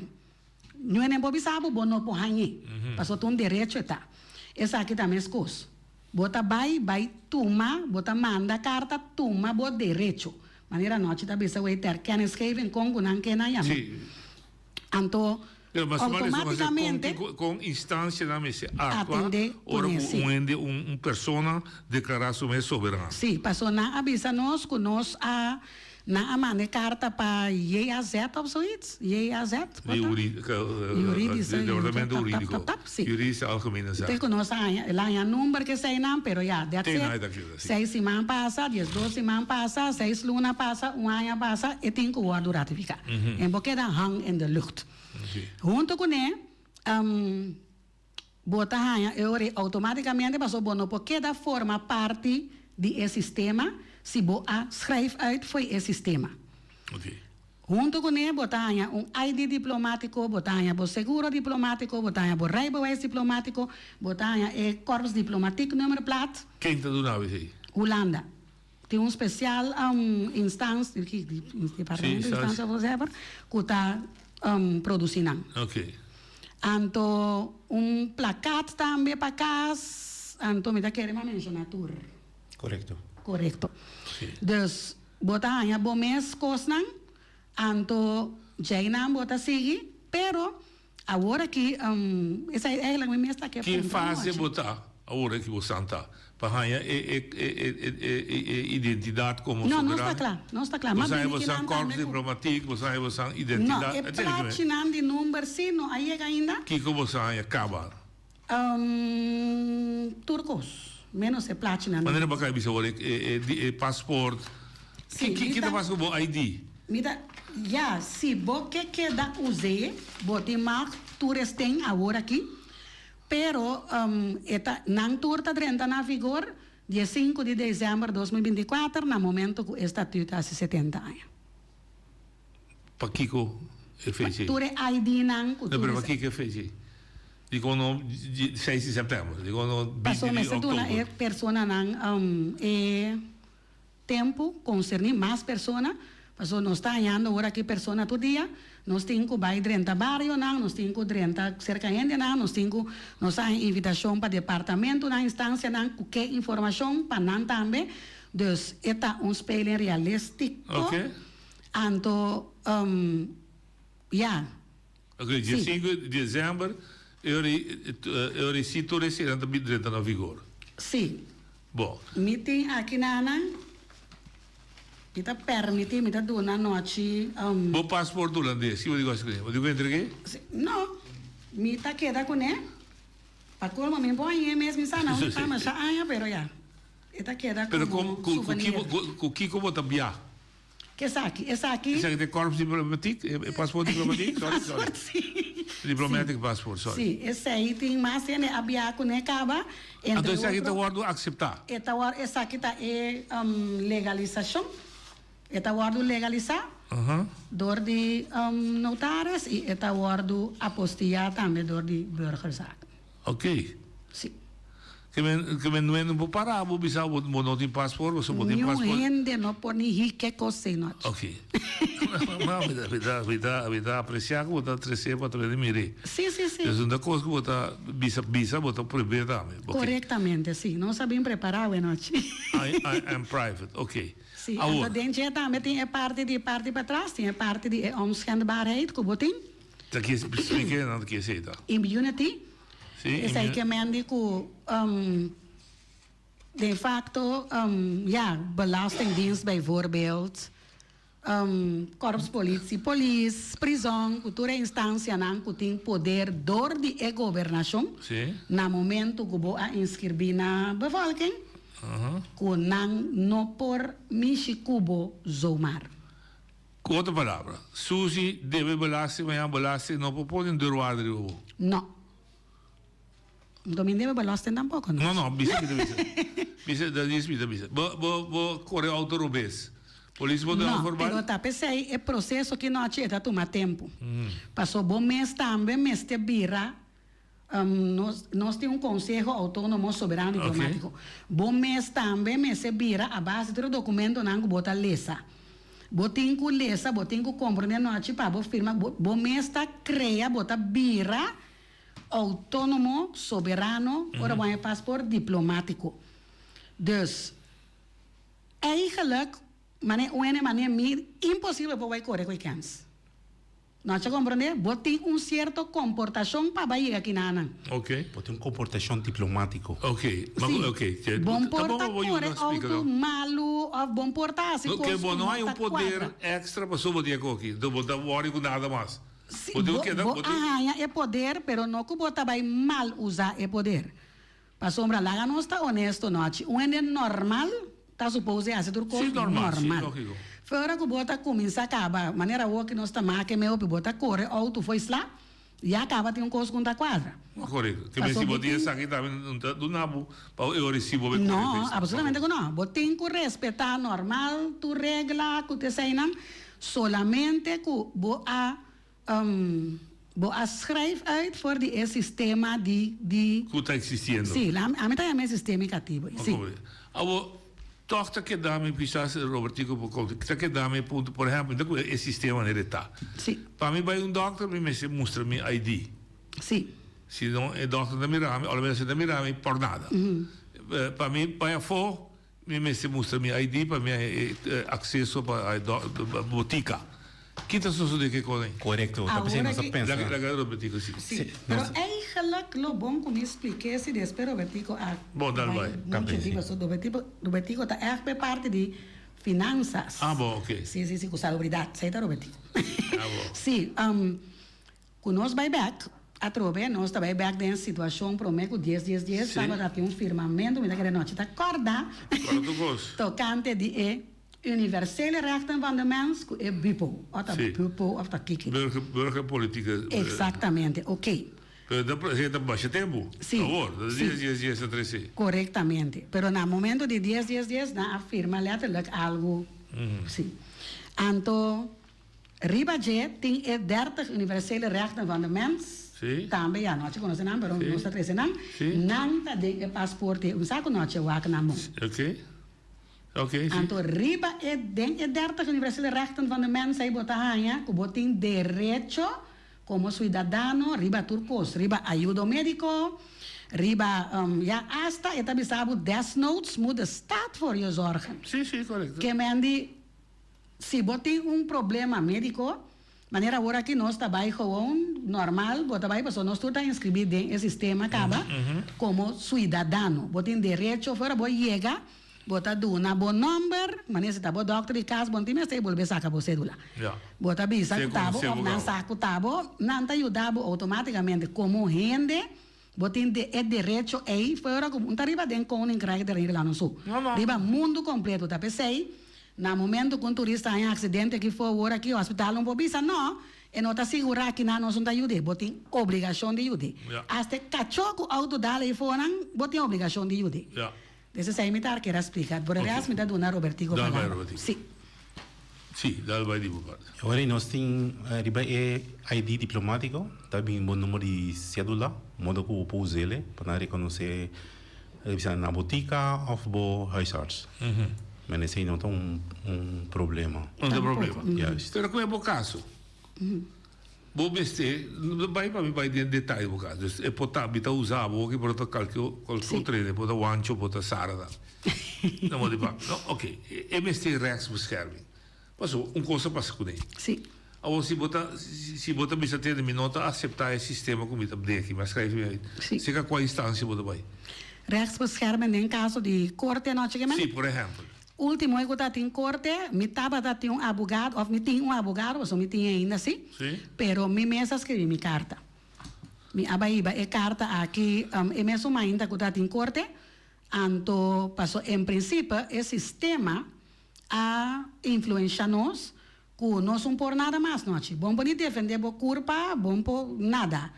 Ñuenen por bisa bo, bo no por hañ'é, paso ta un derecho e ta. Esaki ta meskos. Bo ta bai, bai tuma, bo ta manda karta tuma bo derecho. Manera anochi ta bisa wei ter kennisgeving kon ku nan ke nan yama. Anto, Pero mas o menos automáticamente con, con instancianan mester actua atende ora kuné, cu sí. un hende, un, un persona declara su mes soberano. Sí, paso nan a bisa nos cu nos a, nan a manda e carta pa JAZ of zoiets, JAZ, Di wat ta? juri, Juridische, di departamento tap, tap, jurídico. tap, tap, sí. Juridische algemene Te zaken. cu nos a haña, el a haña number ke eseinan, pero ya, that's Te it. na e ta keda, sí. Seis siman pasa, 12 siman pasa, seis luna pasa, un aña pasa, e tin cu wordo ratifica. En bo keda hang in de lucht. Hunto kuné, bo ta haña e ora ei outomátikamente pasobra bo no por keda forma parti di e sistema si bo a schrijf uit fo'i e sistema. Oké. Hunto kuné bo ta haña un ID diplomátiko, bo ta haña bo seguro diplomátiko, bo ta haña bo rijbewijs diplomátiko, bo ta haña e Korps Diplomatiek nummerplaat. Ken ta duna bo esei? Hulanda. Tin un spesial instans, departamento, instancia of whatever, ku ta produsí nan. Oké. Anto un plakat tambe pa kas, anto mi ta kere mi a menshoná tur. Korekto. Korekto. Dus bo ta haña bo mes kosnan, anto djeinan bo ta sigui, pero awor aki esei eigenlijk mi mes ta ke Ki puntra fase nochi. bo ta awor aki bo san ta pa haña e e e e e e identidat komo No, nos ta soberano? kla, nos ta kla. Bo Mas sa bini bo san kinan korps tambe ku. diplomatiek, bo sa bo san No, identidat, e etcetera ki men. plachinan di number si no a yega ainda. Kiko bo sa haña kaba? Tur kos, menos e plachinan. Manera bo a kai bisa awor e e paspoort. Si, Ki mi ki ta ta. pasa ku bo ID? Mi ta, ya, si bo ke keda us'é, bo tin mag tur esten awor aki, pero e ta, nan tur ta drenta na vigor dia sinku di desèmber 2024 na momento ku e statuut hasi 70 aña. Pakiko e fecha ei? Tur e ID-nan ku No, tur pero e. pakiko e fecha ei? Dikon no seis di sèptèmber? Dikon no binti Pasobra di mester duna e òktober? personanan e tempu konserní mas persona, pasobra nos ta hañando ora aki persona tur dia, nos tin ku bai drenta barionan, nos tin ku drenta serka hendenan, nos tin ku nos a haña invitashon pa departamentunan, instansianan ku ke informashon pa nan tambe, dus e ta un speling realístiko. Oké. Anto, ya. Ok, dia Sí. sinku di desèmber e ora e ora si tur eseinan ta bin drenta na vigor. Sí. Bo. Mi tin aki nanan, mi ta permití, mi ta duna nochi. Bo pasport hulandes, ki bo di gosi kuné? Bo di ku entreg'é? Sí, no. Mi ta keda kuné. Pa colmo mi bo hañ'é mes, mi sa na un pa masha aña, pero ya. E ta keda Pero komo ku ku souvenir. ku kiko bo ta bia? Ke esaki? Esaki. Esaki ta e korps diplomatiek? E paspoort diplomatiek? Sorry, sorry. Paspoort, si. Diplomatic passport, sorry. Si, esei tin mas hende a bia kuné kaba. Entre Anto esaki ta otro. wòrdu akseptá? E ta wòrdu, esaki ta e legalisashon. E ta wòrdu legalisá dor di notaris i e ta wòrdu apostillá tambe dor di burgerzaken. Ok. Si. Ke men, ke men no por para bo bisa bo, bo no tin paspoort, bo bo tin Niun paspoort. hende no por ni hike kos ei nochi. Ok. Ma mi ta, mi ta, mi ta, mi ta aprecia ku bo ta trese pa trene mire. Si, si, si. Es un ta kos ku bo ta bisa, bisa bo ta prohibé tambe. Ok. Korektamente, si. Nos a bin prepará awe nochi. I, I am private, ok. Si, Awor. anto den dje tambe tin e parti di parti patras, tin e parti di e onschendbaarheid ku bo tin. Ta kier splike nan ta kier esei ta. Immunity. Sí, Esei ke men di ku de facto ya, belastingdienst bijvoorbeeld, korpspolitie, polis, prizon, ku tur e instansianan ku tin poder dor di e gobernashon na momento ku bo a inskirbí na bevolking, ku nan no por mishi ku bo zomaar. Ku otro palabra, Susi debe belasting mañana belasting no por pone un deurwaarder riba bo. No. Nto mi debe belasting tampoco, no? No, no, bisa mi ta bisa. Bisa, da dies mi ta bisa. Bo, bo, bo kore auto robes. Polis por duna No, voorbal? pero ta p'esei e proceso ki nochi e ta tuma tempu. Paso bo mes tambe mester bira Nos nos tin un Conseho Autónomo Soberano Diplomático. Bo mes tambe mester bira a base di tur e documentonan cu bo ta lesa. Bo tin cu lesa, bo tin cu comprende anochi pa bo firma. Bo bo mes ta crea, bo ta bira autónomo, soberano, ora bo haña paspoort diplomático. Dus, eigenlijk, mane un hende mane mi, imposible por bay core cu e kens. No a comprende? Bo tin un cierto comportacion pa bay yega kinanan. Ok. Bo tin un comportacion diplomatico. Ok, ma Sí. ok. Bon por ta Tampoco bo yuda core explica auto no. malu of bon por ta haci No, cos ke bo cu no no hay un ta poder cuadra. extra pasobra bo tin akoki. Enton bo ta worry cu nada mas. Sí, Bo tin bo, cu keda, bo bo a tin. haña e poder, pero no cu bo ta bay mal usa e poder. Pasobra laga nos ta honesto nochi, un hende normal ta supose haci tur cos Sí, normal, sí, normal. logico. Fuera cu bo ta cuminsa caba, manera awor cu nos ta make meo pi bo ta core auto fo'i sla, ya caba tin un cos cu no ta cuadra. Correcto. Te Pasobra si bo bo tin tin. esaki tambe no ta duna bo pa e ora si bo be core No, fo'i sla. absolutamente cu no. Bo tin cu respeta normal tur regla cu ta eseinan. Solamente ku bo a bo a schrijf uit for di e sistema di di. Ku ta existiendo. Si, ami ta yama e sistema e katibu. Si. Awor, tòg ta keda mi, kisas Robertico por konta, ta keda mi e punto, por ehèmpel, mi ta ku e sistema manera e ta. Si. Pa mi bai un dòkter mi mester mustra mi ID. Si. Si no e dòkter ta mira mi, ora mi ta mira mi por nada. Pa mi bai afó mi mester mustra mi ID pa mi haña e akseso pa e botika. Ki ta sosodé ku e kos ei? Korekto, ta p'esei nos ta pensa. Laga Robertico sigui. Si, pero eigenlijk lo bon ku mi splik'é si despues Robertico a Bon, dal bai bai. muchu di pasobra Robertico ta ègt be parti di finansas. Ah bon, oké. Si, si, si, ku salubridat, esei ta Robertico. Ah bon. Si, Ku nos bai bek, atrobe nos ta bai bek den situashon promé ku dies dies dies Sí. tabata tin un firmamentu, mi ta kere nochi ta kòrda Kòrda tur kos. tokante di e universele rechten van de mens ku e BUPO, òf ta Sí. BUPO òf ta kiki. Burger, burgerpolitieke. Eksaktamente, oké. Pero ta esei ta basha tempu. Sí, Awor, ta sí. dies dies dies ta trese. Korektamente. Pero na momento di dies dies dies nan a firma letterlijk algu, sí. Anto. Riba dje tin e dertig universele rechten van de mens, Sí. tambe ya no a konoce nan pero Sí. nos ta trece nan, Sí. nan ta den e paspoort e un sa ku no a wak nan mon. Oké. Oké, sí. Anto riba e den e dertig universele rechten van de mens ei bo ta haña ku bo tin derecho komo suidadano riba tur kos, riba ayudo mediko, riba ya asta e ta bisa bo desnoods moet de staat voor je zorgen. Sí, sí, korekto. Ke men di Si bo tin un problema médiko, manera awor aki nos ta bai gewoon normal, bo ta bai pasobra nos tur ta inskribí den e sistema kaba komo suidadano. Bo tin derecho fuera bo yega, bo ta duna bo nòmber, manera si ta bo dòkter di kas bo no tin mester bolbe saka bo sédula. Bo ta bisa ku ta bo òf nan sa ku ta bo, nan ta yuda bo outomátikamente komo hende. Bo tin de e derecho ei fuera ku un ta riba den Koninkrijk der Nederlanden so. Riba mundu kompleto. Ta p'esei, na momento ku un turista haña aksidente aki for wor aki hospital no por bisa no, e no ta sigurá kinan nos no ta yud'é. Bo tin obligashon di yud'é. Asta e kachó ku outo dal ei fonan, bo tin obligashon di yud'é. Des esei mi ta kier a splika. Por e res mi ta duna Robertico palabra. Sí. Sí, dal bai di bo parti. Awor ei nos tin riba e ID diplomatico ta bin bo numero di cedula modo cu bo por usele pa nan reconoce bisa na botica of bo huisarts. Men esei no ta un problema. No ta problema. Juist. Pero cu e bo caso? Bo mester, no bai pa mi bai den detaye bo caso. Dus e por ta, mi ta usa bo aki por ta kalke kalke otro hende, por ta Wancho, por ta Sara ta. No mo di papia. No, ok. E mester rechtsbescherming. Pasobra un cos a pasa cune. Si. Awor si bo ta, si bo ta bisa tende mi no ta acepta e sistema cu mi ta bde aki, mi a schrijf mi uit. Si. Cerca cua instancia bo ta bai? Rechtsbescherming den caso di corte no, Chikiman? Si, por ehempel. Ultimo e ku ta tin korte, mi tabata tin un abogado, òf mi tin un abogado, pasobra mi tin ainda si, pero mi mes a skribi mi karta. Mi a bai hiba e karta aki e mesun mainta ku ta tin korte, anto paso en prinsipe e sistema a influensha nos Ku nos un por nada mas nochi. Bon por ni defende bo kurpa, bon por nada.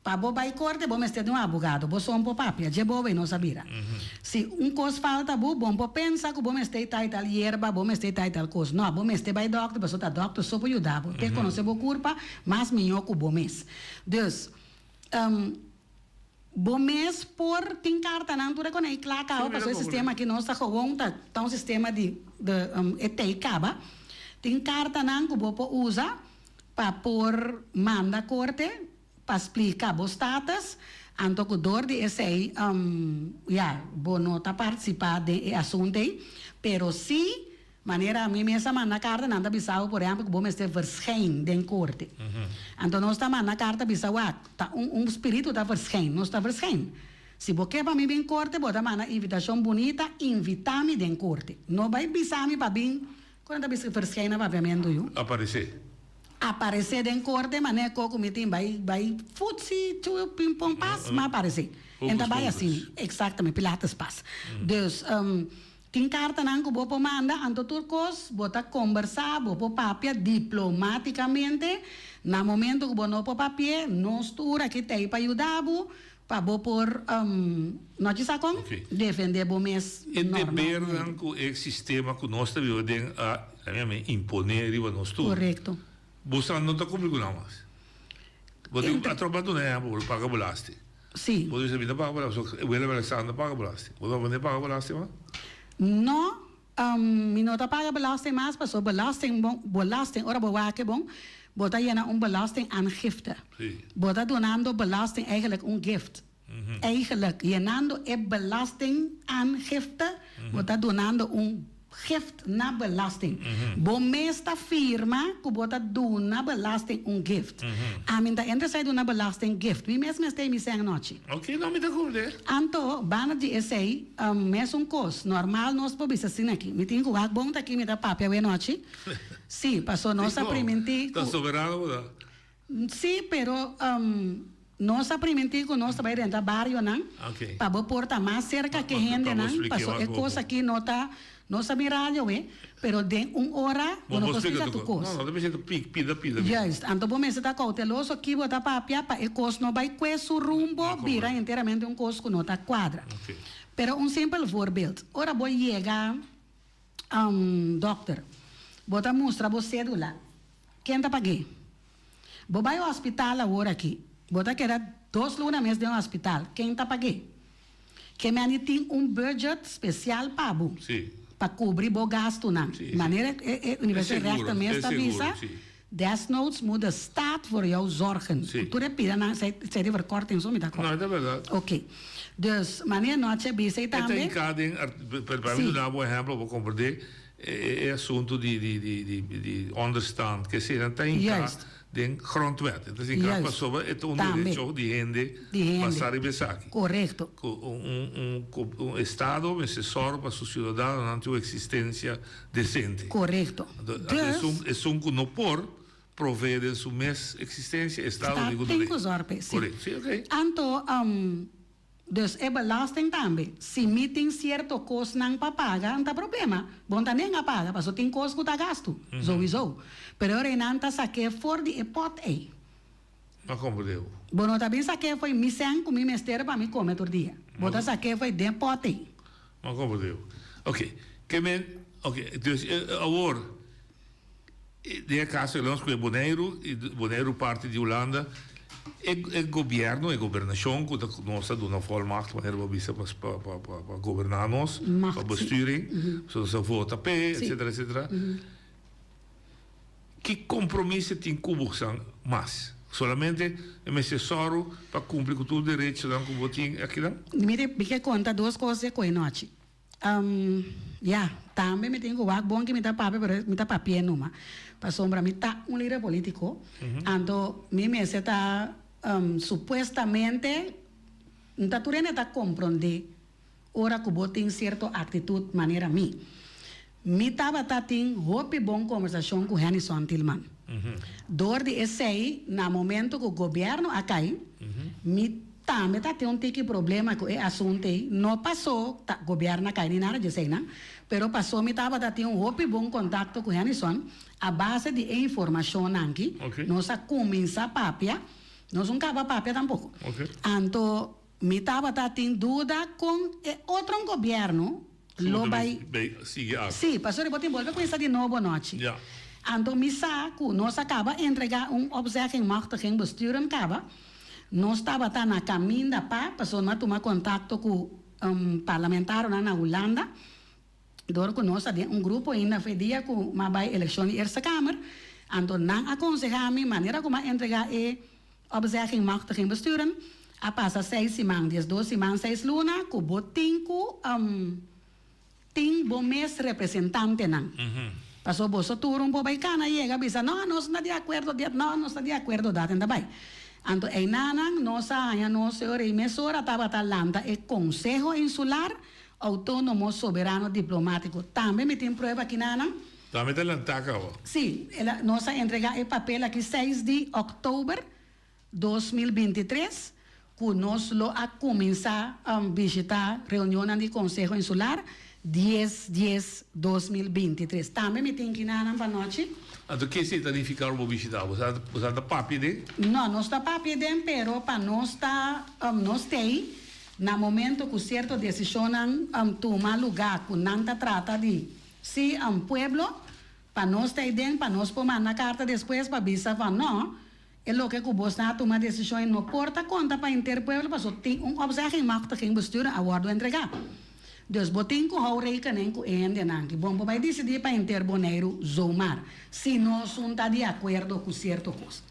Pa bo bai korte bo mester di un abogado, bo son por papia, dje bobo e nos a bira. Si un kos falta bo, bon por pensa ku bo mester tal i tal yerba, bo mester tal i tal kos. No, bo mester bai dòkter pasobra ta dòkter so por yuda bo. Te konosé bo kurpa mas mihó ku bo mes. Dus, Bo mes por tin kartanan tur e konei kla kaba pasobra e sistema aki nos ta gewoon ta ta un sistema di de e tei kaba. Tin kartanan ku bo por usa pa por manda korte pa splika bo status anto ku dor di esei ya bo no ta partisipa den e asuntu ei pero si Manera mi mes a manda karta, nan ta bisa bo, por ehèmpel, ku bo mester verschijn den korte. Anto nos ta manda karta bisa, wak, ta un un spiritu ta verschijn, nos ta verschijn. Si bo ke pa mi bin korte, bo ta manda invitashon bunita, invitá mi den korte. No bai bisa mi pa bin, kon nan ta bisa verschijn na papiamentu yu? Aparesé. Aparesé den korte, manera ku ku mi tin bai bai futsi, chu, pin pon pas, ma aparesé. En ta bai asina, eksaktamente, pilates pas. Dus, Tin kartanan ku bo por manda, anto tur kos bo ta kombersá, bo por papia diplomátikamente. Na momento ku bo no por papi'é, nos tur aki t'ei pa yuda bo, pa bo por, no djis akon, defendé bo mes E normalmente. debernan ku e sistema ku nos ta biba den a. Lami a imponé riba nos tur. Korekto. Boso no ta kumpli ku nan mas. Bo tin atropa duna ehèmpel, bo paga belasting. Si. Bo bisa mi ta paga belasting, so Willem Alexander paga belasting. Bo ta manda paga belasting mas? No, mi no ta paga belasting mas pasobra belasting bon, belasting ora bo wak bon, bo ta yena un belastingaangifte. Si. Bo ta dunando belasting eigenlijk un gift. Eigenlijk yenando e belastingaangifte bo ta dunando un gift na belasting. Bo mes ta firma ku bo ta duna belasting un gift. Ami ta interesá duna belasting gift. Mi mes mester mi sèn anochi. Oké, no mi ta kumple. Anto, banda di esei, mesun kos. Normal nos por bisa asina aki. Mi tin ku wak bon ta aki mi ta papia awe anochi. Sí, paso nos a primintí ku. Ta soberano bo ta. Sí, pero nos a primintí ku nos ta bai renta barionan pa bo por ta mas serka ku e hendenan, paso e kos aki no ta, nos a bin radio awe, pero den un ora bo no por splika tur kos. Juist, anto bo mester ta kouteloso ki bo ta papia pa e kos no bai kue su rumbo bira enteramente un kos ku no ta kuadra. Pero un simpel voorbeeld, ora bo yega dòkter, bo ta mustra bo sédula, ken ta pag'é? Bo bai hospital awor aki, bo ta keda dos luna mes den hospital, ken ta pag'é? Ke meni tin un budget spesial pa bo, pa kubri bo gastunan. Manera e Universiteit Rechten mes ta bisa, desnoods moet de staat voor jou zorgen. Tur e pidanan, esei di verkorting so mi ta kòrda. No, e ta bèrdat. Oké. Dus, manera nochi a bisa ei tambe. E ta hinká den, pa mi duna bo ehèmpel pa bo komprendé. E asuntu di di di di di onderstand ke eseinan ta hinká den grondwet. E ta hinká pasobra e ta un derecho di hende basá riba esaki. Korekto. Ku un un ku un estado mester sòru pa su siudadanonan tin un eksistensia desente. Korekto. Dus. Esun ku no por proveé den su mes eksistensia, estado tin ku dun'é. Tin ku sòru p'e, si. Korekto. Si, oké. Anto. Dus e belasting tambe. Si mi tin cierto cosnan pa paga, n ta problema. Bon ta nenga paga, paso tin cos cu ta gastu, sowieso. Pero e reinan ta saké for di e pot ei. Ma comprende bo. Bo no ta bin saké fo'i mi cen cu mi mester pa mi come tur dia. Bo ta saké fo'i den pot ei. Ma comprende bo. Ok. Ke men, ok, dus awor, Den e kaso nos ku e Boneiru i Boneiru parti di Hulanda e e gobièrnu e gobernashon ku ta nos ta duna volmacht manera bo a bisa pa pa pa goberná nos pa besturing pasobra nos a vota p'e etsetera etsetera ki kompromiso tin ku bo san mas solamente e mester sòru pa kumpli ku tur derechonan ku bo tin akinan? Mi mi ke konta dos kos e koe nochi. Ya, tambe mi tin ku wak bon ki mi ta papia, pero mi ta papi'é numa. Pasobra mi ta un lider polítiko, anto mi mester ta supuestamente, N ta tur hende ta komprondé ora ku bo tin sierto aktitut manera mi. Mi tabata tin hopi bon kombersashon ku Hennyson Tilman. Dor di esei, na momento ku gobièrnu a kai, mi tambe ta tin un tiki problema ku e asuntu ei. No pasó ta gobièrnu a kai ni nada di eseinan, pero pasó mi tabata tin un hopi bon kontakto ku Hennyson a base di e informashonnan aki. Nos a kuminsá papia, nos un kaba papia tampoko. Anto mi tabata tin duda kon e otro gobièrnu Lo bai. Sí, pasobra bo tin bolbe kuminsá di nobo anochi. Anto mi sa ku nos a kaba entregá un opzegging machtiging besturen kaba. Nos tabata na kaminda pa, pasobra nos a tuma kontakto ku parlamentarionan na Hulanda, dor ku nos ta den un grupo ainda fe dia ku m'a bai elekshon di Eerste Kamer. Anto nan a konsehá mi manera ku m'a entregá e Opzegging machtiging besturen a pasa seis siman, 12 siman, seis luna ku bo tin ku tin bo mes representantenan. Paso boso tur un por bai kana yega bisa no nos no ta di akuerdo dit, no nos ta di akuerdo dat en ta bai. Anto einanan nos a haña nos señor ei mesora tabata lanta e Konseho Insular Outónomo Soberano Diplomátiko. Tambe mi tin prueba kinanan. Tambe ta lantá caba. Sí, el a, nos a entregá e papel aki seis di òktober 2023 ku nos lo a kuminsá bishitá reunionnan di Konseho Insular dies dies 2023. Tambe mi tin kinanan pa nochi. Anto ke esei ta nifiká ora bo bishitá? Bo sa bo sa ta papia den? No, nos ta papia den pero pa nos ta nos t'ei na momento ku sierto desishonnan tuma lugá ku nan ta trata di Sí, un pueblo. Pa nos ta eiden pa nos por manda karta despues pa bisa van no, e loke ku bosnan a tuma desishon ei no por ta konta pa henter pueblo paso tin un opzegging machtiging bestuur a wòrdu entregá. Dus bo tin ku hou rekening ku e hendenan ki bon por bai disidí pa henter Boneiru zomaar si nos un ta di akuerdo ku sierto kos.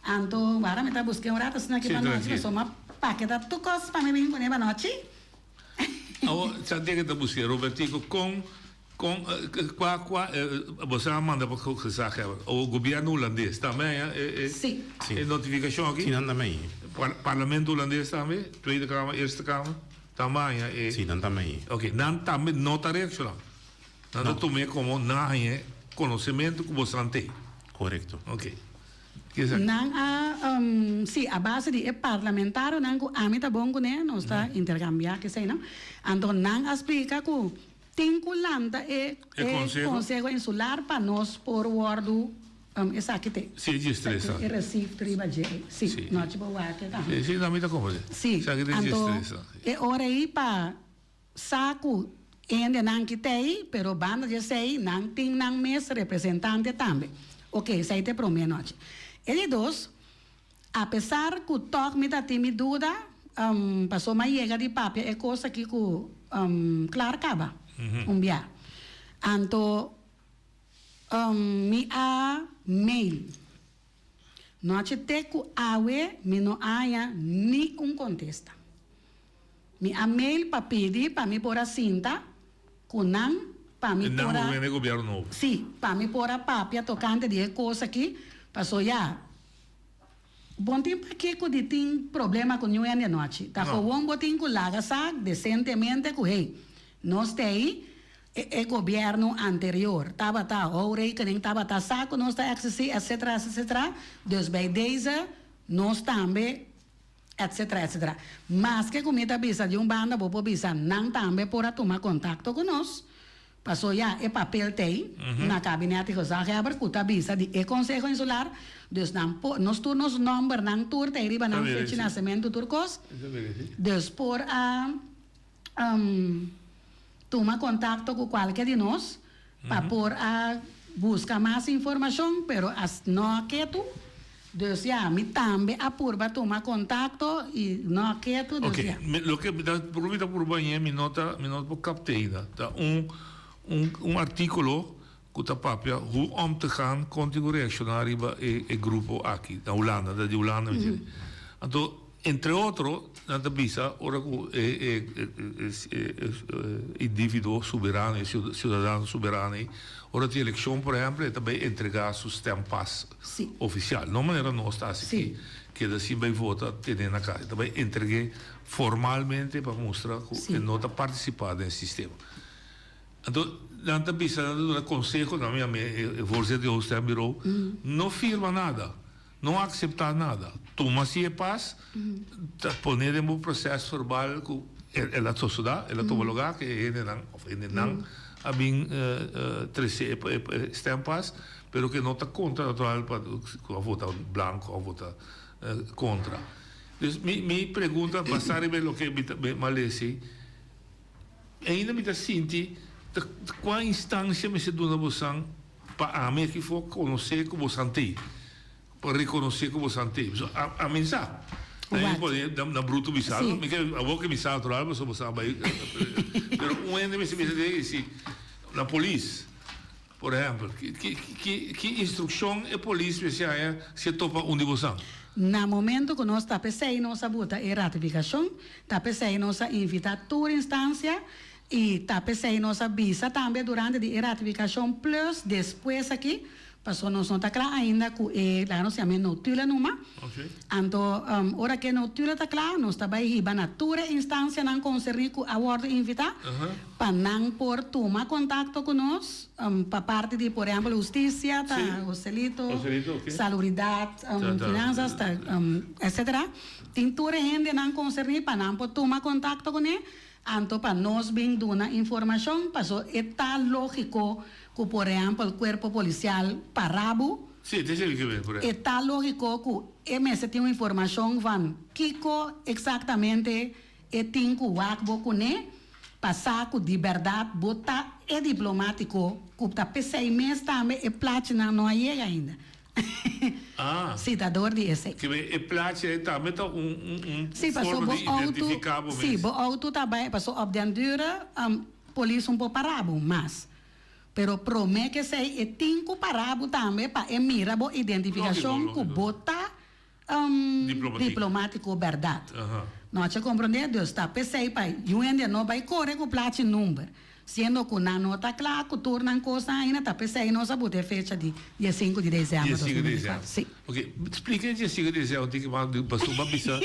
Anto wara mi ta busk'é un rato asina aki Sí, pa nochi tranquilo. pasobra mi a paketa tur kos pa mi bin kuné pa nochi. Awor, sa den ke ta busk'é, Robertico, kon Kon, kua, kua, boso a manda pa gezaghebber o gobierno hulandes tambe haña e, e, Sí. e notifikashon aki? Sí, nan tambe haña. Par, parlamento hulandes tambe, Tweede Kamer, Eerste Kamer, tambe haña e. Sí, nan tambe haña. Oké, nan tambe no ta reakshoná. Nan ta No. tum'é komo nan haña konosementu ku boso nan tei. Korekto. Oké. Ke esaki? Nan a, sí, a base di e parlamentarionan ku ami ta bon kuné, nos ta interkambiá kesei, no? Anto nan a splika ku Tin ku lanta e E konseho? konseho insular pa nos por wòrdu esaki te. Si e dje stresa. E resif riba dje ei. Si, Si. nochi bo wak e tambe. Si, si, na mi ta komprendé. Si, Esaki te dje anto stresa. e ora ei pa sa ku hendenan ki ta ei, pero banda di esei nan tin nan mes representante tambe. Oke, esei ta e promé nochi. E di dos, Apesar ku tòg mi ta tin mi duda, pasobra mi a yega di papia e kos aki ku Klaar kaba un bia. Anto mi a mail. Nochi te ku awe mi no haña ni un kontesta. Mi a mail pa pidi pa mi por a sinta ku nan pa mi Nan por a. bo wende gobièrnu nobo. Sí, pa mi por a papia tokante di e kos aki, paso ya. Bon tin pakiko di tin problema ku niun hende anochi. Ta gewoon bo tin ku laga sa desentemente ku hey, nos ta ei, e e gobièrnu anterior tabata hou rekening tabata sa ku nos ta eksistí etcetera etcetera, dus bij deze nos tambe etcetera etcetera. Maske ku mi ta bisa di un banda bo por bisa nan tambe por a tuma kontakto ku nos. Paso ya e papel t'ei na kabinet di gezaghebber ku ta bisa di e konseho insular, dus nan por, nos tur nos nòmbernan tur t'ei riba nan fecha di nasementu tur kos, dus por a tuma kontakto ku kualke di nos pa por a buska mas informashon, pero as no a ketu, dus ya mi tambe a purba tuma kontakto i no a ketu, dus Oké, ya. mi loke mi ta por mi ta purba ñe mi no ta mi no por kapta ainda. Ta un un un artíkulo ku ta papia hoe om te gaan kon tin ku reakshoná riba e e grupo aki na Hulanda, ta di Hulanda mi tende. Anto entre otro nan ta bisa ora ku e e e e e individuo soberano e siudadano soberano ei ora tin elekshon por ehèmpel e ta bai entregá su stempas ofisial. No manera nos ta hasi aki keda sin bai vota tene na kas. E ta bai entreg'é formalmente pa mustra ku e no ta partisipá den e sistema. Anto nan ta bisa nan ta duna konseho na mi a mi e voorzitter di hoofdstembureau no firma nada. No acepta nada. Tuma si e pas, ta pone den bo proces verbal cu el a sosoda, el a tuma lugar, cu e hendenan of hendenan a bin trece e stempas, pero cu no ta conta natural pa cu a vota blanco of vota contra. Dus mi mi pregunta basa riba e loke mi ta mi a lesi, ainda mi ta sinti ta cua instancia mester duna bosan Pa ami aki for konosé ku bo sant'ei, pa rekonosé ku bo sant'ei. Pasobra a ami sa. Wat? Mi pone na bruto bisa. Sí. Mi ke awor ke mi sa natural pasobra bo sa bai. Pero un hende mester bisa di si na polis, por ehèmpel, ki ki ki instrukshon e polis mester haña si e topa un di bosan? Na momento ku nos ta p'esei nos a buta e ratifikashon, ta p'esei nos a invitá tur instansia I ta p'esei nos a bisa tambe durante di e ratifikashon plus despues aki, pasobra nos no ta kla ainda ku e, laga nos yama e notula numa. Anto ora ku e notula ta kla nos ta bai hiba na tur e instansianan konserní ku a wòrdu invitá pa nan por tuma kontakto ku nos pa parti di por ehèmpel hustisia ta Joselito, salubridat, finansas ta etcetera. Tin tur e hendenan konserní pa nan por tuma kontakto kuné. Anto pa nos bin duna informashon, paso e ta lógiko ku por ehèmpel kuerpo polisial para bo. Sí, te esei ke ven, por E ehèmpel. ta lógiko ku e mester tin un informashon van kiko eksaktamente e tin ku wak bo kuné. Pa sa ku di bèrdat bo ta e diplomátiko ku ta p'esei mes tambe e plachinan no a yega ainda. Ah. Sí, ta dor di esei. Ke e plachi ei tambe ta un un un Sí, paso forma bo di outo, identifiká bo sí, mes. bo outo ta bai, paso op den dure polis un por para bo mas. Pero promé ke esei e tin ku para bo tambe pa e mira bo identifikashon Lógiko, ku lógiko. bo ta Diplomatiek. diplomátiko bèrdat. Aha. No a komprondé? Dus ta p'esei pa yu hende no bai kore ku plachi number, siendo ku nan no ta kla ku tur nan kosnan ainda, ta p'esei nos a buta e fecha di diesinku di desèmber Diesinku di 2024. desèmber. Sí. Oké, splika e diesinku di desèmber un tiki mas, pasobra bo a bisa,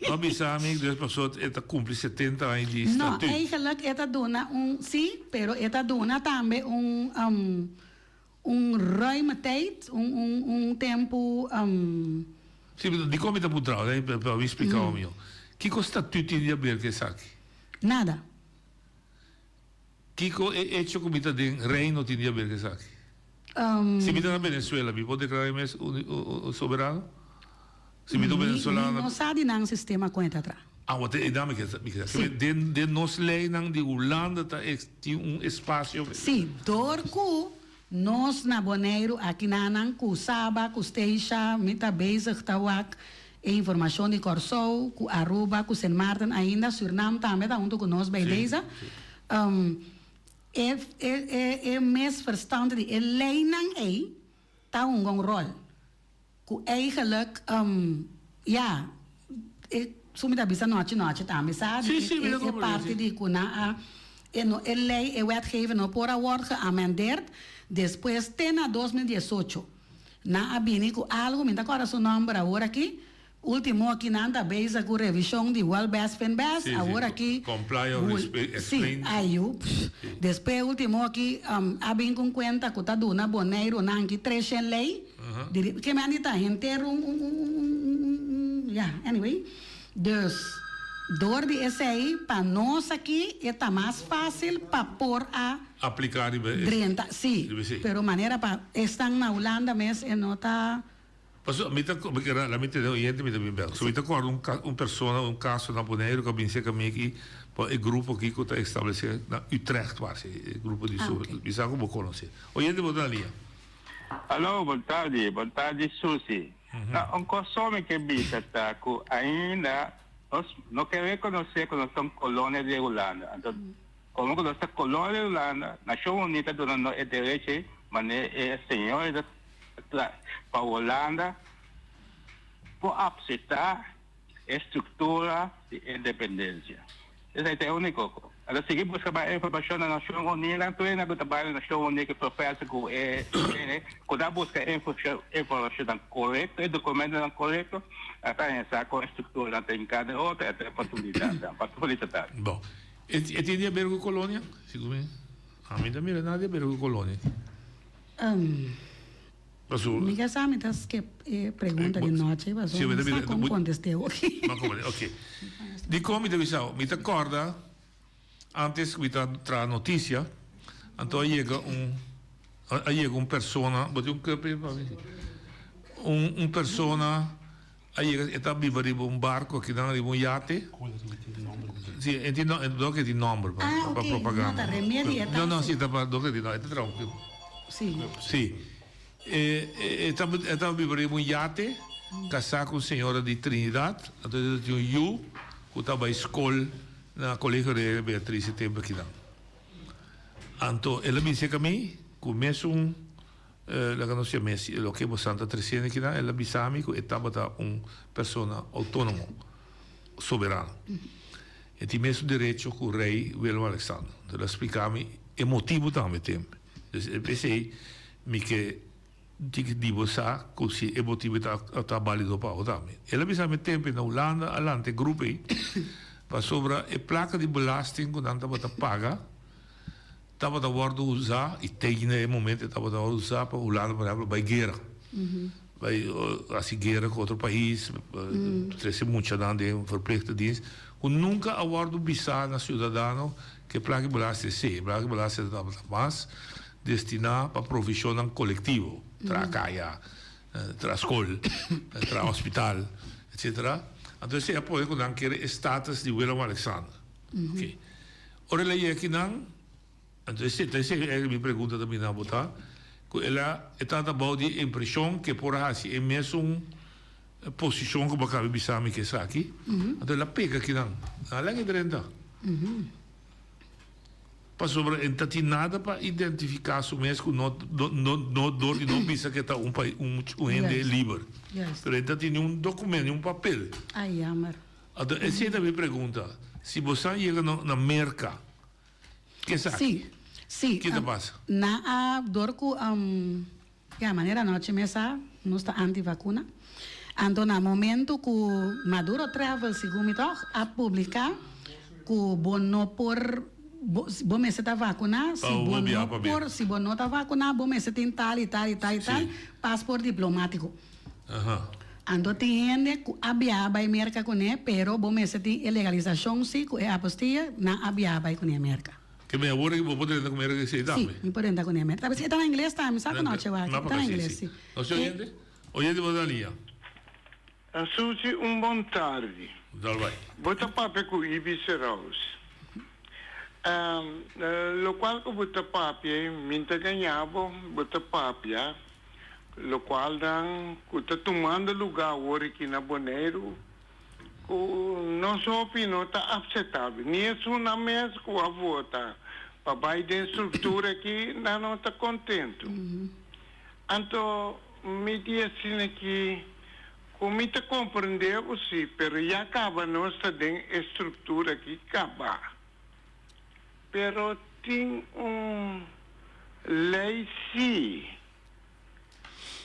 bo a bisa mi dus pasobra e ta kumpli setenta aña di No, statuut. eigenlijk e ta duna un, sí, pero e ta duna tambe un Un ruime tijd, un un un tempu. Sí, pero dikon mi ta puntra bo, pa mi splika bo mihó. Kiko statuut tin di haber ku esaki? Nada. Kiko e echo ku mi ta den Reino tin di haber ku esaki? Si mi ta na Venezuela, mi por deklará mi mes un soberano? Si mi ta un venezolano. Mi no sa di nan sistema kon e ta traha. Ah, wat e dame ke mi ke sa. Den den nos leynan di Hulanda ta tin un espacio. Sí, dor ku nos na Boneiru aki nanan ku Saba, ku Statia, mi ta bezig ta wak e informashon di Kòrsou, ku Aruba, ku Sint Maarten ainda, Surnam tambe ta huntu ku nos bij deze. E e e e misverstand di e leynan ei ta hunga un ròl. Ku eigenlijk, ya, e su mi ta bisa nochi nochi tambe sa, Sí, sí, mi ta e comprende, parti sí. di ku nan a, e no, e lei, e wetgever no por a wòrdu geamendeerd despues te na 2018. Nan a bini ku algu, mi ta kòrda su nòmber awor aki, Ultimo aki nan ta bezig ku revishon di Wel Best Fin Best, Sí, sí, awor aki comply or hul- explain. Sí, ayu, pff. Despues ultimo aki a bin ku un kuenta ku ta duna Boneiru nan ki treshen lei, diri, ke men di ta henter un un un un un un un ya, anyway. Dus, dor di esei pa nos aki e ta mas fásil pa por a Apliká riba e drenta, sí, riba esei. pero manera pa esnan na Hulanda mes e no ta. Pasobra mi ta mi keda la mi tene oyente mi ta bin bek. So mi ta kòrda un un persona un kaso na Boneiru ku a bin serka mi aki pa e grupo aki ku ta establesé na Utrecht parse e grupo di su mi sa ku bo konosé. Oyente bo ta na liña. Alo, bon tardi, bon tardi Susi. Na un kos so mi ke bisa ta ku ainda nos no ke rekonosé ku nos ta un kolonia di Hulanda. Anto komo ku nos ta kolonia di Hulanda, Nashon Uní ta duna nos e derechi manera e señores ta Pa Hulanda por apseptá e struktura di independensia. Esei ta e úniko kos. Anto sigui buska mas informashon na Nashon Uní, nan tur hende ku ta bai na Nashon Uní ku profèsor ku e hende ku ta buska e informashonnan korekto, e dokumentonan korekto, a ta haña sa kon e strukturanan ta hinká den otro, e ta e oportunidatnan. Pa tur feliz tardi. Bon. E tin di haber ku kolonia? Segun mi, ami ta mira nada di haber ku kolonia. Paso. Mi ke sa mi ta skip e pregunta di nochi paso mi sa kon kontest'é hoki. Ma komo ok. Dikon mi ta bisa bo? Mi ta kòrda antes ku mi ta traha notisia anto a yega un a yega un persona bo tin un kep ei pa mi? Un un persona A yega e ta biba riba un barco akinan riba un yate. Si e tin no ke tin nomber pa Ah, pa ok. propaganda. No ta remedi e ta. No no si ta pa no ke tin nomber e ta traha un Si. Si e e ta e ta biba riba un yate casá cu un señora di Trinidad anto e ta tin un yu cu ta bay scol na Colegio Reina Beatriz e tempo akinan. Anto el a bisa cu mi cu mesun. Laga nos yam'é si e loke bosan ta tresiendo akinan, el a bisa mi ku e tabata un persona outónomo, soberano. E tin mesun derecho ku Rei Willem Alexander. Enton el a splika mi e motibu tambe tempu. Dus e p'esei mi ke tin di bo sa ku si e motibu ta ta bálido pa bo tambe. El a bisa mi tempu na Hulanda a lanta e grupo ei pasobra e plaka di belasting ku nan tabata paga, Tabata wòrdu usá i te na e momento e tabata wòrdu usá pa Hulanda por ehèmpel bai guera. Bai hasi guera ku otro pais, trese muchanan den verplichte dienst ku nunka a wòrdu bisá na siudadano ku e plaka di belasting si. E plaka di belasting tabata mas destiná pa provishonnan kolektivo, traha kaya, traha skol, traha hospital, etsetera. Anto esei a pone ku nan kere e status di Willem Alexander. Oke. Ora el a yega akinan, anto esei ta esei e mi pregunta ta bini abo ta, ku el a e tabata bou di e impreshon ku e por a hasi e mesun posishon ku bo a kaba di bisa mi ku esaki, anto el a pega akinan, nan a laga e drenta. Pasobra e ta tin nada pa identifiká su mes ku no no dor di no bisa ku e ta un un hende liber. Pero e ta tin un dokumento, ni un papel. Ai jammer. Anto esei ta mi pregunta, si bo sa yega na Merka, ke sa? Sí, sí. Ke ta pasa? Na a dor ku ya manera anochi mes sa nos ta anti vakuna. Anto na momento ku Maduro Travel segun mi tòg a publiká ku bo no por bo mester ta vakuná, si bo no por si bo no ta vakuná bo mester tin tal i tal i tal i tal pasport diplomátiko. Anto tin hende ku a biaha bai Merka kuné, pero bo mester tin e legalisashon si ku e apostilla, nan a biaha bai kuné Merka. Ke men awor bo por drenta ku Merka esei tambe? Si, mi por drenta kuné Merka. E ta na ingles tambe, mi sa ku no che wak, e ta na ingles si. Nos oyente? Oyente bo ta lia. Susi un bon tardi. Dal bai. Bo ta papia ku Ibi Seraus. Lokual ku bo ta papia mi ta gaña bo, bo ta papia Lokualnan ku ta tumando lugá awor aki na Boneiru ku nos hopi no ta apsetabel. Ni esunnan mes ku a vota pa bai den struktura aki nan no ta kontentu. Anto mi di asina aki ku mi ta komprendé bo si, pero ya kaba nos ta den e struktura aki kaba. Pero tin un lei sí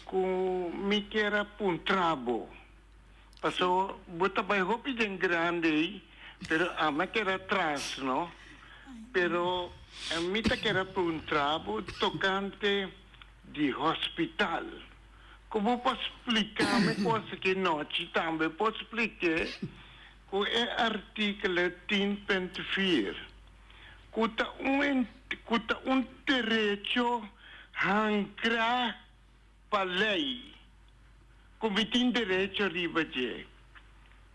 ku mi kier a puntra bo. Paso bo ta bai hopi den grandi ei, pero ami a keda atras, no? Pero mi ta kier a puntra bo tokante di hospital. Ku bo por splika mi kos aki nochi tambe por splik'é. Ku e artíkulo tin punt vier, ku ta un ku ta un derecho hankrá pa lei, ku mi tin derecho riba dje.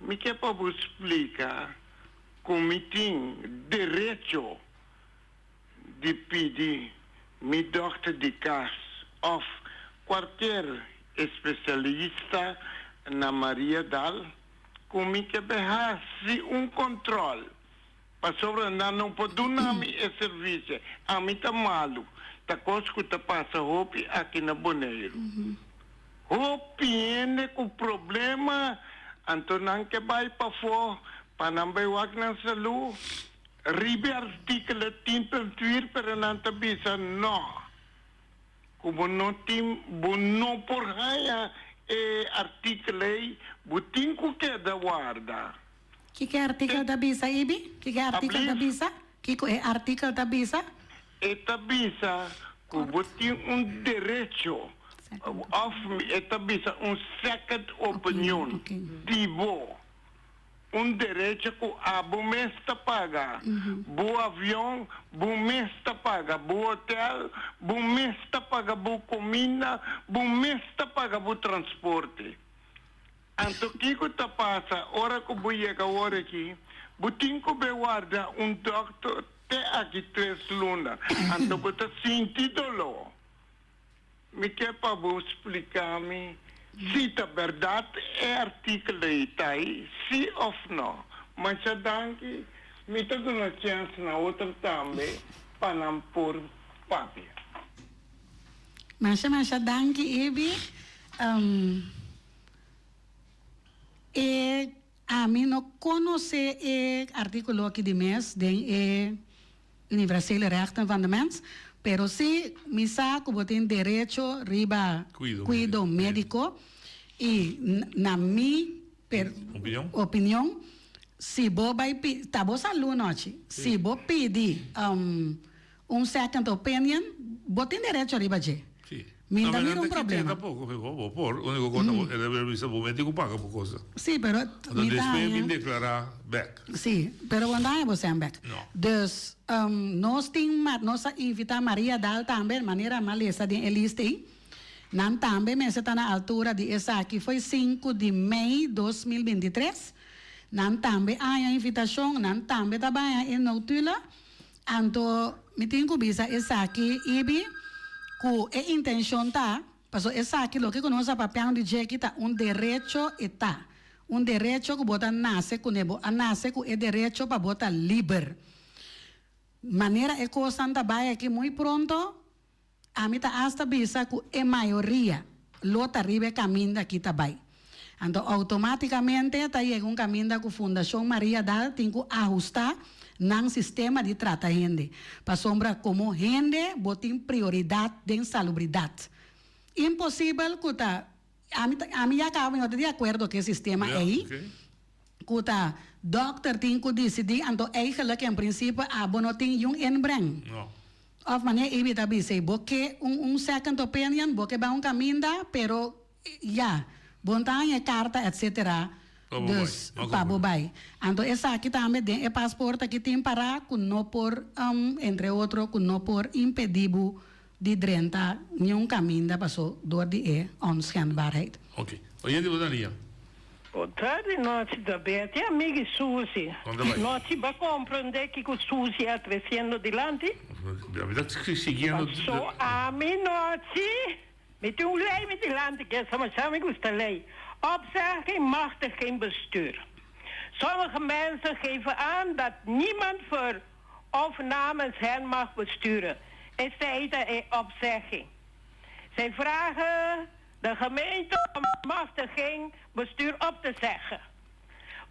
Mi ke pa bo splika ku mi tin derecho di pidi mi dòkter di kas òf kualker espesialista na Mariadal ku mi ke be hasi un kontrol, pasobra nan no por duna mi e servisio. Ami ta malu. Ta kos ku ta pasa hopi aki na Boneiru. Hopi hende ku problema, anto nan ke bai pafó pa nan bai wak nan salú. Riba e artíkulo tin p'entuir, pero nan ta bisa no. Ku bo no tin, bo no por haña e artíkel ei, bo tin ku keda warda. Kiko e artíkel ta bisa, Ibi? Kiko e artíkel ta bisa? Kiko e artíkel ta bisa? E ta bisa ku bo tin un derecho, òf e ta bisa un second opinion di bo. Un derecho ku abo mes ta paga. Bo avion, bo mes ta paga. Bo hotel, bo mes ta paga. Bo kuminda, bo mes ta paga bo transporte. Anto kiko ta pasa ora ku bo yega awor aki? Bo tin ku be warda un dòkter te aki tres luna. Anto bo ta sinti doló. Mi ke pa bo splika mi si ta bèrdat e artíkulo ei ta ei, si òf nò. Masha danki, mi ta duna chèns na otro tambe pa nan por papia. Masha masha danki Ibi. E ami no konosé e artíkulo aki di mes den e Universele Rechten van de Mens, pero si mi sa ku bo tin derecho riba kuido médiko i na mi opinion si bo bai pi ta bo salú nochi si bo pidi Un second opinion, bo tin derecho riba dje. Sí. Mi No, ta pero mira un nan ta kit'é problema. tampoco, bo, bo por. Unico cosa, bo, e debe bisa bo meti cu paga bo cosa. Sí, pero Anto mi ta despues bin haña. declara bek. Sí, pero bo no ta haña bo sèn bek. No. Dus, nos tin, nos a invita Maria Daal tambe, manera mi a lesa den e lista ei. Nan tambe mester ta na altura di esaki. Foi sinku di mei 2023. Nan tambe a haña invitashon, nan tambe ta baña e notulen. Anto mi tin ku bisa esaki, Ibi, ku e intenshon ta, paso esaki loke ku nos a papiando di dje aki ta un derecho e ta. Un derecho ku bo ta nase kuné, bo a nase ku e derecho pa bo ta liber. Manera e kosnan ta bai aki muy pronto, Ami ta asta bisa ku e mayoria lo ta riba e kaminda ki ta bai. Anto outomátikamente ta yega un kaminda ku Fundashon Maria Dal tin ku ahustá nan sistema di trata hende. Pasobra komo hende bo tin prioridat den salubridat. Imposibel ku ta ami ta ami ya kaba mi no ta di akuerdo ku e sistema ei ku ta dòkter tin ku disidí anto eigenlijk en prinsipe abo no tin yun inbreng. Of manera Ibi ta bisa ei, bo ke un un second opinion, bo ke bai un kaminda, pero ya, bo no ta haña e karta etcetera, Pa bo dus bai, pa bo bai. Anto esaki tambe den e paspoort aki tin pará ku no por, entre otro, ku no por impedí bo di drenta niun kaminda paso dor di e onschendbaarheid. Oké. Oyente bo ta lia. Bon tardi nochi ta Betty amiga y Suzy. Kon ta bai? Nochi ba comprende kico Suzy a treciendo dilanti? Mi ta siguiendo. Paso ami nochi mi tin un ley mi dilanti ke sa masha mi gusta ley. Opzegging machtiging bestuur. Sommige mensen geven aan dat niemand voor of namens hen mag besturen. Esey ta e opzegging. Zij vragen De gemeente om machtiging bestuur op te zeggen.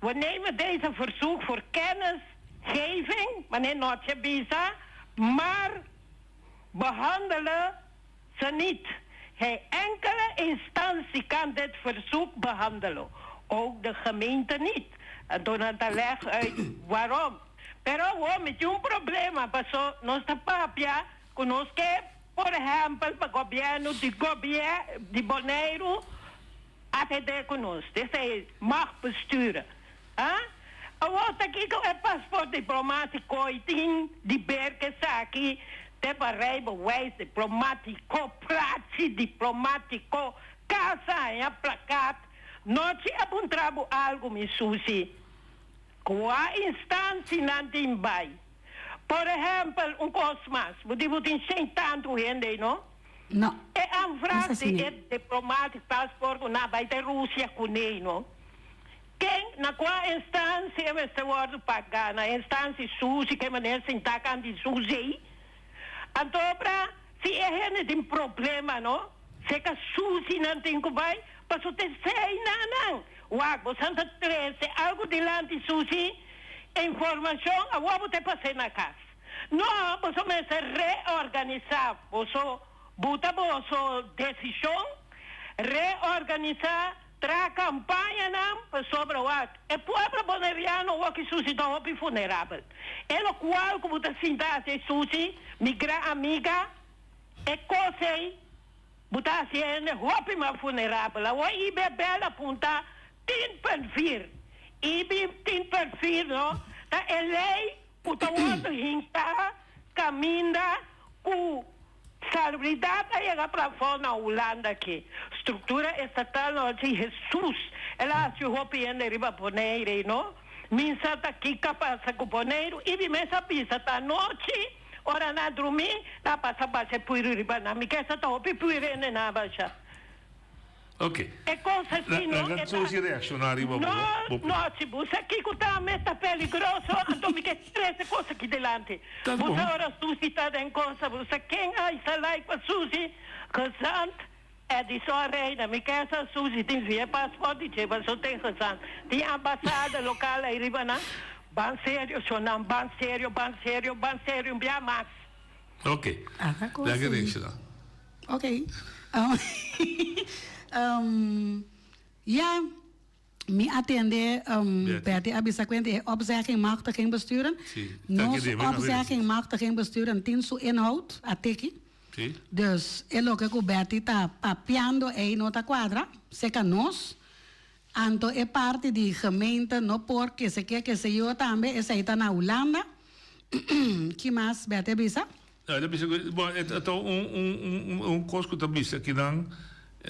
We nemen deze verzoek voor kennisgeving, meneer Notje Bisa, maar behandelen ze niet. Geen enkele instantie kan dit verzoek behandelen, ook de gemeente niet. En toen had hij leg uit waarom. Pero awor mi tin un problema, paso nos ta papia ku nos ke Por ehèmpel pa gobièrnu di gobiè di Boneiru atendé ku nos. Esei mag besturen. Ha? Awor ta kiko e pasport diplomátiko i tin di ber ku esaki te pa rijbewijs diplomátiko, plachi diplomátiko, kasa haña plakat. Nochi a puntra bo algu mi Susi. Kua instansi nan tin bai? Por ehempel, un kos mas, bo di bo tin shen tantu hende ei, no? No. E aanvraag di e diplomatic paspoort ku nan a bai te Rusia kuné, no? Ken, na kua instansia e mester wòrdu pagá? Na instansia sushi, ke manera sintá kan di sushi ei? Anto ora, si e hende tin problema, no? Seka sushi nan tin ku bai, paso te sei nan nan. Wak, bo san ta trese algu dilanti sushi? Informacion awor bo ta pas'é na cas. No, boso mester reorganisa boso, buta boso decision, reorganisa, traha campañanan pasobra wak e pueblo Boneriano awor ki sushi ta hopi vulnerabel. E locual cu bo ta sinta haci sushi, mi gran amiga, e cos ey bo ta haci hende hopi mas vulnerabel. Awor IBB la punta 10.4. I 10.4 no ta e lei ku ta wòrdu hinká kaminda ku salubridat a yega plafòn na Hulanda aki. Struktura estatal no a si Hesus el a hasi hopi hende riba Bonaire no. Mi sa ta kiko a pasa ku Boneiru i mi mes a bisa ta anochi ora nan a drumí nan a pasa basha e puiru riba nan. Mi kesa ta hopi puiru hende nan a basha. Ok. E cos asi no, Laga e ta. Susi reacciona riba bo. No, no, si bo sa kico ta me ta peligroso, anto mi ke trece cos aki delante. Ta Bo bon. sa ora Susi ta den cosa, bo sa ken a isa like pa Susi, gezant Edison Reina. Mi ke sa Susi tin via paspoort di dje, paso ten gezant. Tin ambasada local ahi riba nan. Ban serio, shonnan, ban serio, ban serio, ban serio, un bia mas. Ok. Aha, cos Laga ei. reacciona. Ok. Um, ja, mi a tende um, Betty. Betty a bisa cuenta e opzegging machtiging besturen. Sí, Nos dank je, Demi. opzegging machtiging besturen tin su inhoud, a tiki. Sí. Dus e loke cu Betty ta papiando ei no ta cuadra, seca nos. Anto e parti di gemeente no por kese ke kese yo tambe, esei ta na Hulanda. Ki mas Betty a bisa? No, el a bisa ku, bon, e ta un, un, un, un kos ku ta bisa kinan.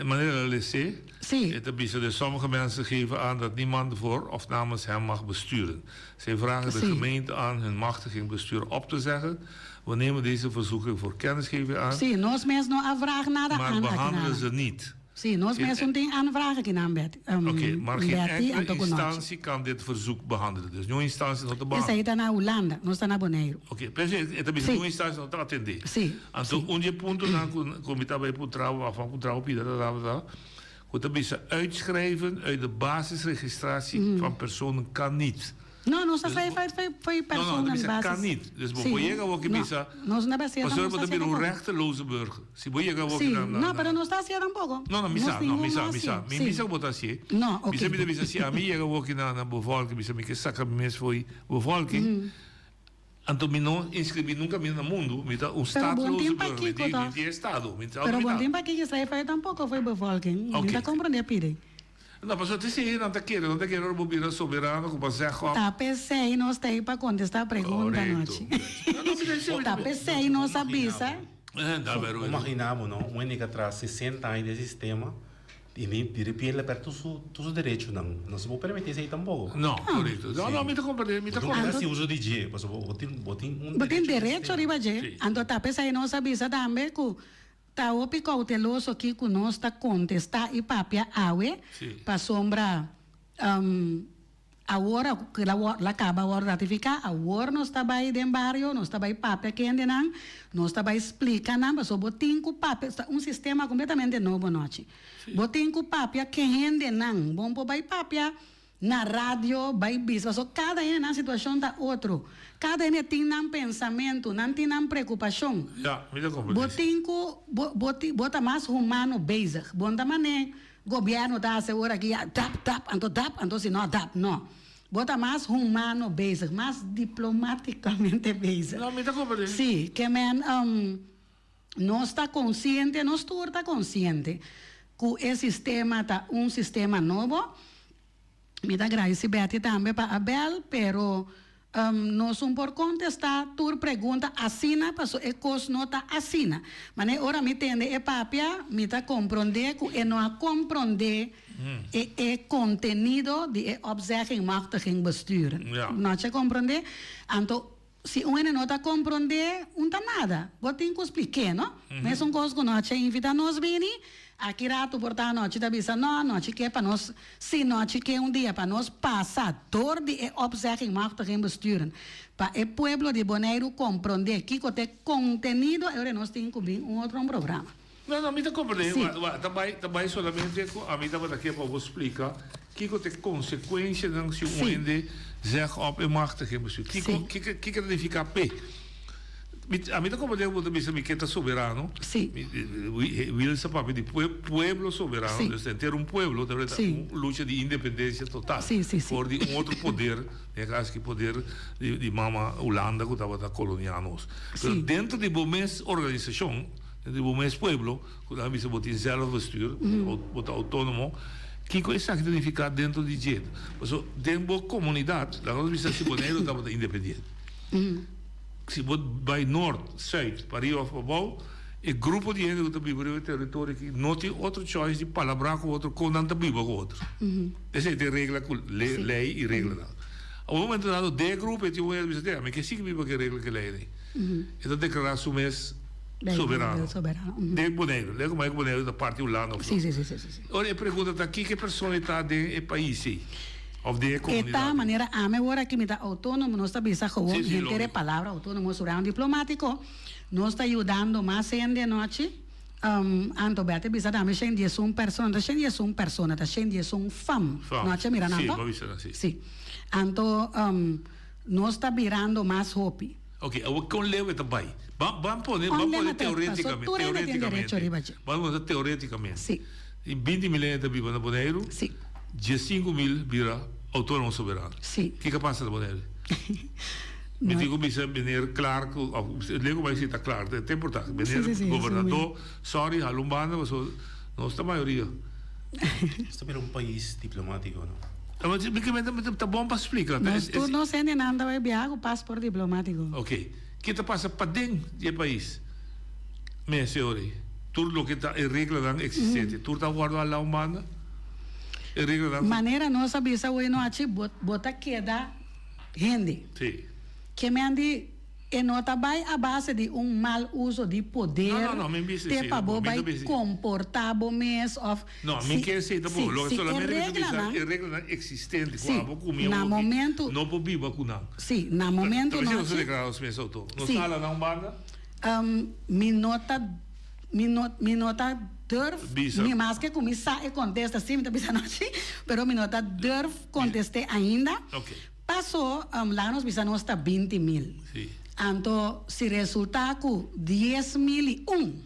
Manera el a les'é, e ta bisa de sommige mensen geven aan dat niemand voor of namens hen mag besturen. Zij vragen de gemeente aan hun machtiging bestuur op te zeggen. We nemen deze verzoeking voor kennisgeving aan. Sí, nos mes no a vraag nada Maar aan behandelen akinan. ze niet. Sí, nos Geen mes no tin aanvraag akinan, Bet. Um, Oké, maar geen Betty, enkele anto ku nochi. instantie kan dit verzoek behandelen. Dus niun instantie no ta behandelen. Esei ta na Hulanda, nos ta na Boneiru. Oké, p'esei e ta bisa Sí. niun instantie no ta atendé. Sí, Anto un di e puntonan ku ku mi tabata puntra bo afan puntra bo pida ta tabata ku ta bisa uitschrijven uit de basisregistratie van personen kan niet. No, nos ta schrijf uit voor voor No, no, personen ta bisa basis. kan niet. Dus bo Sí. por yega awor ki No, bisa nos no ta pasobra bo ta bira un tampoco. rechteloze burger. Si bo yega awor ki Sí, na na no, pero no ta haciendo tampoco. No, no, mi Nos sa, no, mi ningun sa, no mi sa. haci. Mi Sí. mi sa ku bo ta hasié. No, Mi sa ok. mi ta bisa si ami yega awor ki na na bevolking, bisa mi ke saka mi mes fo'i bevolking. Anto mi no inskribí nunka mi na mundu, mi ta un Pero bon staatloze tin burger, mi pakiko tin mi toch? tin estado, mi ta Pero mi bon ta. tin pakiko schrijf uit tampoco fo'i bevolking. Mi Ok. ta comprende pide. No, pasobra te esei nan ta kere, nan ta kere ora bo bira soberano ku bo zeg op. Ta p'esei nos ta ei pa kontestá pregunta Korekto. anochi. Ta p'esei nos a bisa. Imaginá bo no, un hende ku a traha sesenta aña den e sistema i mi di repente el a pèrdè tur su tur su derechonan. No se por permití esei tampoko. No, korekto. No, no, mi ta komprendé, mi ta Bo no komprendé. hasi uso di dje, pasobra bo tin bo tin un Bo tin derecho den e derecho sistema. riba dje. Anto ta p'esei nos a bisa tambe ku Ta hopi kouteloso ki ku nos ta kontestá i papia awe, pasobra awor ku el a kaba wòrdu ratifiká, awor nos ta bai den bario, nos ta bai papia ku hendenan, nos ta bai splika nan, pasobra bo tin ku papia, ta un sistema kompletamente nobo nochi. Bo tin ku papia ku hendenan, bo no por bai papia Na radio bai bisa pasobra kada hende nan situashon ta otro. Kada hende tin nan pensamentu, nan tin nan preokupashon. Ja, mi ta Bo komprendé. tin ku bo bo tin bo ta mas humano bezig. Bo no ta manera gobièrnu ta hasi ora aki ya dap dap anto dap anto si no dap no. Bo ta mas humano bezig, mas diplomáticamente bezig. No, mi ta komprendé. Sí, ke men nos ta konsiente, nos tur ta konsiente ku e sistema ta un sistema nobo. Mi ta gradisi Betty tambe pa a bel, pero nos un por contesta tur pregunta asina paso e cos no ta asina. Mane ora mi tende e papia mi ta compronde cu e no a compronde e e contenido di e opzegging machtiging bestuur. No a compronde? Anto Si un hende no ta komprondé, un ta nada. Bo tin ku splik'é, no? Mesun kos ku nochi a invitá nos bini, aki ratu por ta nochi ta bisa no, nochi ke pa nos, si nochi ke un dia pa nos pasa dor di e opzegging machtiging besturen, pa e pueblo di Boneiru komprondé kiko ta e kontenido, e ora nos tin ku bin un otro un programa. No, no, mi ta komprendé. Sí. Wa, wa, ta bai, ta bai solamente ku ami tabata ke pa bo splika kiko ta e konsekuensianan si un Sí. hende zeg op e machtiging bestuur. Kiko, Sí. kiko, kiko ta nifiká p'e? Mi, ami ta komprendé ku bo ta bisa mi ke ta soberano. Sí. Mi, wi, Wiels a papia di pue, pueblo soberano. Sí. Dus henter un pueblo ta Sí. un lucha di independensia total. Sí, sí, sí. For di un otro poder, den e kas aki poder di, di mama Hulanda ku tabata koloniá nos. Pero Sí. dentro di bo mes organisashon, Di bo mes pueblo, ku nan a bisa bo tin zelfbestuur, bo ta outónomo, kiko esaki ta nifiká dentro di dje? Pasobra den bo komunidat, laga nos bisa si Boneiru tabata independiente. Si bo bai nort, sùit, pariba òf pabou, e grupo di hende ku ta biba riba e teritorio aki no tin otro choice di palabrá ku otro kon nan ta biba ku otro. Esei ta e regla ku lei i reglanan. A un momento dado den e grupo e tin un hende ku bisa, te, ami ke sigui biba ku e regla ku e lei ei. E ta deklará su mes soberano. Den Boneiru. Lei como ku Boneiru ta parti Hulanda of no. Ora e pregunta ta kiko e persona ta den e pais ei of den e E ta komunidat ei. manera ami awor aki mi ta outónomo nos ta bisa gewoon Sí, sí, henter e lógico. palabra outónomo soberano diplomátiko nos ta yudando mas hende anochi anto Bert a bisa tambe shen diesun persona ta shen diesun persona ta shen diesun fam Fam. nochi a mira nan Sí, to bo a bisa nan, sí. Sí anto nos ta birando mas hopi. Ok, awor kon leu e ta bai? Ban, ban pone, ban On pone lema ta, paso teoreticamente, tur hende tin derecho teoreticamente. riba dje. Ban pone teoreticamente. Sí. Tin binti mil hende ta biba na Boneiru. Sí. Diesinku mil bira autonomo soberano. Sí. Kiko a pasa na Boneiru? Mi tin ku bisa meneer Clark, of lego bai si ta Clark, ta importante. Meneer Sí, sí, sí, gobernador, sorry, hala un banda, pasobra nos ta mayoria. Nos ta bira un pais diplomatico, no? Ta bon pa splika. Nos tur nos hendenan ta bai biaha ku pasport diplomatico. Ok. Ke ta pasa paden di e pais? Mes e ora ei. Tur loke ta e reglanan existente, tur ta wordo hala un banda? E reglanan cu. Manera nos a bisa hoy nochi, bo bo ta keda hende. Sí. Ke men di e no ta bay a base di un mal uso di poder No, no, no, mi bisa te si, pa bo mi bay ta bisa. comporta bo mes of No, mi si ke esey ta si bo. Loke si e solamente mi ta bisa reglanan e reglanan existente cu Sí, abo cu mi na awoki momento no por biba cu nan. Sí, na momento Ta bisa nos a nochi declara nos mes auto. Nos Sí. ta hala nan un banda? Mi no ta mi no mi no ta durf Bisa. mi maske ku mi sa e kontesta si mi ta bisa no si pero mi no ta durf kontest'é ainda Ok. paso laga nos bisa nos ta 20.000 Si. anto si resulta ku 10.001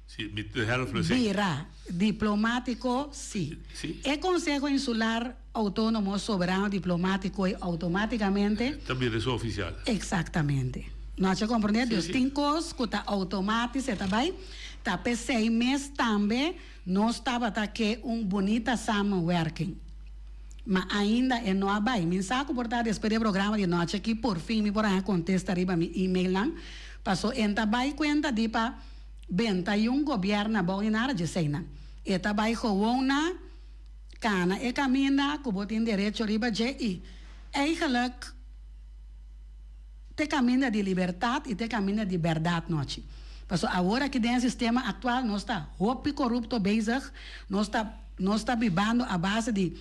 Si, mi ta help lo esei. bira diplomátiko si Si. e Konseho Insular Outónomo Soberano Diplomatiko i outomátikamente. Ta bira su ofisial. Eksaktamente. No a che komprendé? Sí, Dus sí. tin kos ku ta outomátis e ta bai. Ta p'esei mes tambe nos tabata ke un bunita samenwerking. Ma ainda e no a bai. Mi sa ku por ta despues di e programa di nochi aki por fin mi por haña kontesta riba mi emailnan. Paso e ta bai kuenta di pa 21 gobièrnu abou ni nada djeseinan. E ta bai gewoon na. Kana e kaminda ku bo tin derecho riba dje i, eigenlijk, t'e kaminda di libertat i t'e kaminda di bèrdat nochi. Pasobra awor aki den e sistema aktual nos ta hopi korupto bezig, nos ta nos ta bibando a base di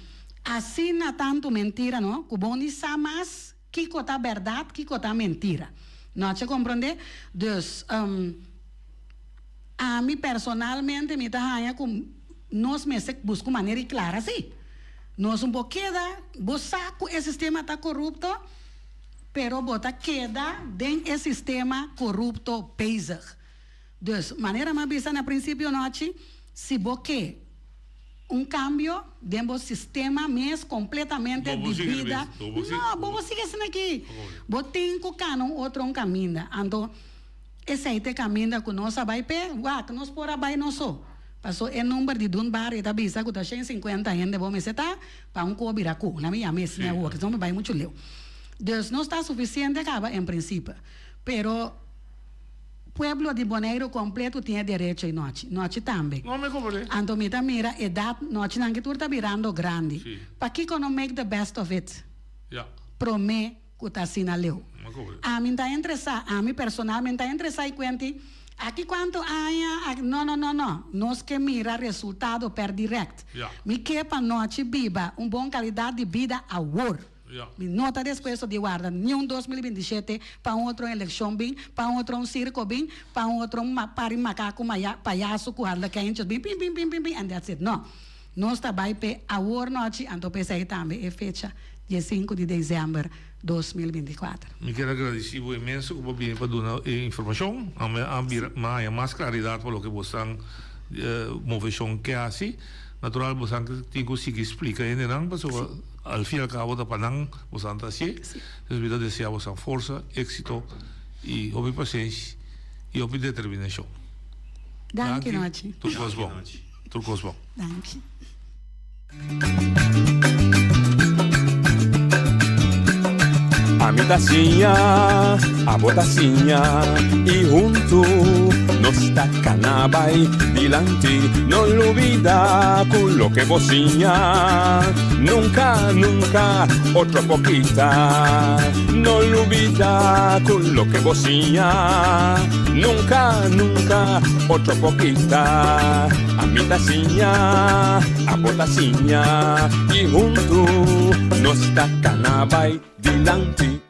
asina tantu mentira no, ku bo ni sa mas kiko ta bèrdat, kiko ta mentira. Nochi a komprondé? Dus, Ami personalmente mi ta haña ku nos mester buska un manera di klara si. Nos un por keda, bo sa ku e sistema ta korupto, pero bo ta keda den e sistema korupto bezig. Dus, manera mi a bisa na prinsipio nochi, si bo ke un kambio den bo sistema mes kompletamente di bida, no, bo por sigui asina aki. Bo tin ku kana un otro un kaminda. Anto. Esei ta e kaminda ku nos a bai p'e? Wak, nos por a bai nos so. Paso e number di Dunbar e ta bisa ku ta 150 hende bo mester ta pa un koe bira ku. Na mi yama esei awor, kisas mi bai muchu leu. Dus nos ta sufisiente kaba en prinsipe. Pero pueblo di Boneiru kompleto tin e derecho i nochi. Nochi tambe. No mi komprende. Anto mi ta mira edat nochinan ki tur ta birando grandi. Pakiko no make the best of it? Promé. Ku ta asina leu. Ami n'ta interesá, ami personalmente n'ta interesá i kuenti, aki kuantu aña, aki, no, no, no, no. Nos ke mira resultado per direct. Mi ke pa nochi biba un bon kalidat di bida awor. Mi no ta despuesto di warda niun 2027 pa un otro elekshon bin, pa un otro un sirko bin, pa un otro un par di makaku maya, payaso ku harlekijntjes bin, pin, pin, pin, pin, pin, and that's it. No. Nos ta bai p'e awor nochi, anto p'esei tambe e fecha 15 di desèmber 2024. Mi kier a gradisí bo inmenso ku bo bini pa duna e informashon. Ami a bira mi a haña mas klaridat pa loke bosan moveshon ke hasi. Natural bosan tin ku sigui splika hendenan pasobra al fin al kabo ta pa nan bosan ta hasié. Entonces mi ta desea bosan forsa, éksito i hopi pasenshi i hopi determinashon. Danki nochi. Tur kos bon. Tur kos bon. Danki. Ami ta siña, abo ta siña i huntu nos ta kana bai dilanti. No lubida ku loke bo siña nunka, nunka otro por kita. No lubida ku loke bo siña nunka, nunka otro por kita. Ami ta siña, abo ta siña i huntu nos ta kana bai dilanti.